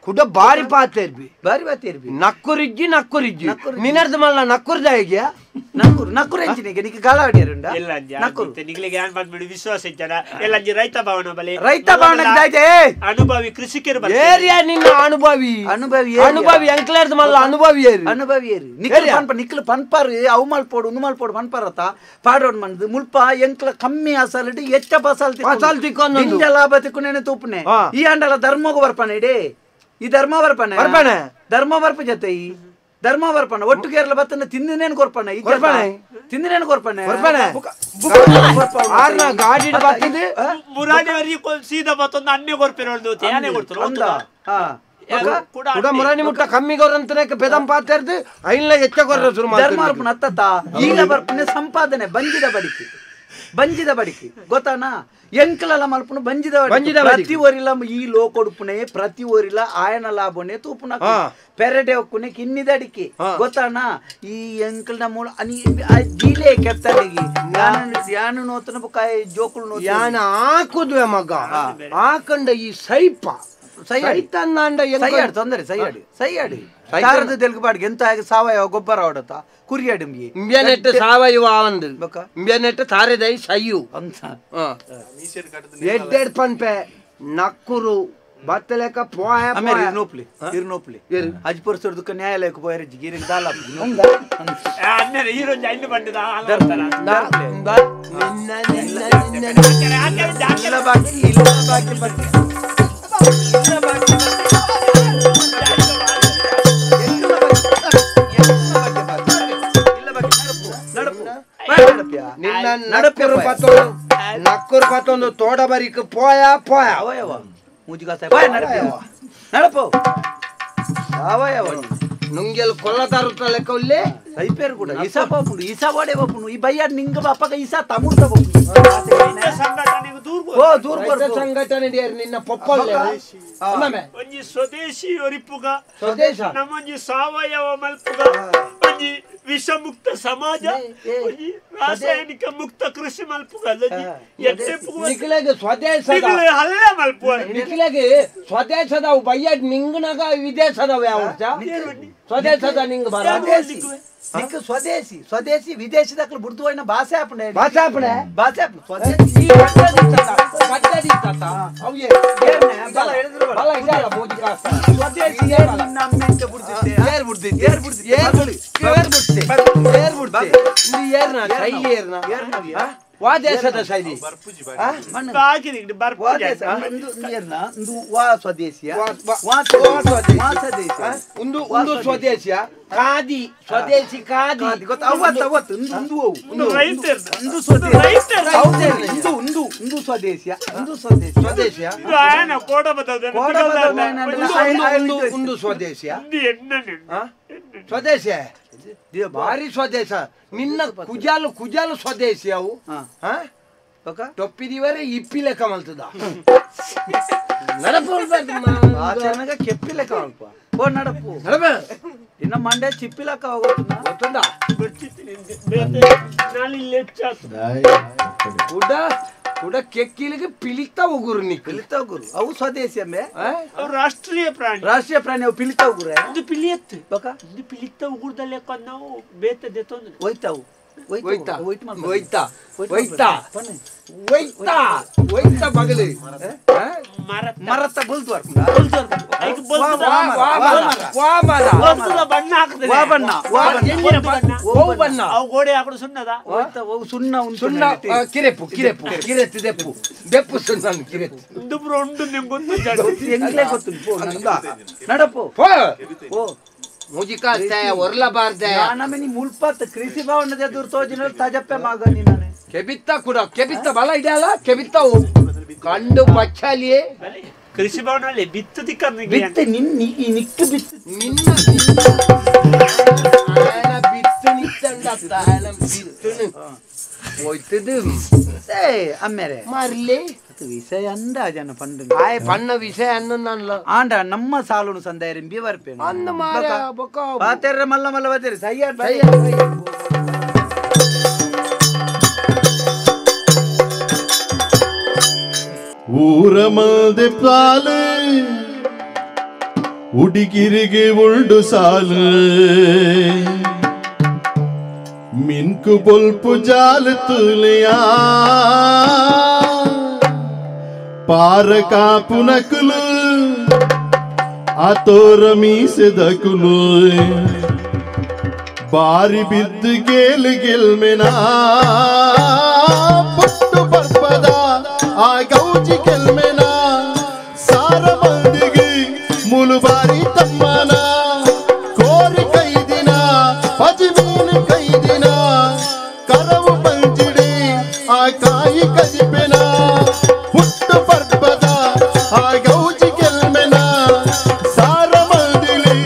ಕುಡ ಬಾರಿ ಪಾತೇರ್ಬಿ ಬಾರಿ ಪಾತೇರ್ಬಿ ನಕ್ಕುರಿಜ್ಜಿ ನಕ್ಕುರಿಜ್ಜಿ ನಿನರ್ದ ಮಲ್ಲ ನಕ್ಕುರ್ದ ಹೇಗೆ ನಕ್ಕುರು ನಕ್ಕುರು ಎಂಚಿನಿಗೆ ನಿಕ್ಕೆ ಗಾಳಾಡಿಯರುಂಡ ನಕ್ಕುರು ನಿಗ್ಲಿಗೆ ಏನ್ ಬಂದ್ಬಿಡು ವಿಶ್ವಾಸ ಇದ್ದಾರ ಎಲ್ಲಂಜಿ ರೈತ ಭವನ ಬಲಿ ರೈತ ಭವನ ಅನುಭವಿ ಕೃಷಿಕರು ಏರಿಯಾ ನಿನ್ನ ಅನುಭವಿ ಅನುಭವಿ ಅನುಭವಿ ಎಂಕ್ಲೇರ್ದ ಮಲ್ಲ ಅನುಭವಿ ಏರಿ ಅನುಭವಿ ಏರಿ ನಿಕ್ಲು ಪನ್ಪ ನಿಕ್ಲು ಪನ್ಪಾರು ಅವು ಮಲ್ಪೋಡು ಉಂದು ಮಲ್ಪೋಡು ಪನ್ಪಾರತ ಪಾಡೋಡ್ ಮಂದು ಮುಲ್ಪ ಎಂಕ್ಲ ಕಮ್ಮಿ ಅಸಲಿಟ್ಟು ಹೆಚ್ಚ ಫಸಲ್ ಫಸಲ್ ತಿಕ್ಕೊಂಡು ಇಂಜ ಲಾಭ ತಿಕ್ಕೊಂಡೇನೆ ತೂಪನೆ ಈ ಅಂಡಲ ಧರ್ಮಗೂ ಬರ್ಪಾನೆ ಇಡೇ ಈ ಧರ್ಮ ಬರ್ಪಣೆ ಬರ್ಪಣೆ ಧರ್ಮ ಬರ್ಪ ಜೊತೆ ಈ ಧರ್ಮ ಬರ್ಪಣ ಒಟ್ಟು ಕೇರಳ ಬತ್ತನ ತಿಂದಿನೇನು ಕೊರ್ಪಣೆ ತಿಂದಿನೇನು ಕೊರ್ಪಣೆ ಕೊರ್ಪಣೆ ಆರ್ನ ಗಾಡಿ ಬತ್ತಿದೆ ಮುರಾನಿ ವರಿ ಸೀದಾ ಬತ್ತೊಂದು ಅನ್ನೆ ಕೊರ್ಪಿರೋದು ತೇನೆ ಕೊಡ್ತಾರೆ ಕೂಡ ಮುರಾನಿ ಮುಟ್ಟ ಕಮ್ಮಿ ಗೊರಂತನೆ ಬೆದಂ ಪಾತೇರ್ದು ಐನ್ಲ ಹೆಚ್ಚ ಗೊರ್ರ ಶುರು ಧರ್ಮ ಅರ್ಪಣ ಅತ್ತತ್ತ ಈಗ ಬರ್ಪಣೆ ಸಂಪಾದನೆ ಬಂಜಿದ ಬಡಿಕೆ ಬಂಜಿದ ಬಡಿಕೆ ಗೊತ್ತಾನ ಎಂಕಲಲ ಮಲ್ಪುನು ಬಂಜಿದ ಬಂಜಿದ ಪ್ರತಿ ಒರಿಲ ಈ ಲೋಕೊಡುಪುನೆ ಪ್ರತಿ ಒರಿಲ ಆಯನ ಲಾಭನೆ ತೂಪುನ ಪೆರಡೆ ಒಕ್ಕುನೆ ಕಿನ್ನಿದ ಅಡಿಕೆ ಗೊತ್ತಾನ ಈ ಎಂಕಲ್ನ ಮೂಲ ಅನಿ ಜೀಲೆ ಕೆತ್ತಡಿಗೆ ಯಾನು ನೋತನ ಬುಕ್ಕಾಯ ಜೋಕುಳು ನೋತ ಯಾನ ಆಕುದುವೆ ಮಗ ಆಕಂಡ ಈ ಸೈಪ ಸೈತನ್ನಾಂಡ ಸೈಯಾಡು ತೊಂದರೆ ಸೈಯಾಡು ಸೈಯಾಡು ತಾರದ ತೆಲುಗು ಎಂತ ಆಗಿ ಸಾವಯವ ಗೊಬ್ಬರ ಹೊಡತ ಕುರಿಯಾಡು ಇಂಬಿಯನೆಟ್ ಸಾವಯವ ಆವಂದು ಇಂಬಿಯನೆಟ್ ತಾರೆದೈ ಸೈಯು ಅಂತ ಎಡ್ಡೆಡ್ ಪನ್ಪೆ ನಕ್ಕುರು ಬತ್ತಲೆಕ ಪೋಯ ಆಮೇಲೆ ಇರ್ನೋಪ್ಲಿ ಇರ್ನೋಪ್ಲಿ ಅಜ್ಪುರ ಸೊರ್ದಕ್ಕ ನ್ಯಾಯಾಲಯಕ್ಕೆ ಪೋಯರ ಗಿರಿನ ದಾಲ ಈರೊಂದು ಐದು ಬಂಡಿದ ಇಲ್ಲ ಬಾಕಿ ಇಲ್ಲ ಬಾಕಿ ಬಾಕಿ ಇಲ್ಲ ಬಾಕಿ ನಿನ್ನ ನಡಪುರು ಪತ್ತೊಂದು ನಕ್ಕುರು ಪತ್ತೊಂದು ತೋಡ ಬರಿಕ್ ಪೋಯ ಪೋಯ ಅವಯವ ಮುಜುಗಾಸ ನಡಪ ನಡಪು ಅವಯವ ನುಂಗೆಲ್ ಕೊಲ್ಲತಾರುತ್ತ ಲೆಕ್ಕ ಉಲ್ಲೇ ಸೈಪೇರು ಕೂಡ ಇಸಾ ಬಾಪುಂಡು ಇಸಾ ವಾಡೆ ಬಾಪುಂಡು ಈ ಬಯ್ಯ ನಿಂಗ ಬಾಪಗ ಇಸಾ ತಮುರ್ತ ಬಾಪುಂಡು ಸಂಘಟನೆಗೆ ದೂರ ಓ ದೂರ ಸಂಘಟನೆ ನಿನ್ನ ಪೊಪ್ಪಲ್ಲ ಒಂಜಿ ಸ್ವದೇಶಿ ಒರಿಪುಗ ಸ್ವದೇಶ ನಮ್ಮೊಂಜಿ ಸಾವಯವ ಮಲ್ಪುಗ ಒಂಜಿ ವಿಷಮುಕ್ತ ಸಮಾಜ ಒಂಜಿ ರಾಸಾಯನಿಕ ಮುಕ್ತ ಕೃಷಿ ಮಲ್ಪುಗ ನಿಕ್ಲೆಗ್ ಸ್ವದೇಶ ಹಲ್ಲೆ ಮಲ್ಪುವ ನಿಕ್ಲೆಗ್ ಸ್ವದೇಶದ ಬಯ್ಯ ನಿಂಗನಾಗ ವಿದೇಶದವ ಯಾವ ಸ್ವದೇಶದ ನಿಂಗ ಸ್ವದೇಶಿ ನಿಕ್ ಸ್ವದೇಶಿ ಸ್ವದೇಶಿ ವಿದೇಶದ ಬುಡ್ದು ಹೋಯ್ನ ಭಾಷೆ ಆಪಣೆ ಭಾಷೆ ಆಪಣೆ ಭಾಷೆ ಆಪಣೆ ಸ್ವದೇಶಿ ವಾದೇಶದ ಶೈಲಿ ಸ್ವದೇಶಿಯ ಒಂದು ಒಂದು ಸ್ವದೇಶಿಯ ಖಾದಿ ಸ್ವದೇಶಿ ಖಾದಿ ಸ್ವದೇಶಿಯ ಸ್ವದೇಶಿಯ ಒಂದು ಸ್ವದೇಶಿಯ ಸ್ವದೇಶಿಯ ಭಾರಿ ಸ್ವದೇಶ ನಿನ್ನ ಕುಜಾಲು ಕುಜಾಲು ಸ್ವದೇಶಿ ಅವು ಟೊಪ್ಪಿದಿವರೆ ಇಪ್ಪಿ ಲೆಕ್ಕ ಮಲ್ತದ ನಡಪು ಕೆಪ್ಪಿ ಲೆಕ್ಕ ಮಲ್ಪ ಓ ನಡಪು ನಡಪ ಇನ್ನ ಮಂಡೆ ಚಿಪ್ಪಿ ಲೆಕ್ಕ ಹೋಗುತ್ತದ ಕುಡ ಕುಡ ಕೆಕ್ಕಿಲಿಗೆ ಪಿಲಿತ ಉಗುರು ನೀ ಪಿಲಿತ ಉಗುರು ಅವು ಸ್ವದೇಶಿ ಅಂಬೆ ಅವು ರಾಷ್ಟ್ರೀಯ ಪ್ರಾಣಿ ರಾಷ್ಟ್ರೀಯ ಪ್ರಾಣಿ ಅವು ಪಿಲಿತ ಉಗುರು ಇದು ಪಿಲಿಯತ್ತು ಬಕ ಇದು ಪಿಲಿತ ಉಗುರ್ದಲ್ಲೇ ನಾವು ಬೇತ ದೆತ್ತೊಂದು ಹೋಯ್ತಾವು ಹೋಯ್ತಾ ಹೋಯ್ತಾ ಹೋಯ್ತಾ ಹೋಯ್ತಾ ಹೋಯ್ತಾ ಮಗಲಿ ಮರತ್ತ ಬಲ್ದು ಗೋಡೆ ಹಾಕಡು ಸುಣ್ಣದ ಸುಣ್ಣ ಸುಣ್ಣ ಕಿರೆಪು ಕಿರೆಪು ಕಿರೆತ್ತು ದೆಪ್ಪು ದೆಪ್ಪು ಸುಣ್ಣ ಕಿರೆತ್ತು ಉಂಡು ಉಂಡು ನಿಮ್ಗೆ ಗೊತ್ತು ಎಂಗ್ಲೇ ಗೊತ್ತು ನಡಪು ಓ ಮುಜಿಕಾಸ್ತಾಯ ಒರ್ಲಬಾರ್ದೆ ನಮನಿ ಮುಲ್ಪತ್ ಕೃಷಿ ಭವನದ ದೂರ ತೋಜಿನ ತಾಜಪ್ಪೆ ಮಗ ನೀನಾನೆ ಕೆಬಿತ್ತ ಕೂಡ ಕೆಬಿತ್ತ ಬಲ ಇದೆಯಲ್ಲ ಕೆಬಿತ್ತ ಕಂಡು ಪಚ್ಚಾಲಿಯೇ ಕೃಷಿ ಭವನಲ್ಲಿ ಬಿತ್ತು ದಿಕ್ಕ ಬಿತ್ತು ನಿನ್ನ ನಿಕ್ಕು ಬಿತ್ತು ನಿನ್ನ ಬಿತ್ತು ನಿತ್ತಂಡ ಬಿತ್ತು ಹೋಯ್ತದು ಅಮ್ಮೇರೆ ಮಾರ್ಲಿ ವಿಷಯ ಅಂದ ಜನ ಪಂಡು ಆಯ್ ಪಣ್ಣ ವಿಷಯ ಅನ್ನಲ್ಲ ಆಂಡ ನಮ್ಮ ಸಾಲುನು ಸಂದಾಯರಿ ಬಿವರ್ಪೆ ಅಂದ ಮಾರ ಬೊಕ್ಕ ಬಾತೆರ್ರೆ ಮಲ್ಲ ಮಲ್ಲ ಬಾತೆರೆ ಸಯ್ಯ ಊರ ಮಲ್ದೆ ಪಾಲು ಉಡಿಗಿರಿಗೆ ಉಂಡು ಸಾಲು ಮಿನ್ಕು ಬೊಲ್ಪು ಜಾಲ ತುಲಿಯಾ ಪಾರ ಕಾಪು ನಕುಲು ಆತೋರ ಮೀಸೆದಕುಲು ಬಾರಿ ಬಿದ್ದು ಗೇಲು ಗೆಲ್ಮೆನಾ ಪುಟ್ಟು ಪರ್ಪದ ಆ ಗೌಜಿ ಗೆಲ್ಮೆನಾ ಸಾರ ಮಂದಿಗೆ ಮುಲು ಬಾರಿ ತಮ್ಮನ ಕೋರಿ ಕೈದಿನ ಪಜಿಮೀನು ಕೈದಿನ ಕರವು ಪಂಚಿಡಿ ಆ ಕಾಯಿ ಕಜಿಪೆನ ಹುಟ್ಟು ಪರ್ಬದ ಆ ಗೌಜಿ ಗೆಲ್ಮೆನ ಸಾರ ಮಂದಿಲಿ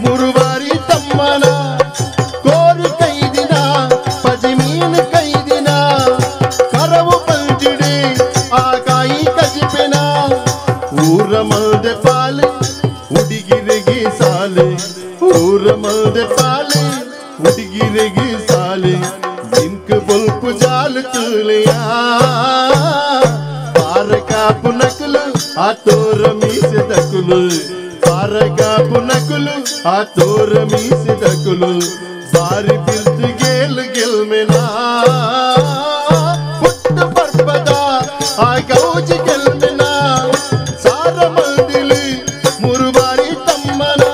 ಮುರುಬಾರಿ ತಮ್ಮನ ಕೋರಿ ಕೈದಿನ ಪಜಿಮೀನು ಕೈದಿನ ಕರವು ಪಂಚಿಡಿ ಆ ಕಾಯಿ ಕಜಿಪೆನ ಊರ ಮಲ್ದೆ ಪಾಲೆ ಹುಡುಗಿರಿಗೆ ಸಾಲೆ ಊರ ಮಲ್ದೆ ಪಾಲೆ ಹುಡುಗಿರಿಗೆ ಸಾಲೆ ನಿನ್ಕ ಬೊಲ್ಪು ಜಾಲು ತುಲಿಯಾ ಪಾರ ಕಾಪು ನಕಲು ಆ ತೋರ ಮೀಸೆದಕುಲು ಪಾರ ಕಾಪು ನಕಲು ಆ ತೋರ ಮೀಸೆದಕುಲು ಬಾರಿ ಬಿಲ್ತು ಗೇಲು ಗೆಲ್ಮೆನಾ ಪುಟ್ಟು ಪರ್ಬದ ಆ ಗೌಜಿ ಗೆಲ್ಮೆನಾ ಸಾರ ಮಂದಿಲಿ ಮುರುಬಾರಿ ತಮ್ಮನ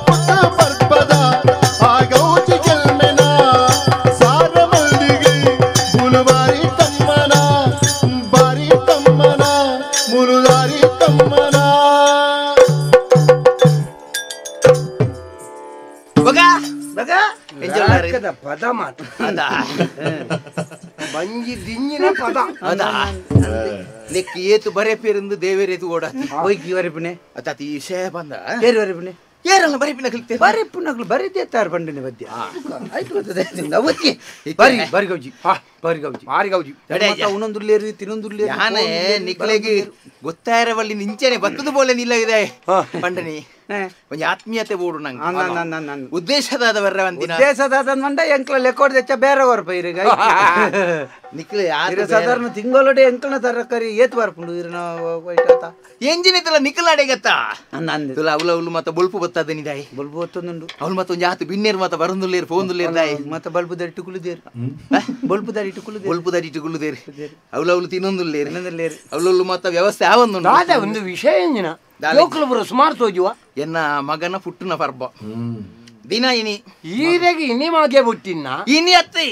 ಪುಟ್ಟ ಪರ್ಬದ ಆ ಗೌಜಿ ಗೆಲ್ಮೆನ ಸಾರ ಮಂದಿಗೆ ಮುಲುಬಾರಿ ತಮ್ಮನ ಬಾರಿ ತಮ್ಮನ ಮುಲುದಾರಿ ತಮ್ಮನ ಪದ ಮಾತು ಬಂಜಿ ದಿಂಜಿನ ಪದ ಅದಾ ಲೆಕ್ಕ ಏತು ಬರೆಪೇರಿಂದ ದೇವೇರೇತು ಓಡ ಹೋಯ್ಕಿ ವರೆಪುನೆ ಅತಾತಿ ವಿಷಯ ಬಂದ ಏರು ವರೆಪುನೆ ಏರಲ್ಲ ಬರೆಪಿನಕಲು ಬರೆಪುನಕಲು ಬರೆದೇತಾರ ಬಂಡನೆ ಬದ್ಯ ಆಯ್ತು ಗೊತ್ತದೆ ಅವತ್ತಿ ಬಾರಿ ಬಾರಿ ಗೌಜಿ ಬಾರಿ ಗೌಜಿ ಬಾರಿ ಗೌಜಿ ಉನ್ನೊಂದುರ್ಲೇರು ತಿನ್ನೊಂದುರ್ಲೇರು ಯಾನೆ ನಿಕ್ಲೆಗೆ ಗೊತ್ತಾಯಿರವಲ್ಲಿ ನಿಂಚೆನೆ ಬತ್ತದ ಬೋಲೆ ನಿಲ್ಲ ಇದೆ ಪಂಡನಿ ಒಂಜಿ ಆತ್ಮೀಯತೆ ಬೋಡು ನಂಗೆ ಉದ್ದೇಶದಾದ ಬರ್ರ ಒಂದಿನ ಉದ್ದೇಶದಾದ ಮಂಡ ಎಂಕ್ಲ ಲೆಕ್ಕೋಡ್ ದೆಚ್ಚ ಬೇರೆ ವರ್ಪ ಇರಗ ನಿಕ್ಲೆ ಸಾಧಾರಣ ತಿಂಗಳೊಡೆ ಎಂಕ್ಲನ ತರಕಾರಿ ಏತ್ ಬರ್ಪುಂಡು ಇರನ ವೈಟಾತ ಎಂಜಿನ್ ಇತ್ತಲ್ಲ ನಿಕ್ಲಾಡೆಗತ್ತ ತುಲ ಅವಲ ಅವಲು ಮತ್ತ ಬೊಲ್ಪು ಬತ್ತದ ನಿದಾಯಿ ಬೊಲ್ಪು ಬತ್ತೊಂದುಂಡು ಅವಳು ಮತ್ತ ಒಂಜಿ ಆತು ಬಿನ್ನೇರು ಮತ್ತ ಬರಂದುಲ್ಲೇರು ಫೋನ್ದುಲ್ಲೇರು ದಾಯಿ ಮತ್ತ ಬಲ್ಪು ದರಿಟ್ಟು ಕುಲುದೇರು ಬೊಲ್ಪು ದರಿಟ್ಟು ಕುಲುದೇರು ಬೊಲ್ಪು ದರಿಟ್ಟು ಕುಲುದೇರು ಅವಳು ತಿನ್ನೊಂದುಲ್ಲೇರು ತಿನ್ನೊಂದುಲ್ಲೇರು ಅವಳು ಮತ್ತ ವ್ಯವಸ್ಥೆ ಆವೊಂದುಂಡು ದಾದ ಒಂದು ವಿಷಯ ಎಂಜಿನ ಲೋಕಲಬರು ಸುಮಾರು ತೋಜುವ ಎನ್ನ ಮಗನ ಪುಟ್ಟುನ ಪರ್ಬ ದಿನ ಇನಿ ಈರೆಗೆ ಇನಿ ಮಗೆ ಬುಟ್ಟಿನ ಇನಿ ಅತ್ತಿ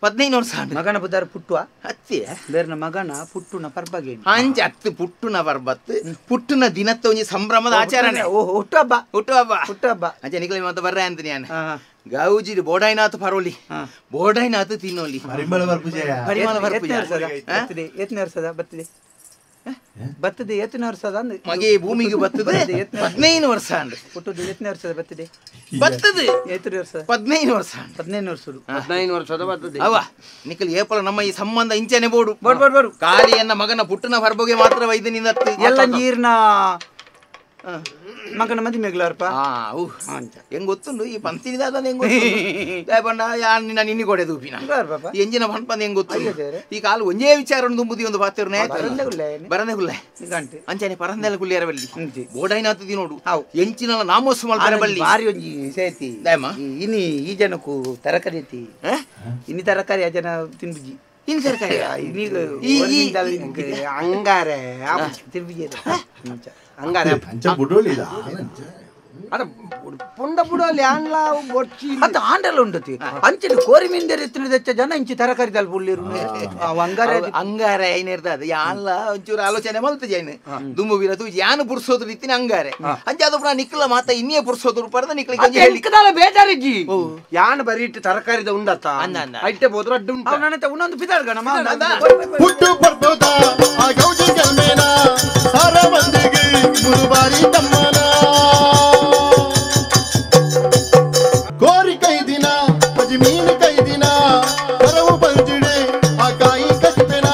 15 ವರ್ಷ ಮಗನ ಬುದಾರ ಪುಟ್ಟುವ ಅತ್ತಿ ಬೇರ್ನ ಮಗನ ಪುಟ್ಟುನ ಪರ್ಬಗೆ ಅಂಚ ಅತ್ತು ಪುಟ್ಟುನ ಪರ್ಬತ್ತು ಪುಟ್ಟುನ ದಿನತ್ತ ಒಂಜಿ ಸಂಭ್ರಮದ ಆಚರಣೆ ಓ ಹುಟ್ಟುಹಬ್ಬ ಹುಟ್ಟುಹಬ್ಬ ಹುಟ್ಟುಹಬ್ಬ ಅಂಚ ನಿಕ್ಲೆ ಮತ್ತೆ ಬರ್ರೆ ಅಂತ ನಾನು ಗೌಜಿ ಬೋಡಾಯ್ನಾಥ್ ಪರೋಲಿ ಬೋಡಾಯ್ನಾಥ್ ತಿನ್ನೋಲಿ ಪರಿಮಳ ಬರ್ಪುಜ ಪರಿಮಳ ಬರ್ಪುಜ ಎತ್ನೇ ವರ್ಷದ ಬರ್ತದೆ ಬತ್ತದೆ ಏತನೇ ವರ್ಷದ ಅಂದ್ ಮಗೆ ಭೂಮಿಗೆ ಬತ್ತದೆ 15 ವರ್ಷ ಅಂದ್ ಪುಟ್ಟುದು ಏತನೇ ವರ್ಷದ ಬತ್ತದೆ ಬತ್ತದೆ ಏತನೇ ವರ್ಷ 15 ವರ್ಷ 15 ವರ್ಷ 15 ವರ್ಷದ ಬತ್ತದೆ ಅವ ನಿಕಲ್ ಏಪಲ ನಮ್ಮ ಈ ಸಂಬಂಧ ಇಂಚನೆ ಬೋಡು ಬೋಡು ಬೋಡು ಬೋಡು ಕಾಳಿಯನ್ನ ಮಗನ ಪುಟ್ಟನ ಹೊರಬೋಗೆ ಮಾತ್ರ ವೈದ್ಯನಿಂದ ಎಲ್ಲ ನೀರ್ನ ಮಗನ ಮದುಮೆಗ್ಲಾರಪ್ಪ ಹೆಂಗ್ ಗೊತ್ತುಂಡು ಈ ಪಂತಿನಿದಾದ ಹೆಂಗ್ ಗೊತ್ತು ಯಾನ್ ನಿನ್ನಿ ಕೊಡೆ ದೂಪಿನ ಎಂಜಿನ ಪನ್ಪಂದ ಹೆಂಗ್ ಗೊತ್ತು ಈ ಕಾಲು ಒಂಜೇ ವಿಚಾರ ದುಂಬುದಿ ಒಂದು ಪಾತ್ರ ಬರನೆ ಗುಲ್ಲೆ ಅಂಚನೆ ಪರಂದೆಲ್ಲ ಗುಲ್ಲಿಯರ ಬಲ್ಲಿ ಬೋಡೈನ ಆತದಿ ನೋಡು ಎಂಚಿನ ನಾಮೋಸು ಮಲ್ಪರ ಬಲ್ಲಿ ಬಾರಿ ಒಂಜಿ ಸೇತಿ ಇನಿ ಈ ಜನಕ್ಕೂ ತರಕಾರಿ ಐತಿ ಇನಿ ತರಕಾರಿ ಆ ಜನ ತಿನ್ಬುಜಿ ಇನ್ ತರಕಾರಿ ಅಂಗಾರೆ ತಿನ್ಬುಜಿ ಅಂಗಾರೆ ಅಂಚ ಬುಡೋಲಿದ ಅದ ಪುಂಡ ಬುಡೋಲಿ ಆನ್ಲ ಬೊಚ್ಚಿ ಅತ್ತ ಆಂಡಲ ಉಂಡತಿ ಅಂಚಿನ ಕೋರಿ ಮೀನ್ದೆರ್ ಇತ್ತಿನ ದೆಚ್ಚ ಜನ ಇಂಚಿ ತರಕಾರಿ ದಲ್ ಪುಳ್ಳಿರು ಅಂಗಾರೆ ಅಂಗಾರೆ ಐನೇರ್ದ ಅದು ಯಾನ್ಲ ಒಂಚೂರು ಆಲೋಚನೆ ಮಲ್ತ ಜೈನ್ ದುಂಬು ಬೀರ ತೂಜಿ ಯಾನು ಪುರ್ಸೋದ್ರು ಇತ್ತಿನ ಅಂಗಾರೆ ಅಂಚ ಅದು ಪುನಃ ನಿಕ್ಲ ಮಾತ ಇನ್ನೇ ಪುರ್ಸೋದ್ರು ಪರದ ನಿಕ್ಲ ನಿಕ್ಕದಾಲ ಬೇಜಾರಿಜ್ಜಿ ಯಾನ್ ಬರೀ ಇಟ್ಟು ತರಕಾರಿದ ಉಂಡತ್ತ ಐಟೆ ಬೋದ್ರ ಅಡ್ಡು ಉಂಟು ಅವನಂತ ಉನ್ನೊಂದು ಪಿದಾರ್ಗಣ ಪುಟ್ಟು ಪರ್ಬೋದ ಆ ಗೌಜಿ ಗಲ್ಮೇನ ಸಾರ ಮಂದಿಗೆ ಮುರುಬಾರಿ ತಮ್ಮನ ಕೋರಿ ಕೈದಿನ ಪಜಿ ಮೀನು ಕೈದಿನ ಕರವು ಬಂಜಿಡೆ ಆ ಕಾಯಿ ಕಸ್ಪೆನ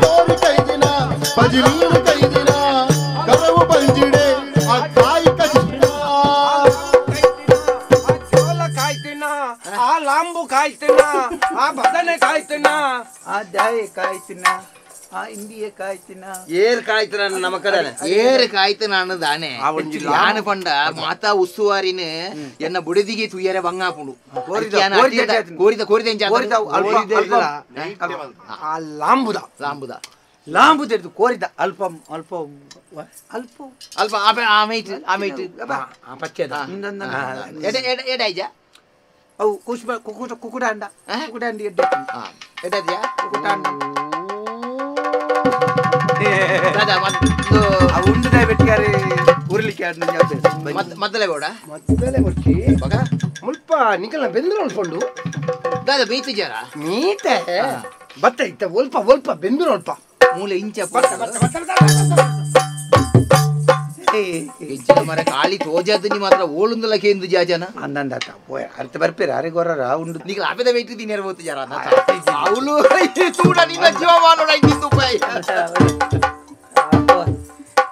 ಕೋರಿ ಕೈದಿನ ಪಜಿ ಮೀನು ಕೈದಿನ ಕರವು ಬಂಜಿಡೆ ಆ ಕಾಯಿ ಕಸ್ಪೆನ ಜೋಲ ಕಾಯ್ತಿನ ಆ ಲಾಂಬು ಕಾಯ್ತಿನ ಆ ಬದನೆ ಕಾಯ್ತಿನ ಆ ದಾಯ ಕಾಯ್ತಿನ ಆ ಇಂಡಿಯ ಕಾಯ್ತಿನ ಏರ್ ಕಾಯ್ತಿನ ನಮ್ಮ ಕಡೆ ಏರ್ ಕಾಯ್ತಿನ ಅನ್ನದಾನೆ ಯಾನು ಪಂಡ ಮಾತಾ ಉಸ್ತುವಾರಿನ ಎನ್ನ ಬುಡದಿಗೆ ತುಯ್ಯರೆ ಬಂಗಾಪುಂಡು ಕೋರಿದ ಕೋರಿದ ಆ ಲಾಂಬುದ ಲಾಂಬುದ ಲಾಂಬು ತೆಗೆದು ಕೋರಿದ ಅಲ್ಪ ಅಲ್ಪ ಅಲ್ಪ ಅಲ್ಪ ಆಮೇಟ್ ಆಮೇಟ್ ಪಚ್ಚೆದ ಎಡೈಜ ಅವು ಕುಶ್ ಕುಕುಟ ಕುಕುಡಾಂಡ ಕುಕುಡಾಂಡ ಎಡ್ಡೆ ಎಡದ್ಯಾ ಕುಕುಟಾಂಡ ದಾದಾ ಮತ್ತು ಉಂಡುದ ಬೆಟ್ಟಿಗಾರೆ ಉರ್ಲಿಕ್ಕೆ ಮದ್ದಲೆ ಬೋಡ ಮದ್ದಲೆ ಕೊಚ್ಚಿ ಬಗ ಮುಲ್ಪ ನಿಕಲ್ನ ಬೆಂದ್ರು ಅನ್ಕೊಂಡು ದಾದಾ ಮೀತು ಜರ ಮೀತೆ ಬತ್ತ ಇತ್ತ ಒಲ್ಪ ಒಲ್ಪ ಬೆಂದ್ರು ಅಲ್ಪ ಮೂಲೆ ಇಂಚ ಬತ್ತ ಬತ್ತ ಬತ್ತ ಎಂಚಿನ ಮರ ಕಾಳಿ ತೋಜಾದ ನೀ ಮಾತ್ರ ಓಳುಂದಲ ಕೇಂದು ಜಾಜನ ಅಂದಂದಾತ ಪೋಯ ಅರ್ಥ ಬರ್ಪೇರ ಅರೆ ಗೊರರ ಉಂಡು ನಿಕಲ್ ಆಪೆದ ವೇಟ್ ದಿನೇರ ಬೋತು ಜರ ಅವಳು ತೂಡ ನಿನ್ನ ಜೀವಮಾನೋಡ ಇದ್ದಿದ್ದು ಪೈ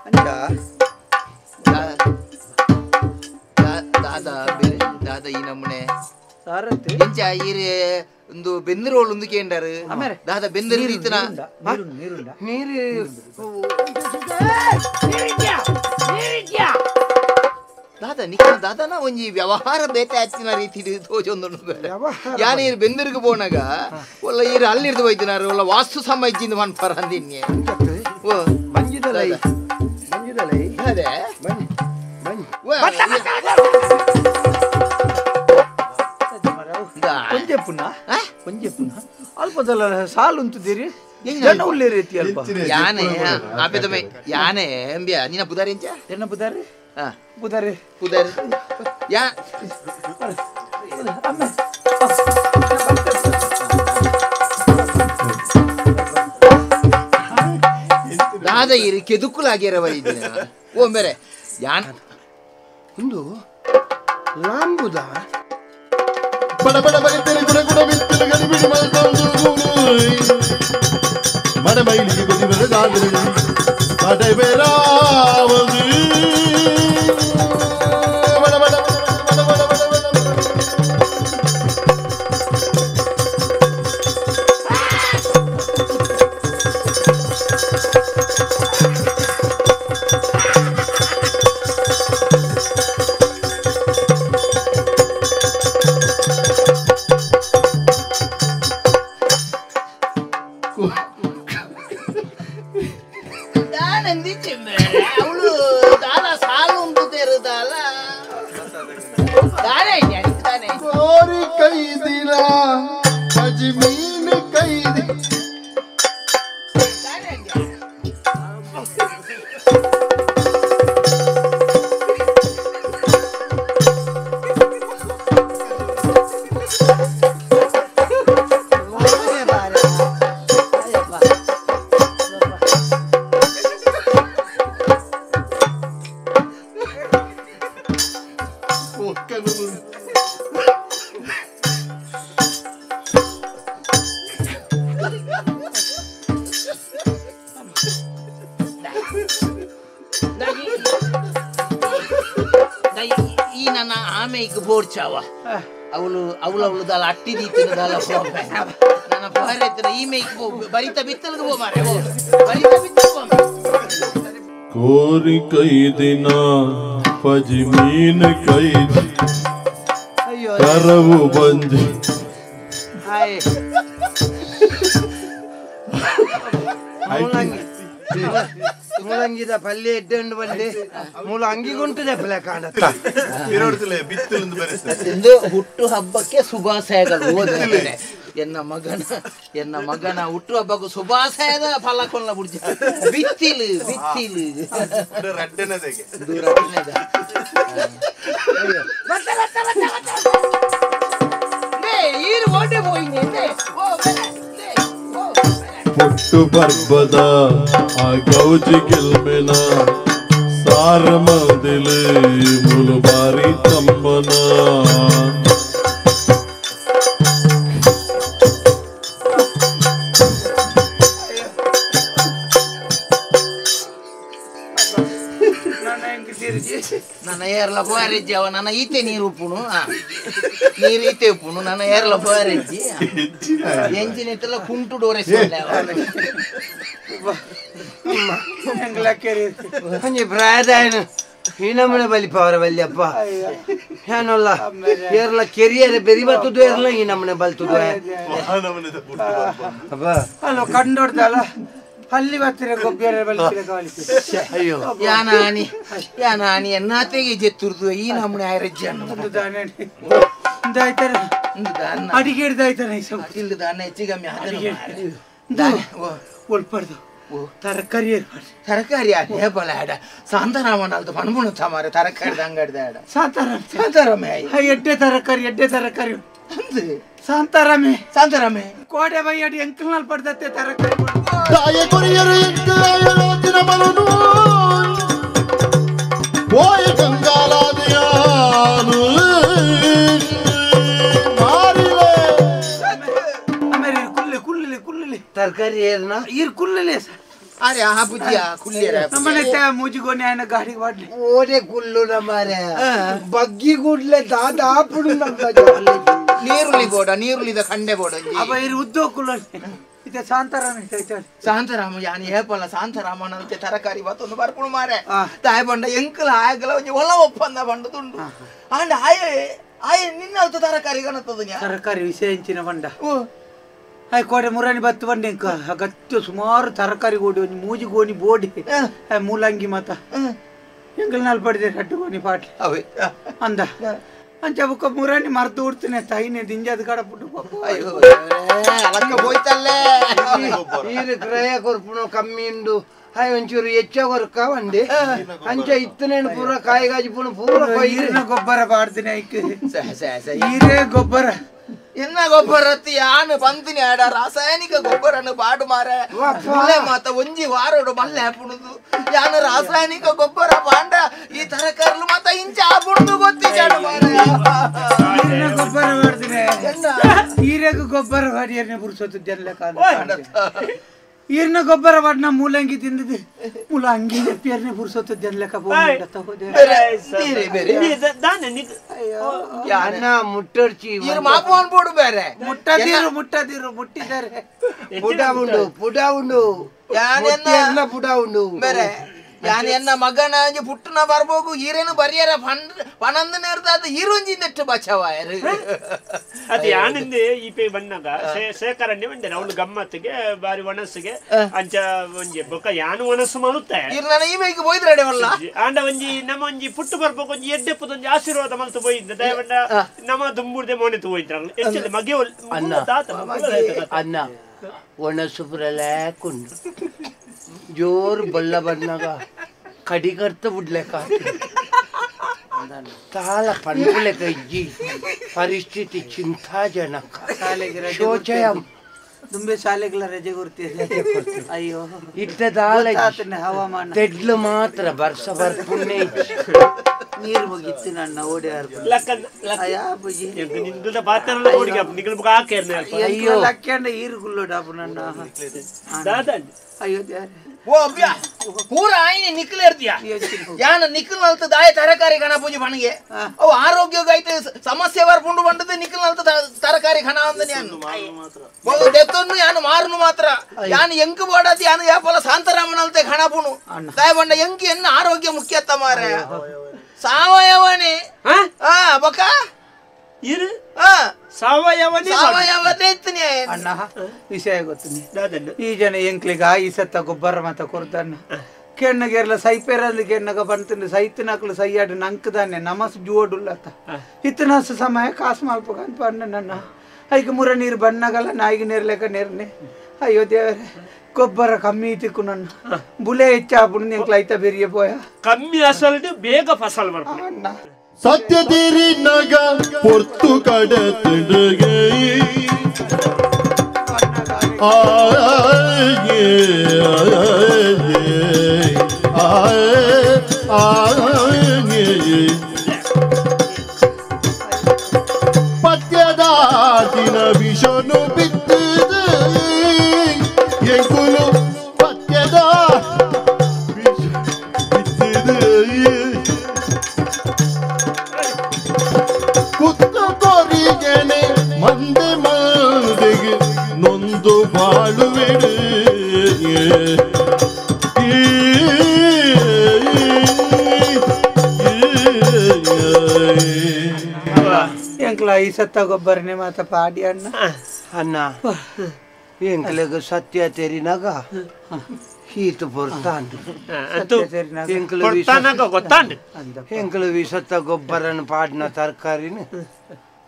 ಅಂದ ದಾದಾ ಬೇರೆ ದಾದಾ ಈ ನಮ್ಮನೆ ಸಾರತ್ತೆ ಎಂಚ ಈರೆ ಒಂದು ಬೆಂದಿರೋಳು ಒಂದು ಕೇಂಡಾರು ದಾದಾ ಬೆಂದಿರು ರೀತಿನ ನೀರುಂಡ ನೀರು ದಾದಾ ನಿಕ್ಕ ದಾದಾನ ಒಂಜಿ ವ್ಯವಹಾರ ಬೇತೆ ಹಚ್ಚಿನ ರೀತಿ ತೋಜೊಂದು ಯಾನೇರು ಬೆಂದಿರ್ಗ ಪೋನಾಗ ಒಲ್ಲ ಈರು ಅಲ್ಲಿರ್ದು ಹೋಯ್ತಿನಾರು ಒಲ್ಲ ವಾಸ್ತು ಸಮ ಇಜ್ಜಿಂದ ಮನ್ಪರ ಅಂದಿನ್ನೆ ಓ ಬಂಜಿದಲೈ ಬಂಜಿದಲೈ ಅದೇ ಬನ್ನಿ ಬನ್ನಿ ಒಂಜೆ ಪುನಃ ಒಂಜೆ ಪುನಃ ಅಲ್ಪದಲ್ಲ ಸಾಲು ಉಂಟುದಿರಿ ಜನ ಉಳ್ಳೇ ರೀತಿ ಅಲ್ಪ ಯಾನೆ ಆಪೆದಮೆ ಯಾನೆ ಎಂಬ್ಯಾ ನಿನ್ನ ಬುದಾರಿ ಎಂಚ ಎನ್ನ ಬುದಾರಿ ಬುದಾರಿ ಬುದಾರಿ ಯಾ ದಾದ ಇರಿ ಕೆದುಕುಲಾಗ್ಯಾರ ಬೈದಿನ ಓ ಮೇರೆ ಯಾನ್ ಒಂದು ಲಾಂಬುದ ಬಡ ಬಡ ಬೈತೇನೆ ಗುಡ ಗುಡ ಬಿತ್ತಲು ಗಡಿಬಿಡಿ ಮಲ್ತೊಂದು ಮಡ ಮೈಲಿಗೆ ಗುಡಿ ಬರದಾದರೆ ಬಡ ಬೇರಾವದು ಬಡ ಬಡ ಬಡ ಬಡ ಬಡ ಬಡ ಅವಳು ದಾದಾಸ ಬೋಡ್ಚಾವ ಅವಳು ಅವಳು ಅವಳು ದಾಲ ಅಟ್ಟಿ ದೀತಿನ ದಾಲ ನನ್ನ ಪೋರೆತ್ತಿನ ಈ ಮೇಕ್ ಬರಿತ ಬಿತ್ತಲ್ಗೆ ಪೋ ಮಾರೆ ಬರಿತ ಬಿತ್ತಲ್ ಪೋ ಕೋರಿ ಕೈದಿನ ಪಜಿ ಮೀನ್ ಕೈದಿ ಕರವು ಬಂಜಿ ಹಾಯ್ ಮೂಲಂಗಿದ ಪಲ್ಯ ಎಡ್ಡೆ ಬಂದೆ ಮೂಲ ಅಂಗಿಗುಂಟದೆ ಪಲ್ಯ ಕಾಣತ್ತ ಇಂದು ಹುಟ್ಟು ಹಬ್ಬಕ್ಕೆ ಶುಭಾಶಯಗಳು ಓದಿದ್ದಾರೆ. ಎನ್ನ ಮಗನ ಹುಟ್ಟು ಹಬ್ಬಕ್ಕೂ ಶುಭಾಶಯದ ಫಲ ಕೊಲ್ಲ ಬುಡ್ಜ ಬಿತ್ತಿಲು ಬಿತ್ತಿಲು ಪುಟ್ಟು ಪರ್ಬದ ಆ ಗೌಜಿ ಗೆಲ್ಮೆನ ಸಾರ ಮಂದಿಲೆ ಮುಲು ಬಾರಿ ತಮ್ಮನ ನನ್ನ ಏರ್ಲ ಪೋರೆಜ್ಜಿ ಅವ ನನ್ನ ಈತೆ ನೀರು ಉಪ್ಪುನು ನೀರು ಈತೆ ಉಪ್ಪುನು ನನ್ನ ಏರ್ಲ ಪೋರೆಜ್ಜಿ ಎಂಜಿನ ಇತ್ತಲ್ಲ ಕುಂಟು ಡೋರೆ ಪ್ರಾಯದಾಯನ ಈ ನಮ್ಮನೆ ಬಲಿಪ ಅವರ ಬಲ್ಯಪ್ಪ ಏನಲ್ಲ ಏರ್ಲ ಕೆರಿಯರೆ ಬೆರಿ ಬರ್ತದ್ದು ಏರ್ಲ ಈ ನಮ್ಮನೆ ಬಲ್ತದ್ದು ಅಲ್ಲ ಕಂಡೋಡ್ದಲ್ಲ ಅಲ್ಲಿ ಬರ್ತೀರ ಗೊಬ್ಬರ ಅಯ್ಯೋ ಯಾನಾನಿ ಯಾನಾನಿ ಎನ್ನಾತೆಗೆ ಜೆತ್ತುರ್ದು ಈ ನಮ್ಮನೆ ಆಯ್ರಜ್ಜಿ ಅಡಿಗೆ ಹಿಡ್ದಾಯ್ತಾನೆ ಇಲ್ದಾನ ಹೆಚ್ಚಿಗಮ್ಮಿ ಒಲ್ಪಡ್ದು ತರಕಾರಿ ತರಕಾರಿ ಹೇಬಲ ಆಡ ಸಾಂತಾರಾಮನಲ್ದು ಪಣಬುಣ ತಮಾರೆ ತರಕಾರಿ ಅಂಗಡಿದ ಆಡ ಸಾಂತಾರಾಮ ಸಾಂತಾರಾಮೆ ಎಡ್ಡೆ ತರಕಾರಿ ಎಡ್ಡೆ ತರಕಾರಿ ಸಾಂತಾರಾಮೆ ಸಾಂತಾರಾಮೆ ಕೋಡೆ ಬೈ ಅಡಿ ಎಂಕಲ್ನಲ್ಲಿ ಪಡ್ದತ್ತೆ ತರಕಾರಿ ತಾಯ ಕೊರಿಯರು ಎಂಕಲಾಯಲೋಚಿನ ಬಲನು ಓಯ ಗಂಗಾಲಾದಿಯಾನು ಮಾರಿಲೆ ಆಮೇಲೆ ಕುಲ್ಲೆ ಕುಲ್ಲೆ ಕುಲ್ಲೆ ತರಕಾರಿ ಏರ್ನ ಇರ್ ಕುಲ್ಲಲೆ ಅರೆ ಆ ಬುಜ್ಜಿಯ ಕುಲ್ಲೇರ ನಮ್ಮನೆ ಮೂಜಿಗೋನೆ ಆಯನ ಗಾಡಿ ವಾಡ್ಲಿ ಓಡೆ ಕುಲ್ಲು ನಮಾರೆ ಬಗ್ಗಿ ಗುಡ್ಲೆ ದಾದ ಆಪುಡು ನಮ್ಮ ನೀರುಳ್ಳಿ ಬೋಡ ನೀರುಳ್ಳಿದ ಖಂಡೆ ಬೋಡ ಅವ ಇರು ಉದ್ದೋ ಕುಲ್ಲ ಇದೆ ಶಾಂತಾರಾಮ ಶಾಂತಾರಾಮ ಯಾನಿ ಹೇಪಲ್ಲ ಶಾಂತಾರಾಮನಂತೆ ತರಕಾರಿ ಬತ್ತೊಂದು ಬರ್ಪುಣು ಮಾರೆ ತಾಯಿ ಬಂಡ ಎಂಕಲ ಆಯಗಲ ಒಂಜಿ ಹೊಲ ಒಪ್ಪಂದ ಬಂಡ ತುಂಡು ಆಂಡ ಆಯೆ ಆಯೆ ನಿನ್ನಲ್ತು ತರಕಾರಿ ಗಣತದ ತರಕಾರಿ ವಿಷಯ ಹೆಂಚಿನ ಬಂಡ ಆಯ್ ಕೋಡೆ ಮುರಾಣಿ ಬತ್ತು ಬಂಡೆ ಅಗತ್ಯ ಸುಮಾರು ತರಕಾರಿ ಗೋಡಿ ಒಂಜಿ ಮೂಜಿ ಗೋಣಿ ಬೋಡಿ ಮೂಲಂಗಿ ಮಾತ ಎಂಕಲ್ ನಾಲ್ ಪಡಿದೆ ರಡ್ಡು ಗೋಣಿ ಪಾಟ್ಲಿ ಅವೇ ಅಂದ ಅಂಚ ಬುಕ್ಕ ಮುರಾಣಿ ಮರ್ತು ಉಡ್ತೀನಿ ತಾಯಿನೇ ದಿಂಜಾದ ಕಡ ಪುಟ್ಟು ಅಯ್ಯೋ ಅಲಕ್ಕ ಹೋಯ್ತಲ್ಲೇ ಈರು ಕ್ರಯ ಕೊರ್ಪುನು ಕಮ್ಮಿ ಉಂಡು ಹಾಯ್ ಒಂಚೂರು ಹೆಚ್ಚ ಕೊರ್ಕ ಬಂಡೆ ಅಂಚ ಇತ್ತನೇನು ಪೂರ ಕಾಯಿಗಾಜಿ ಪೂರ ಪೂರ ಈರಿನ ಗೊಬ್ಬರ ಪಾಡ್ತೀನಿ ಐಕ್ ಈರೇ ಗೊಬ್ಬರ ಎನ್ನ ಗೊಬ್ಬರ ಯಾನು ಬಂದಿನಿ ಆಡ ರಾಸಾಯನಿಕ ಗೊಬ್ಬರನ್ನು ಪಾಡು ಮಾರ ಮಾತ ಒಂಜಿ ವಾರೋಡು ಮಲ್ಲೆ ಹಾಪುಣುದು ಯಾನು ರಾಸಾಯನಿಕ ಗೊಬ್ಬರ ಪಾಂಡ ಈ ತರಕಾರಿ ಮಾತ ಇಂಚ ಆಪುಣುದು ಗೊತ್ತಿಜಾಡು ಮಾರ ಗೊಬ್ಬರ ಮಾಡ್ತೀನಿ ಈರೆಗೂ ಗೊಬ್ಬರ ಮಾಡಿ ಎಣ್ಣೆ ಪುರುಸೊತ್ತು ಜನ್ಲೆ ಈರ್ನ ಗೊಬ್ಬರ ಮಾಡಿ ಮೂಲಂಗಿ ತಿಂದಿದ್ದೆ ಮೂಲಂಗಿ ಪೇರ್ನೆ ಪುರುಸೊತ್ತು ಜನ್ಲೆಕ ಮುಟ್ಟರ್ಚಿ ಮಾಪು ಅನ್ಬೋಡು ಬೇರೆ ಮುಟ್ಟದಿರು ಮುಟ್ಟದಿರು ಮುಟ್ಟಿದ್ದಾರೆ ಪುಡ ಉಂಡು ಪುಡ ಉಂಡು ಪುಡ ಉಂಡು ಬೇರೆ ಯಾನ್ ಎನ್ನ ಮಗನ ಪುಟ್ಟನ ಬರ್ಬೋಗು ಈರೇನು ಬರಿಯರ ಪಣಂದು ನೇರ್ದಾದ ಈರೊಂಜಿ ನೆಟ್ಟು ಬಚಾವಾಯರು ಅದು ಯಾನಿಂದ ಈ ಪೇ ಬಣ್ಣಗ ಶೇಖರಣೆ ಬಂದೆ ಅವಳು ಗಮ್ಮತ್ತಿಗೆ ಬಾರಿ ಒಣಸಿಗೆ ಅಂಚ ಒಂಜಿ ಬೊಕ್ಕ ಯಾನು ಒಣಸು ಮಲುತ್ತೆ ನಾನು ಈ ಬೇಗ ಬೋಯ್ದ್ರಡೆವಲ್ಲ ಆಂಡ ಒಂಜಿ ನಮ್ಮ ಒಂಜಿ ಪುಟ್ಟು ಬರ್ಬೇಕು ಒಂಜಿ ಎಡ್ಡೆಪ್ಪದೊಂಜಿ ಆಶೀರ್ವಾದ ಮಲ್ತು ಪೋಯಿದ್ದ ದಯವಂಡ ನಮ್ಮ ದುಂಬುರ್ದೆ ಮೋನೆ ತೂಯ್ತಾರ ಹೆಚ್ಚಿಲ್ಲ ಮಗೆ ಅನ್ನ ಒಣಸು ಪುರಲೇಕುಂಡು ಜೋರು ಬೊಲ್ಲ ಬಣ್ಣಗ ಕಡಿಗರ್ತ ಬಿಡ್ಲೆಕ್ಕ ತಾಳ ಪನ್ಪುಲೆಕ ಇಜ್ಜಿ ಪರಿಸ್ಥಿತಿ ಚಿಂತಾಜನಕ ಶೋಚಯ ದುಂಬೆ ಶಾಲೆಗಳ ರಜೆ ಕೊಡ್ತೀರಿ ಅಯ್ಯೋ ಇಟ್ಟದಾಲ ಹವಾಮಾನ ತೆಡ್ಲು ಮಾತ್ರ ಬರ್ಸ ಬರ್ಪುಣ್ಣೆ ನೀರು ಮುಗಿತ್ತು ನನ್ನ ಓಡಿಯಾರು ಅಯ್ಯೋ ಲಕ್ಕಂಡ ಈರು ಗುಲ್ಲೋಡಾಪು ನನ್ನ ಅಯ್ಯೋ ಓ ಅಬ್ಬ್ಯಾ ಪೂರ ಆಯ್ನೆ ನಿಕ್ಕಲೇರ್ದಿಯಾ ಯಾನ ನಿಕ್ಕಲ್ ನಲ್ತ ದಾಯ ತರಕಾರಿ ಖಣ ಪೂಜೆ ಬಣಗೆ ಅವು ಆರೋಗ್ಯಗಾಯ್ತು ಸಮಸ್ಯೆ ಬರ್ಪುಂಡು ಬಂಡದು ನಿಕ್ಕಲ್ ನಲ್ತ ತರಕಾರಿ ಖಣ ಅಂದ ಯಾನು ದೆತ್ತನ್ನು ಯಾನು ಮಾರುನು ಮಾತ್ರ ಯಾನು ಎಂಕ್ ಬೋಡದು ಯಾನು ಯಾಪಲ ಶಾಂತರಾಮನಲ್ತೆ ಖಣ ಪುಣು ದಾಯ ಬಂಡ ಎಂಕ್ ಎನ್ನ ಆರೋಗ್ಯ ಮುಖ್ಯತ್ತ ಮಾರ ಸಾವಯವನೇ ಬಕ ಇರು ಸಾವಯವನೇ ಸಾವಯವನೇ ಇತ್ತನೆ ಅಣ್ಣ ವಿಷಯ ಗೊತ್ತಿನಿ ಈ ಜನ ಎಂಕ್ಲಿಗ ಈ ಸತ್ತ ಗೊಬ್ಬರ ಮಾತ ಕೊಡ್ತಾನ ಕೆಣ್ಣಗೆರ್ಲ ಸೈಪೇರಲ್ಲಿ ಕೆಣ್ಣಗ ಬಂತಂದು ಸೈತಿನಕ್ಲು ಸೈಯಾಡು ನಂಕದಾನೆ ನಮಸ್ ಜೋಡುಲ್ಲತ್ತ ಇತ್ತನಸ ಸಮಯ ಕಾಸು ಮಲ್ಪ ಅಂತ ಬಣ್ಣ ನನ್ನ ಐಕ ಮುರ ನೀರು ಬಣ್ಣಗಲ್ಲ ನಾಯಿಗೆ ನೀರು ಲೆಕ್ಕ ನೀರ್ನೆ ಅಯ್ಯೋ ದೇವರೇ ಗೊಬ್ಬರ ಕಮ್ಮಿ ತಿಕ್ಕು ನನ್ನ ಬುಲೆ ಹೆಚ್ಚಾಪುಂಡು ಎಂಕ್ಲ ಐತ ಬೆರಿಯ ಪೋಯ ಕಮ್ಮಿ ಅಸಲು ಬೇಗ ಫಸಲ್ ಬರ್ಪುಂಡು ಅಣ್ಣ ಸತ್ಯ ತೀರಿ ನಗ ಪೊರ್ತು ಕಡೆ ತಿಡುಗೆ ಪತ್ಯದಾತಿನ ವಿಷನು ಬಿತ್ತಿದೆ ಎಂಕುಲು ಪತ್ಯದ ವಿಷ ಬಿತ್ತಿದೆ ಕುತ್ತ ಕೊರಿಗೆನೆ ಮಂದೆ ಮಂದೆಗೆ ನೊಂದು ಬಾಳುವೆಡೆ ಎಂಕ್ಲ ಈ ಸತ್ತ ಗೊಬ್ಬರನೆ ಮಾತ ಪಾಡಿ ಅಣ್ಣ ಅಣ್ಣ ಎಂಕ್ಲೆಗ್ ಸತ್ಯ ತೆರಿನಾಗ ಹೀತು ಪೊರ್ತಾಂಡು ಎಂಕ್ಲು ವಿಸತ್ತ ಗೊಬ್ಬರನ ಪಾಡಿನ ತರಕಾರಿನ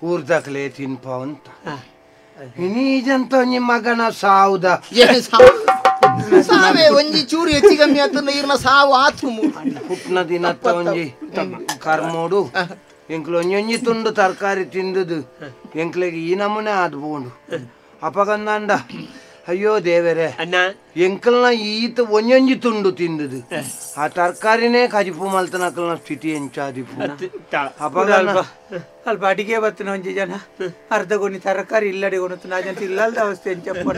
ಊರ್ದಾಕ್ಲೆ ತಿನ್ಪ ಅಂತ ಇನ್ನೀಜಂತ ನಿಮ್ಮ ಮಗನ ಸಾವುದ ಸಾವೇ ಒಂಜಿ ಚೂರು ಹೆಚ್ಚು ಕಮ್ಮಿ ಆತ ನೀರ್ನ ಸಾವು ಆತು ಪುಟ್ನ ದಿನತ್ತ ಒಂಜಿ ಕರ್ಮೋಡು ಎಂಕ್ಲು ಒಂಜೊಂಜಿ ತುಂಡು ತರಕಾರಿ ತಿಂದುದು ಎಂಕ್ಲೆಗೆ ಈ ನಮೂನೆ ಆದ್ ಬೋಂಡು ಅಪಗಂದಾಂಡ ಅಯ್ಯೋ ದೇವರೇ ಎಂಕಲ್ನ ಈತ ಒಂಜೊಂಜಿ ತುಂಡು ತಿಂದುದು ಆ ತರಕಾರಿನೇ ಕಜಿಪು ಮಲ್ತನಕಲ್ನ ಸ್ಥಿತಿ ಎಂಚಾದಿಪು ಅಪಗ ಅಲ್ಪ ಅಡಿಗೆ ಬತ್ತಿನ ಒಂಜಿ ಜನ ಅರ್ಧ ಗೊನಿ ತರಕಾರಿ ಇಲ್ಲಡಿ ಕೊಣತು ನಾ ಜನ ಇಲ್ಲಲ್ದ ಅವಸ್ಥೆ ಎಂಚಪ್ಪ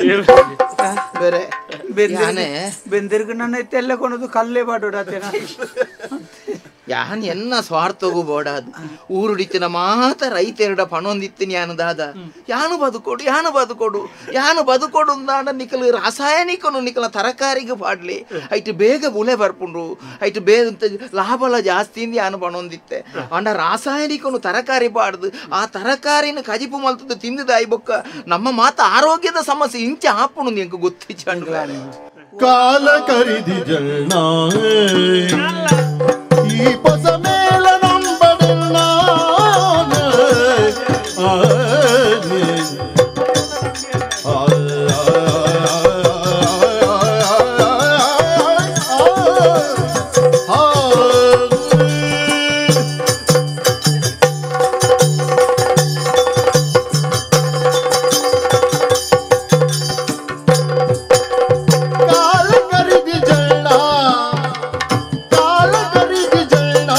ಬೇರೆ ಬೆಂದಿರ್ಗು ನನ್ನ ಎಲ್ಲ ಕೊಣದು ಕಲ್ಲೇ ಬಾಡೋಡಾತೇನ ಯಾನ್ ಎನ್ನ ಸ್ವಾರ್ಥಗೂ ಬೋಡಾದು ಊರುಡಿತ್ತಿನ ಮಾತ ರೈತೆರಡ ಪಣೊಂದಿತ್ತಿನ ಯಾನು ದಾದ ಯಾನು ಬದುಕೊಡು ಯಾನು ಬದುಕೊಡು ಯಾನು ಬದುಕೊಡು ಅಂದಾಂಡ ನಿಕಲು ರಾಸಾಯನಿಕನು ನಿಕಲ ತರಕಾರಿಗೆ ಪಾಡ್ಲಿ ಐಟು ಬೇಗ ಬುಲೆ ಬರ್ಪುಂಡು ಐಟು ಬೇಗ ಲಾಭಲ ಜಾಸ್ತಿ ಯಾನು ಪಣೊಂದಿತ್ತೆ ಅಂಡ ರಾಸಾಯನಿಕನು ತರಕಾರಿ ಪಾಡ್ದು ಆ ತರಕಾರಿನ ಕಜಿಪು ಮಲ್ತದ್ದು ತಿಂದಿದ ಬೊಕ್ಕ ನಮ್ಮ ಮಾತ ಆರೋಗ್ಯದ ಸಮಸ್ಯೆ ಇಂಚೆ ಆಪುಣು ಎಂಕ್ ಗೊತ್ತಿಚ್ಚಂಡು ಕಾಲ ಕರಿದಿ ಜನ ಈ ಪೊಸ ಮೇಲ ನಂಬಡೆಲ್ಲ ಕಾಲ ಕರಿದಿ ಜನ ಕಾಲ ಕರಿದಿ ಜನ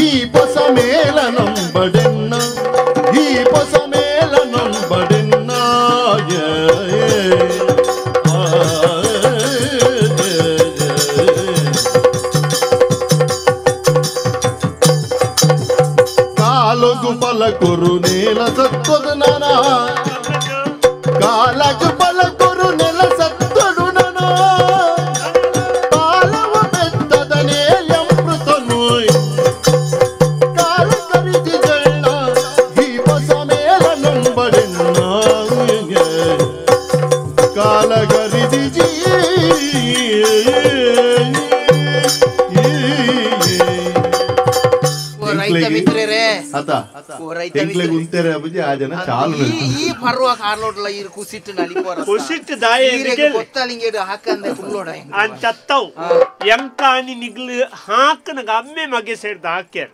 ಈ ಪೊಸ ಮೇಲ ನಂಬಡೆನ್ನ ಈ ಪೊಸ ಮೇಲ ನಂಬಡೆನ್ನ ಕಾಲಗು ಪಲಕುರು నేల ಸತ್ವದ ನಾನ ಕಾಲಗು ಪಲಕುರು ನೆಲ ಸತ್ತಡು ನನ ಪಾಲವ ಬೆತ್ತದನೇ ಎಂಪೃತನು ಕಾಲ ಕರಿದಿ ಜಳ್ಳ ಈ ಪೊಸ ಮೇಲ ನಂಬಡೆನ್ನ ಕಾಲ ಕರಿದಿ ಜೀ ರೈತ ಮಿತ್ರರೇ ಎಂಕ್ಲೆಗ್ ಉಂತೆರೆ ಅಬುಜಿ ಆ ಜನ ಚಾಲು ಈ ಪರ್ವ ಕಾರ್ಲೋಡ್ಲ ಈ ಕುಸಿಟ್ಟು ನಲಿಪೋರ ಕುಸಿಟ್ಟು ದಾಯ ಗೊತ್ತಲಿಂಗೇಡು ಹಾಕಂದೆ ಕುಲ್ಲೋಡ ಅಂಚತ್ತವು ಎಂಕಾನಿ ನಿಗ್ಲು ಹಾಕನಗ ಅಮ್ಮೆ ಮಗೆ ಸೇರ್ದ ಹಾಕ್ಯಾರ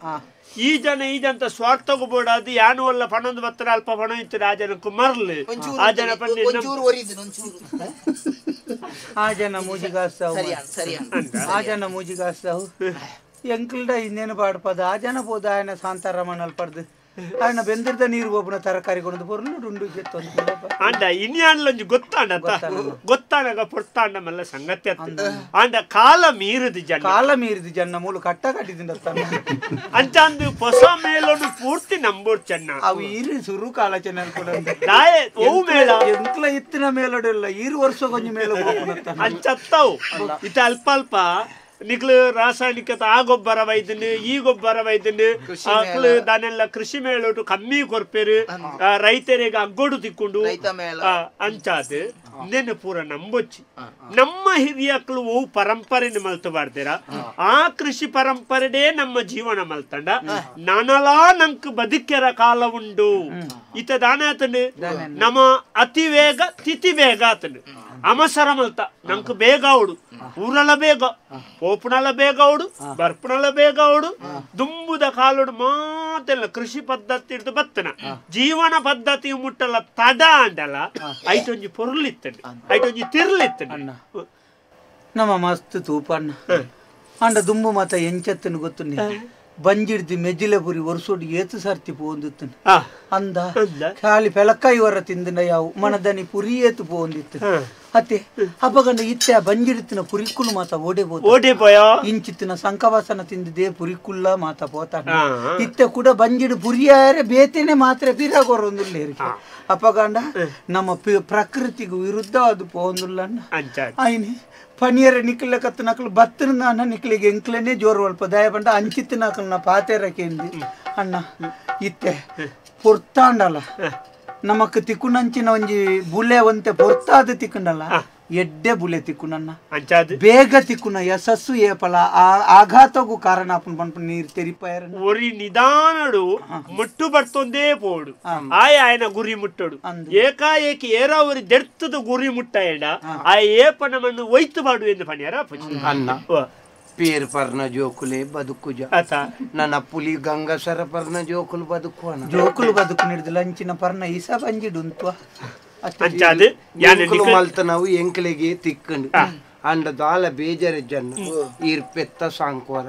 ಈ ಜನ ಈ ಜನ ಸ್ವಾರ್ಥಗೂ ಬೋಡಾದು ಯಾನು ಅಲ್ಲ ಪಣೊಂದು ಬತ್ತರ ಅಲ್ಪ ಪಣ ಇತ್ತು ಆ ಜನಕ್ಕೂ ಮರ್ಲು ಆ ಜನ ಆ ಜನ ಮೂಜಿಗಾಸ್ತಾವು ಆ ಜನ ಮೂಜಿಗಾಸ್ತಾವು ಎಂಕ್ಲ್ಡ ಇನ್ನೇನು ಪಾಡ್ಪದ ಆ ಜನ ಪೋದ ఆయన ಶಾಂತಾರಾಮಣ್ಣಲ್ಲಿ ಪಡ್ದು ಅಣ್ಣ ಬೆಂದಿರ್ದ ನೀರು ಒಬ್ಬನ ತರಕಾರಿ ಕೊಡೋದು ಪೊರ್ಲು ಡುಂಡು ಆಂಡ ಇನ್ಯಾನ್ಲೊಂಜಿ ಗೊತ್ತಾಂಡ ಗೊತ್ತಾನಾಗ ಪೊರ್ತಾಂಡ ಮಲ್ಲ ಸಂಗತಿ ಆಂಡ ಕಾಲ ಮೀರಿದ ಜನ ಕಾಲ ಮೀರಿದ ಜನ ಮೂಲು ಕಟ್ಟ ಕಟ್ಟಿದಿಂದ ಅಂಚಾಂದು ಹೊಸ ಮೇಲೊಂದು ಪೂರ್ತಿ ನಂಬೋರ್ ಚೆನ್ನ ಅವು ಈರು ಸುರು ಕಾಲ ಚೆನ್ನ ಕೂಡ ಮೇಳ ಎಂಕ್ಲ ಇತ್ತಿನ ಮೇಲೊಡಿಲ್ಲ ಈರು ವರ್ಷ ಕೊಂಚ ಮೇಲ ಅಂಚತ್ತವು ಇತ್ತ ಅಲ್ಪ ಅಲ್ಪ ನಿಕ್ಲು ರಾಸಾಯನಿಕ ಆ ಗೊಬ್ಬರ ವೈದ್ಯನು ಈ ಗೊಬ್ಬರ ವೈದ್ಯನು ಅಕ್ಲು ದಾನೆಲ್ಲ ಕೃಷಿ ಮೇಳೋಟು ಕಮ್ಮಿ ಕೊರ್ಪೇರು ರೈತರಿಗೆ ಅಗ್ಗೋಡು ತಿಕ್ಕೊಂಡು ಅಂಚಾದ ನೆನೆ ಪೂರ ನಂಬೊಚ್ಚಿ ನಮ್ಮ ಹಿರಿಯಕ್ಲು ಓ ಪರಂಪರೆನ ಮಲ್ತು ಬಾರ್ದಿರ ಆ ಕೃಷಿ ಪರಂಪರೆಡೇ ನಮ್ಮ ಜೀವನ ಮಲ್ತಂಡ ನಾನಲಾ ನಂಕ್ ಬದುಕೆರ ಕಾಲ ಉಂಡು ಇತ ದಾನ ಆತನು ನಮ್ಮ ಅತಿ ವೇಗ ತಿಥಿ ಬೇಗ ಆತನು ಅಮಸರ ಮಲ್ತ ನಂಕ್ ಬೇಗ ಅವಡು ಊರಲ ಬೇಗ ಪೋಪುನಲ ಬೇಗ ಅವಡು ಬರ್ಪುನಲ ಬೇಗ ಅವಡು ದುಂಬುದ ಕಾಲೋಡು ಮಾತೆಲ್ಲ ಕೃಷಿ ಪದ್ಧತಿ ಹಿಡ್ದು ಬತ್ತನ ಜೀವನ ಪದ್ಧತಿ ಮುಟ್ಟಲ್ಲ ತಡ ಅಂಡಲ್ಲ ಐಟೊಂಜಿ ಪೊರ್ಲಿತ್ತಂಡು ಐಟೊಂಜಿ ತಿರ್ಲಿತ್ತಂಡು ನಮ್ಮ ಮಸ್ತ್ ತೂಪಣ್ಣ ಅಂಡ ದುಂಬು ಮಾತ ಎಂಚತ್ತನು ಗೊತ್ತುಂಡಿ ಬಂಜಿಡ್ದು ಮೆಜಿಲೆ ಪುರಿ ವರ್ಷೋಡು ಏತು ಸರ್ತಿ ಪೋಂದಿತ್ತು ಅಂದ ಖಾಲಿ ಪೆಲಕ್ಕಾಯಿ ವರ ತಿಂದ ಯಾವು ಮನದನಿ ಪುರಿ ಏತು ಪೋಂದಿತ್ತು ಅತ್ತೆ ಅಪ್ಪಗಂಡ ಇತ್ತೆ ಆ ಬಂಜಿಡ್ತಿನ ಪುರಿಕುಲು ಮಾತ ಓಡೆ ಪೋತ ಓಡೆ ಪೋಯ ಇಂಚಿತ್ತಿನ ಸಂಕವಾಸನ ತಿಂದಿದೆ ಪುರಿಕುಲ್ಲ ಮಾತ ಪೋತಾನ ಇತ್ತೆ ಕೂಡ ಬಂಜಿಡು ಪುರಿಯಾರೆ ಬೇತೇನೆ ಮಾತ್ರ ಪಿರಾಗೋರೊಂದುಲ್ಲ ಅಪ್ಪಗಂಡ ನಮ್ಮ ಪ್ರಕೃತಿಗೂ ವಿರುದ್ಧ ಅದು ಪೋಂದುಲ್ಲ ಆಯ್ನಿ ಪನಿಯರ ನಿಕ್ಲೆ ಕತ್ತು ನಕಲು ಬತ್ತಿನ ಅಣ್ಣ ನಿಕ್ಲಿಗೆ ಎಂಕ್ಲೇನೆ ಜೋರು ಅಲ್ಪ ದಯ ಬಂಡ ಅಂಚಿತ್ತು ನಕಲ್ನ ಪಾತೇರ ಕೇಂದಿ ಅಣ್ಣ ಇತ್ತೆ ಪೊರ್ತಾಂಡಲ್ಲ ನಮಕ್ ತಿಕ್ಕುನಂಚಿನ ಒಂಜಿ ಬುಲೆ ಒಂತೆ ಪೊರ್ತಾದ ತಿಕ್ಕುಂಡಲ್ಲ ಎಡ್ಡೆ ಬುಲೆ ತಿಕ್ಕುನನ್ನ ಬೇಗ ತಿಕ್ಕುನ ಯಶಸ್ಸು ಏಪಲ ಆಘಾತಗೂ ಕಾರಣ ಆಪುನ ಪನ್ಪು ನೀರು ತೆರಿಪಾಯರ ಒರಿ ನಿಧಾನಡು ಮುಟ್ಟು ಬರ್ತೊಂದೇ ಪೋಡು ಆಯ ಆಯನ ಗುರಿ ಮುಟ್ಟಡು ಏಕಾಏಕಿ ಏರಾ ಒರಿ ದೆರ್ತದ ಗುರಿ ಮುಟ್ಟಾಯಡ ಆ ಏಪ ನಮ್ಮನ್ನು ಒಯ್ತು ಬಾಡು ಎಂದು ಪಣಿಯಾರ ಅನ್ನ ಪೇರ್ ಪರ್ನ ಜೋಕುಲೆ ಬದುಕುಜ ನನ್ನ ಪುಲಿ ಗಂಗಸರ ಪರ್ನ ಜೋಕುಲು ಬದುಕುವನ ಜೋಕುಲು ಬದುಕು ಹಿಡಿದು ಅಂಚಿನ ಪರ್ನ ಈಸ ಬಂಜಿಡುಂತ್ವ ಮಲ್ತನವು ಎಂಕ್ಲೆಗೆ ತಿಕ್ಕಂಡು ಅಂಡ ದಾಲ ಬೇಜಾರ ಜನ ಈರ್ ಪೆತ್ತ ಸಾಂಕ್ವರ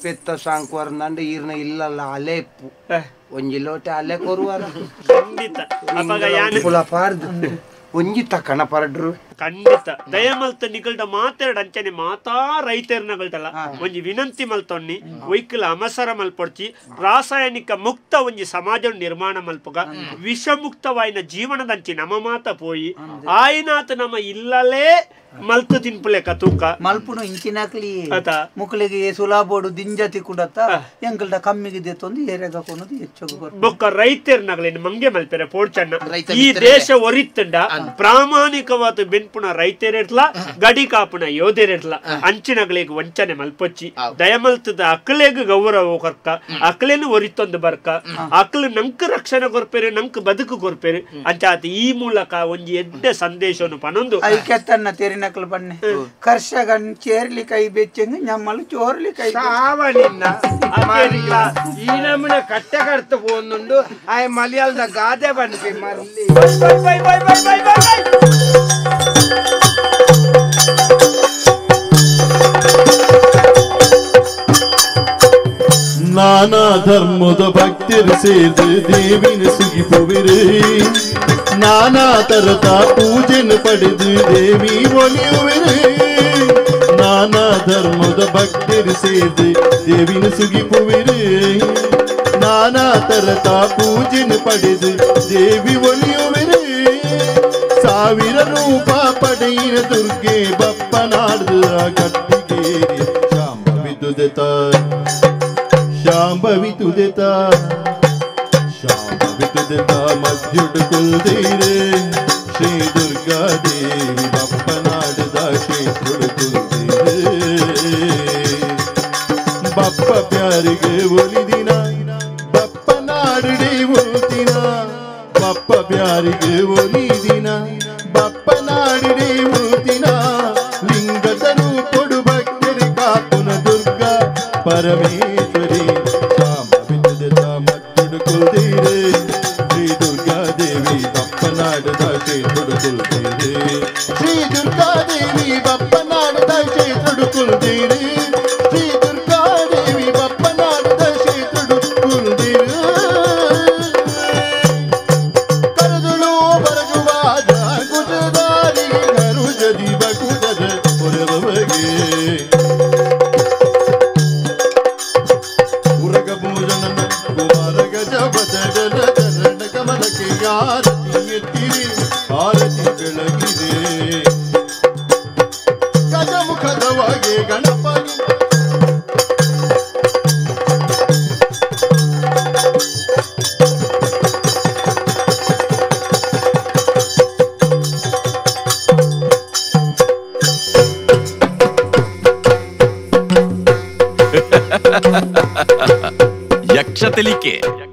ಪೆತ್ತ ಸಾಂಕ್ವರ ನಂಡ ಈರ್ನ ಇಲ್ಲಲ್ಲ ಅಲೆ ಇಪ್ಪು ಒಂಜಿ ಲೋಟ ಅಲೆ ಕೊರುವಾರ ಪಾರ್ದು ಒಂಜಿ ತಕಣ ಪರಡ್ರು ಖಂಡಿತ ದಯಮಲ್ತ ನಿಗಲ್ಡ ಮಾತೆರಡು ಅಂಚನೆ ಮಾತಾ ರೈತರ್ನಗಲ್ಟಲ್ಲ ಒಂಜಿ ವಿನಂತಿ ಮಲ್ತೊನ್ನಿ ಒಯ್ಕಲ ಅಮಸರ ಮಲ್ಪೊಡ್ಚಿ ರಾಸಾಯನಿಕ ಮುಕ್ತ ಒಂಜಿ ಸಮಾಜ ನಿರ್ಮಾಣ ಮಲ್ಪಗ ವಿಷಮುಕ್ತವಾಯಿನ ಜೀವನದಂಚಿ ನಮ್ಮ ಮಾತ ಪೋಯಿ ಆಯ್ನಾತ ನಮ್ಮ ಇಲ್ಲಲೇ ಮಲ್ತು ತಿನ್ಪುಲೆಕ ತೂಕ ಮಲ್ಪುನು ಇಂಚಿನಾಕ್ಲಿ ಮುಕ್ಲಿಗೆ ಸುಲಾಬೋಡು ದಿಂಜ ತಿಕ್ಕುಂಡತ್ತ ಎಂಕಲ್ಡ ಕಮ್ಮಿಗೆ ದೇತೊಂದು ಏರೆಗ ಕೊನದು ಹೆಚ್ಚು ಬೊಕ್ಕ ರೈತರ್ನಗಲೇನು ಮಂಗೆ ಮಲ್ಪೆರೆ ಪೋಡ್ಚಣ್ಣ ಈ ದೇಶ ಒರಿತ್ತಂಡ ಪ್ರಾಮಾಣಿಕವಾದ ಬೆನ್ಪುಣ ರೈತರಿರ್ಲ ಗಡಿ ಕಾಪುಣ ಯೋಧರಿರ್ಲ ಅಂಚಿನಗಳಿಗೆ ವಂಚನೆ ಮಲ್ಪೊಚ್ಚಿ ದಯಮಲ್ತದ ಅಕ್ಲೆಗ್ ಗೌರವ ಕೊರ್ಕ ಅಕ್ಲೇನು ಒರಿತೊಂದು ಬರ್ಕ ಅಕ್ಲು ನಂಕ್ ರಕ್ಷಣೆ ಕೊರ್ಪೇರು ನಂಕ್ ಬದುಕು ಕೊರ್ಪೇರು ಅಂಚಾತ ಈ ಮೂಲಕ ಒಂಜಿ ಎಡ್ಡೆ ಸಂದೇಶವನ್ನು ಪನೊಂದು ಐಕ್ಯತನ್ನ ತೆರಿನಕಲ್ ಬನ್ನೆ ಕರ್ಷಕನ್ ಚೇರ್ಲಿ ಕೈ ಬೆಚ್ಚಂಗ ನಮ್ಮಲು ಚೋರ್ಲಿ ಕೈ ಸಾವನಿನ್ನ ಈ ನಮೂನೆ ಕಟ್ಟೆ ಕಡ್ತ ಪೋಂದುಂಡು ಆಯ್ ಮಲಯಾಳದ ಗಾದೆ ಬನ್ನಿ ಮಲ್ಲಿ bye bye bye bye bye bye. ನಾನಾ ಧರ್ಮದ ಭಕ್ತರು ಸೇರ್ದು ದೇವಿನ ಸುಗಿಪುವಿರು ನಾನಾ ತರದ ಪೂಜೆನು ಪಡೆದು ದೇವಿ ಒಲಿಯುವಿರು ನಾನಾ ಧರ್ಮದ ಭಕ್ತರು ಸೇರ್ದು ದೇವಿನ ಸುಗಿಪುವಿರು ನಾನಾ ತರದ ಪೂಜೆನು ಪಡೆದು ದೇವಿ ಒಲಿಯುವಿರು ಸಾವಿರ ರೂಪ ಪಡೆಯಿನ ದುರ್ಗೆ ಬಪ್ಪನಾಡ್ದು ಕಟ್ಟಿಗೇರಿ ಶಾಂಭವಿದುದೆತ ಶಾಂಭವಿತುದೆತ ಶಾಂಭವಿತುದೆತ ಮಧ್ಯುಡು ಕುಲ್ದೀರೆ ಶ್ರೀ ದುರ್ಗಾ ದೇವಿ ಬಪ್ಪನಾಡದ ಕ್ಷೇತ್ರುಡು ಕುಲ್ದೀರೆ ಬಪ್ಪ ಪ್ಯಾರಿಗೆ ಒಲಿದಿನ ಬಪ್ಪನಾಡಡೆ ಉಲ್ತಿನ ಬಪ್ಪ ಪ್ಯಾರಿಗೆ ಒಲಿದಿನ ಬಪ್ಪನಾಡಡೆ ಉಲ್ತಿನ ಲಿಂಗದ ರೂಪೊಡು ಭಕ್ತರಿ ಕಾಪುನ ದುರ್ಗಾ ಪರಮೇಶ್ವರಿ ಶಾಂಭವಿತುದೆತ ಮಧ್ಯುಡು ಕುಲ್ದೀರೆ ಶ್ರೀ ದುರ್ಗಾ ದೇವಿ ಬಪ್ಪನಾಡದ ಕ್ಷೇತ್ರುಡು ಕುಲ್ದೀರೆ ಶ್ರೀ ದುರ್ಗಾ ದೇವಿ ಬಪ್ಪನಾಡದ ಕ್ಷೇತ್ರುಡು ಕುಲ್ದೀರೆ ಶ್ರೀ ದುರ್ಗಾ ದೇವಿ ಬಪ್ಪನಾಡದ ಕ್ಷೇತ್ರುಡು ಕುಲ್ದೀರೆ. ಆರತಿ ಎತ್ತಿರಿ ಆರತಿ ಬೆಳಗಿದೆ ಗಜಮುಖದವಗೆ ಗಣಪಗೆ Yaksha Telike.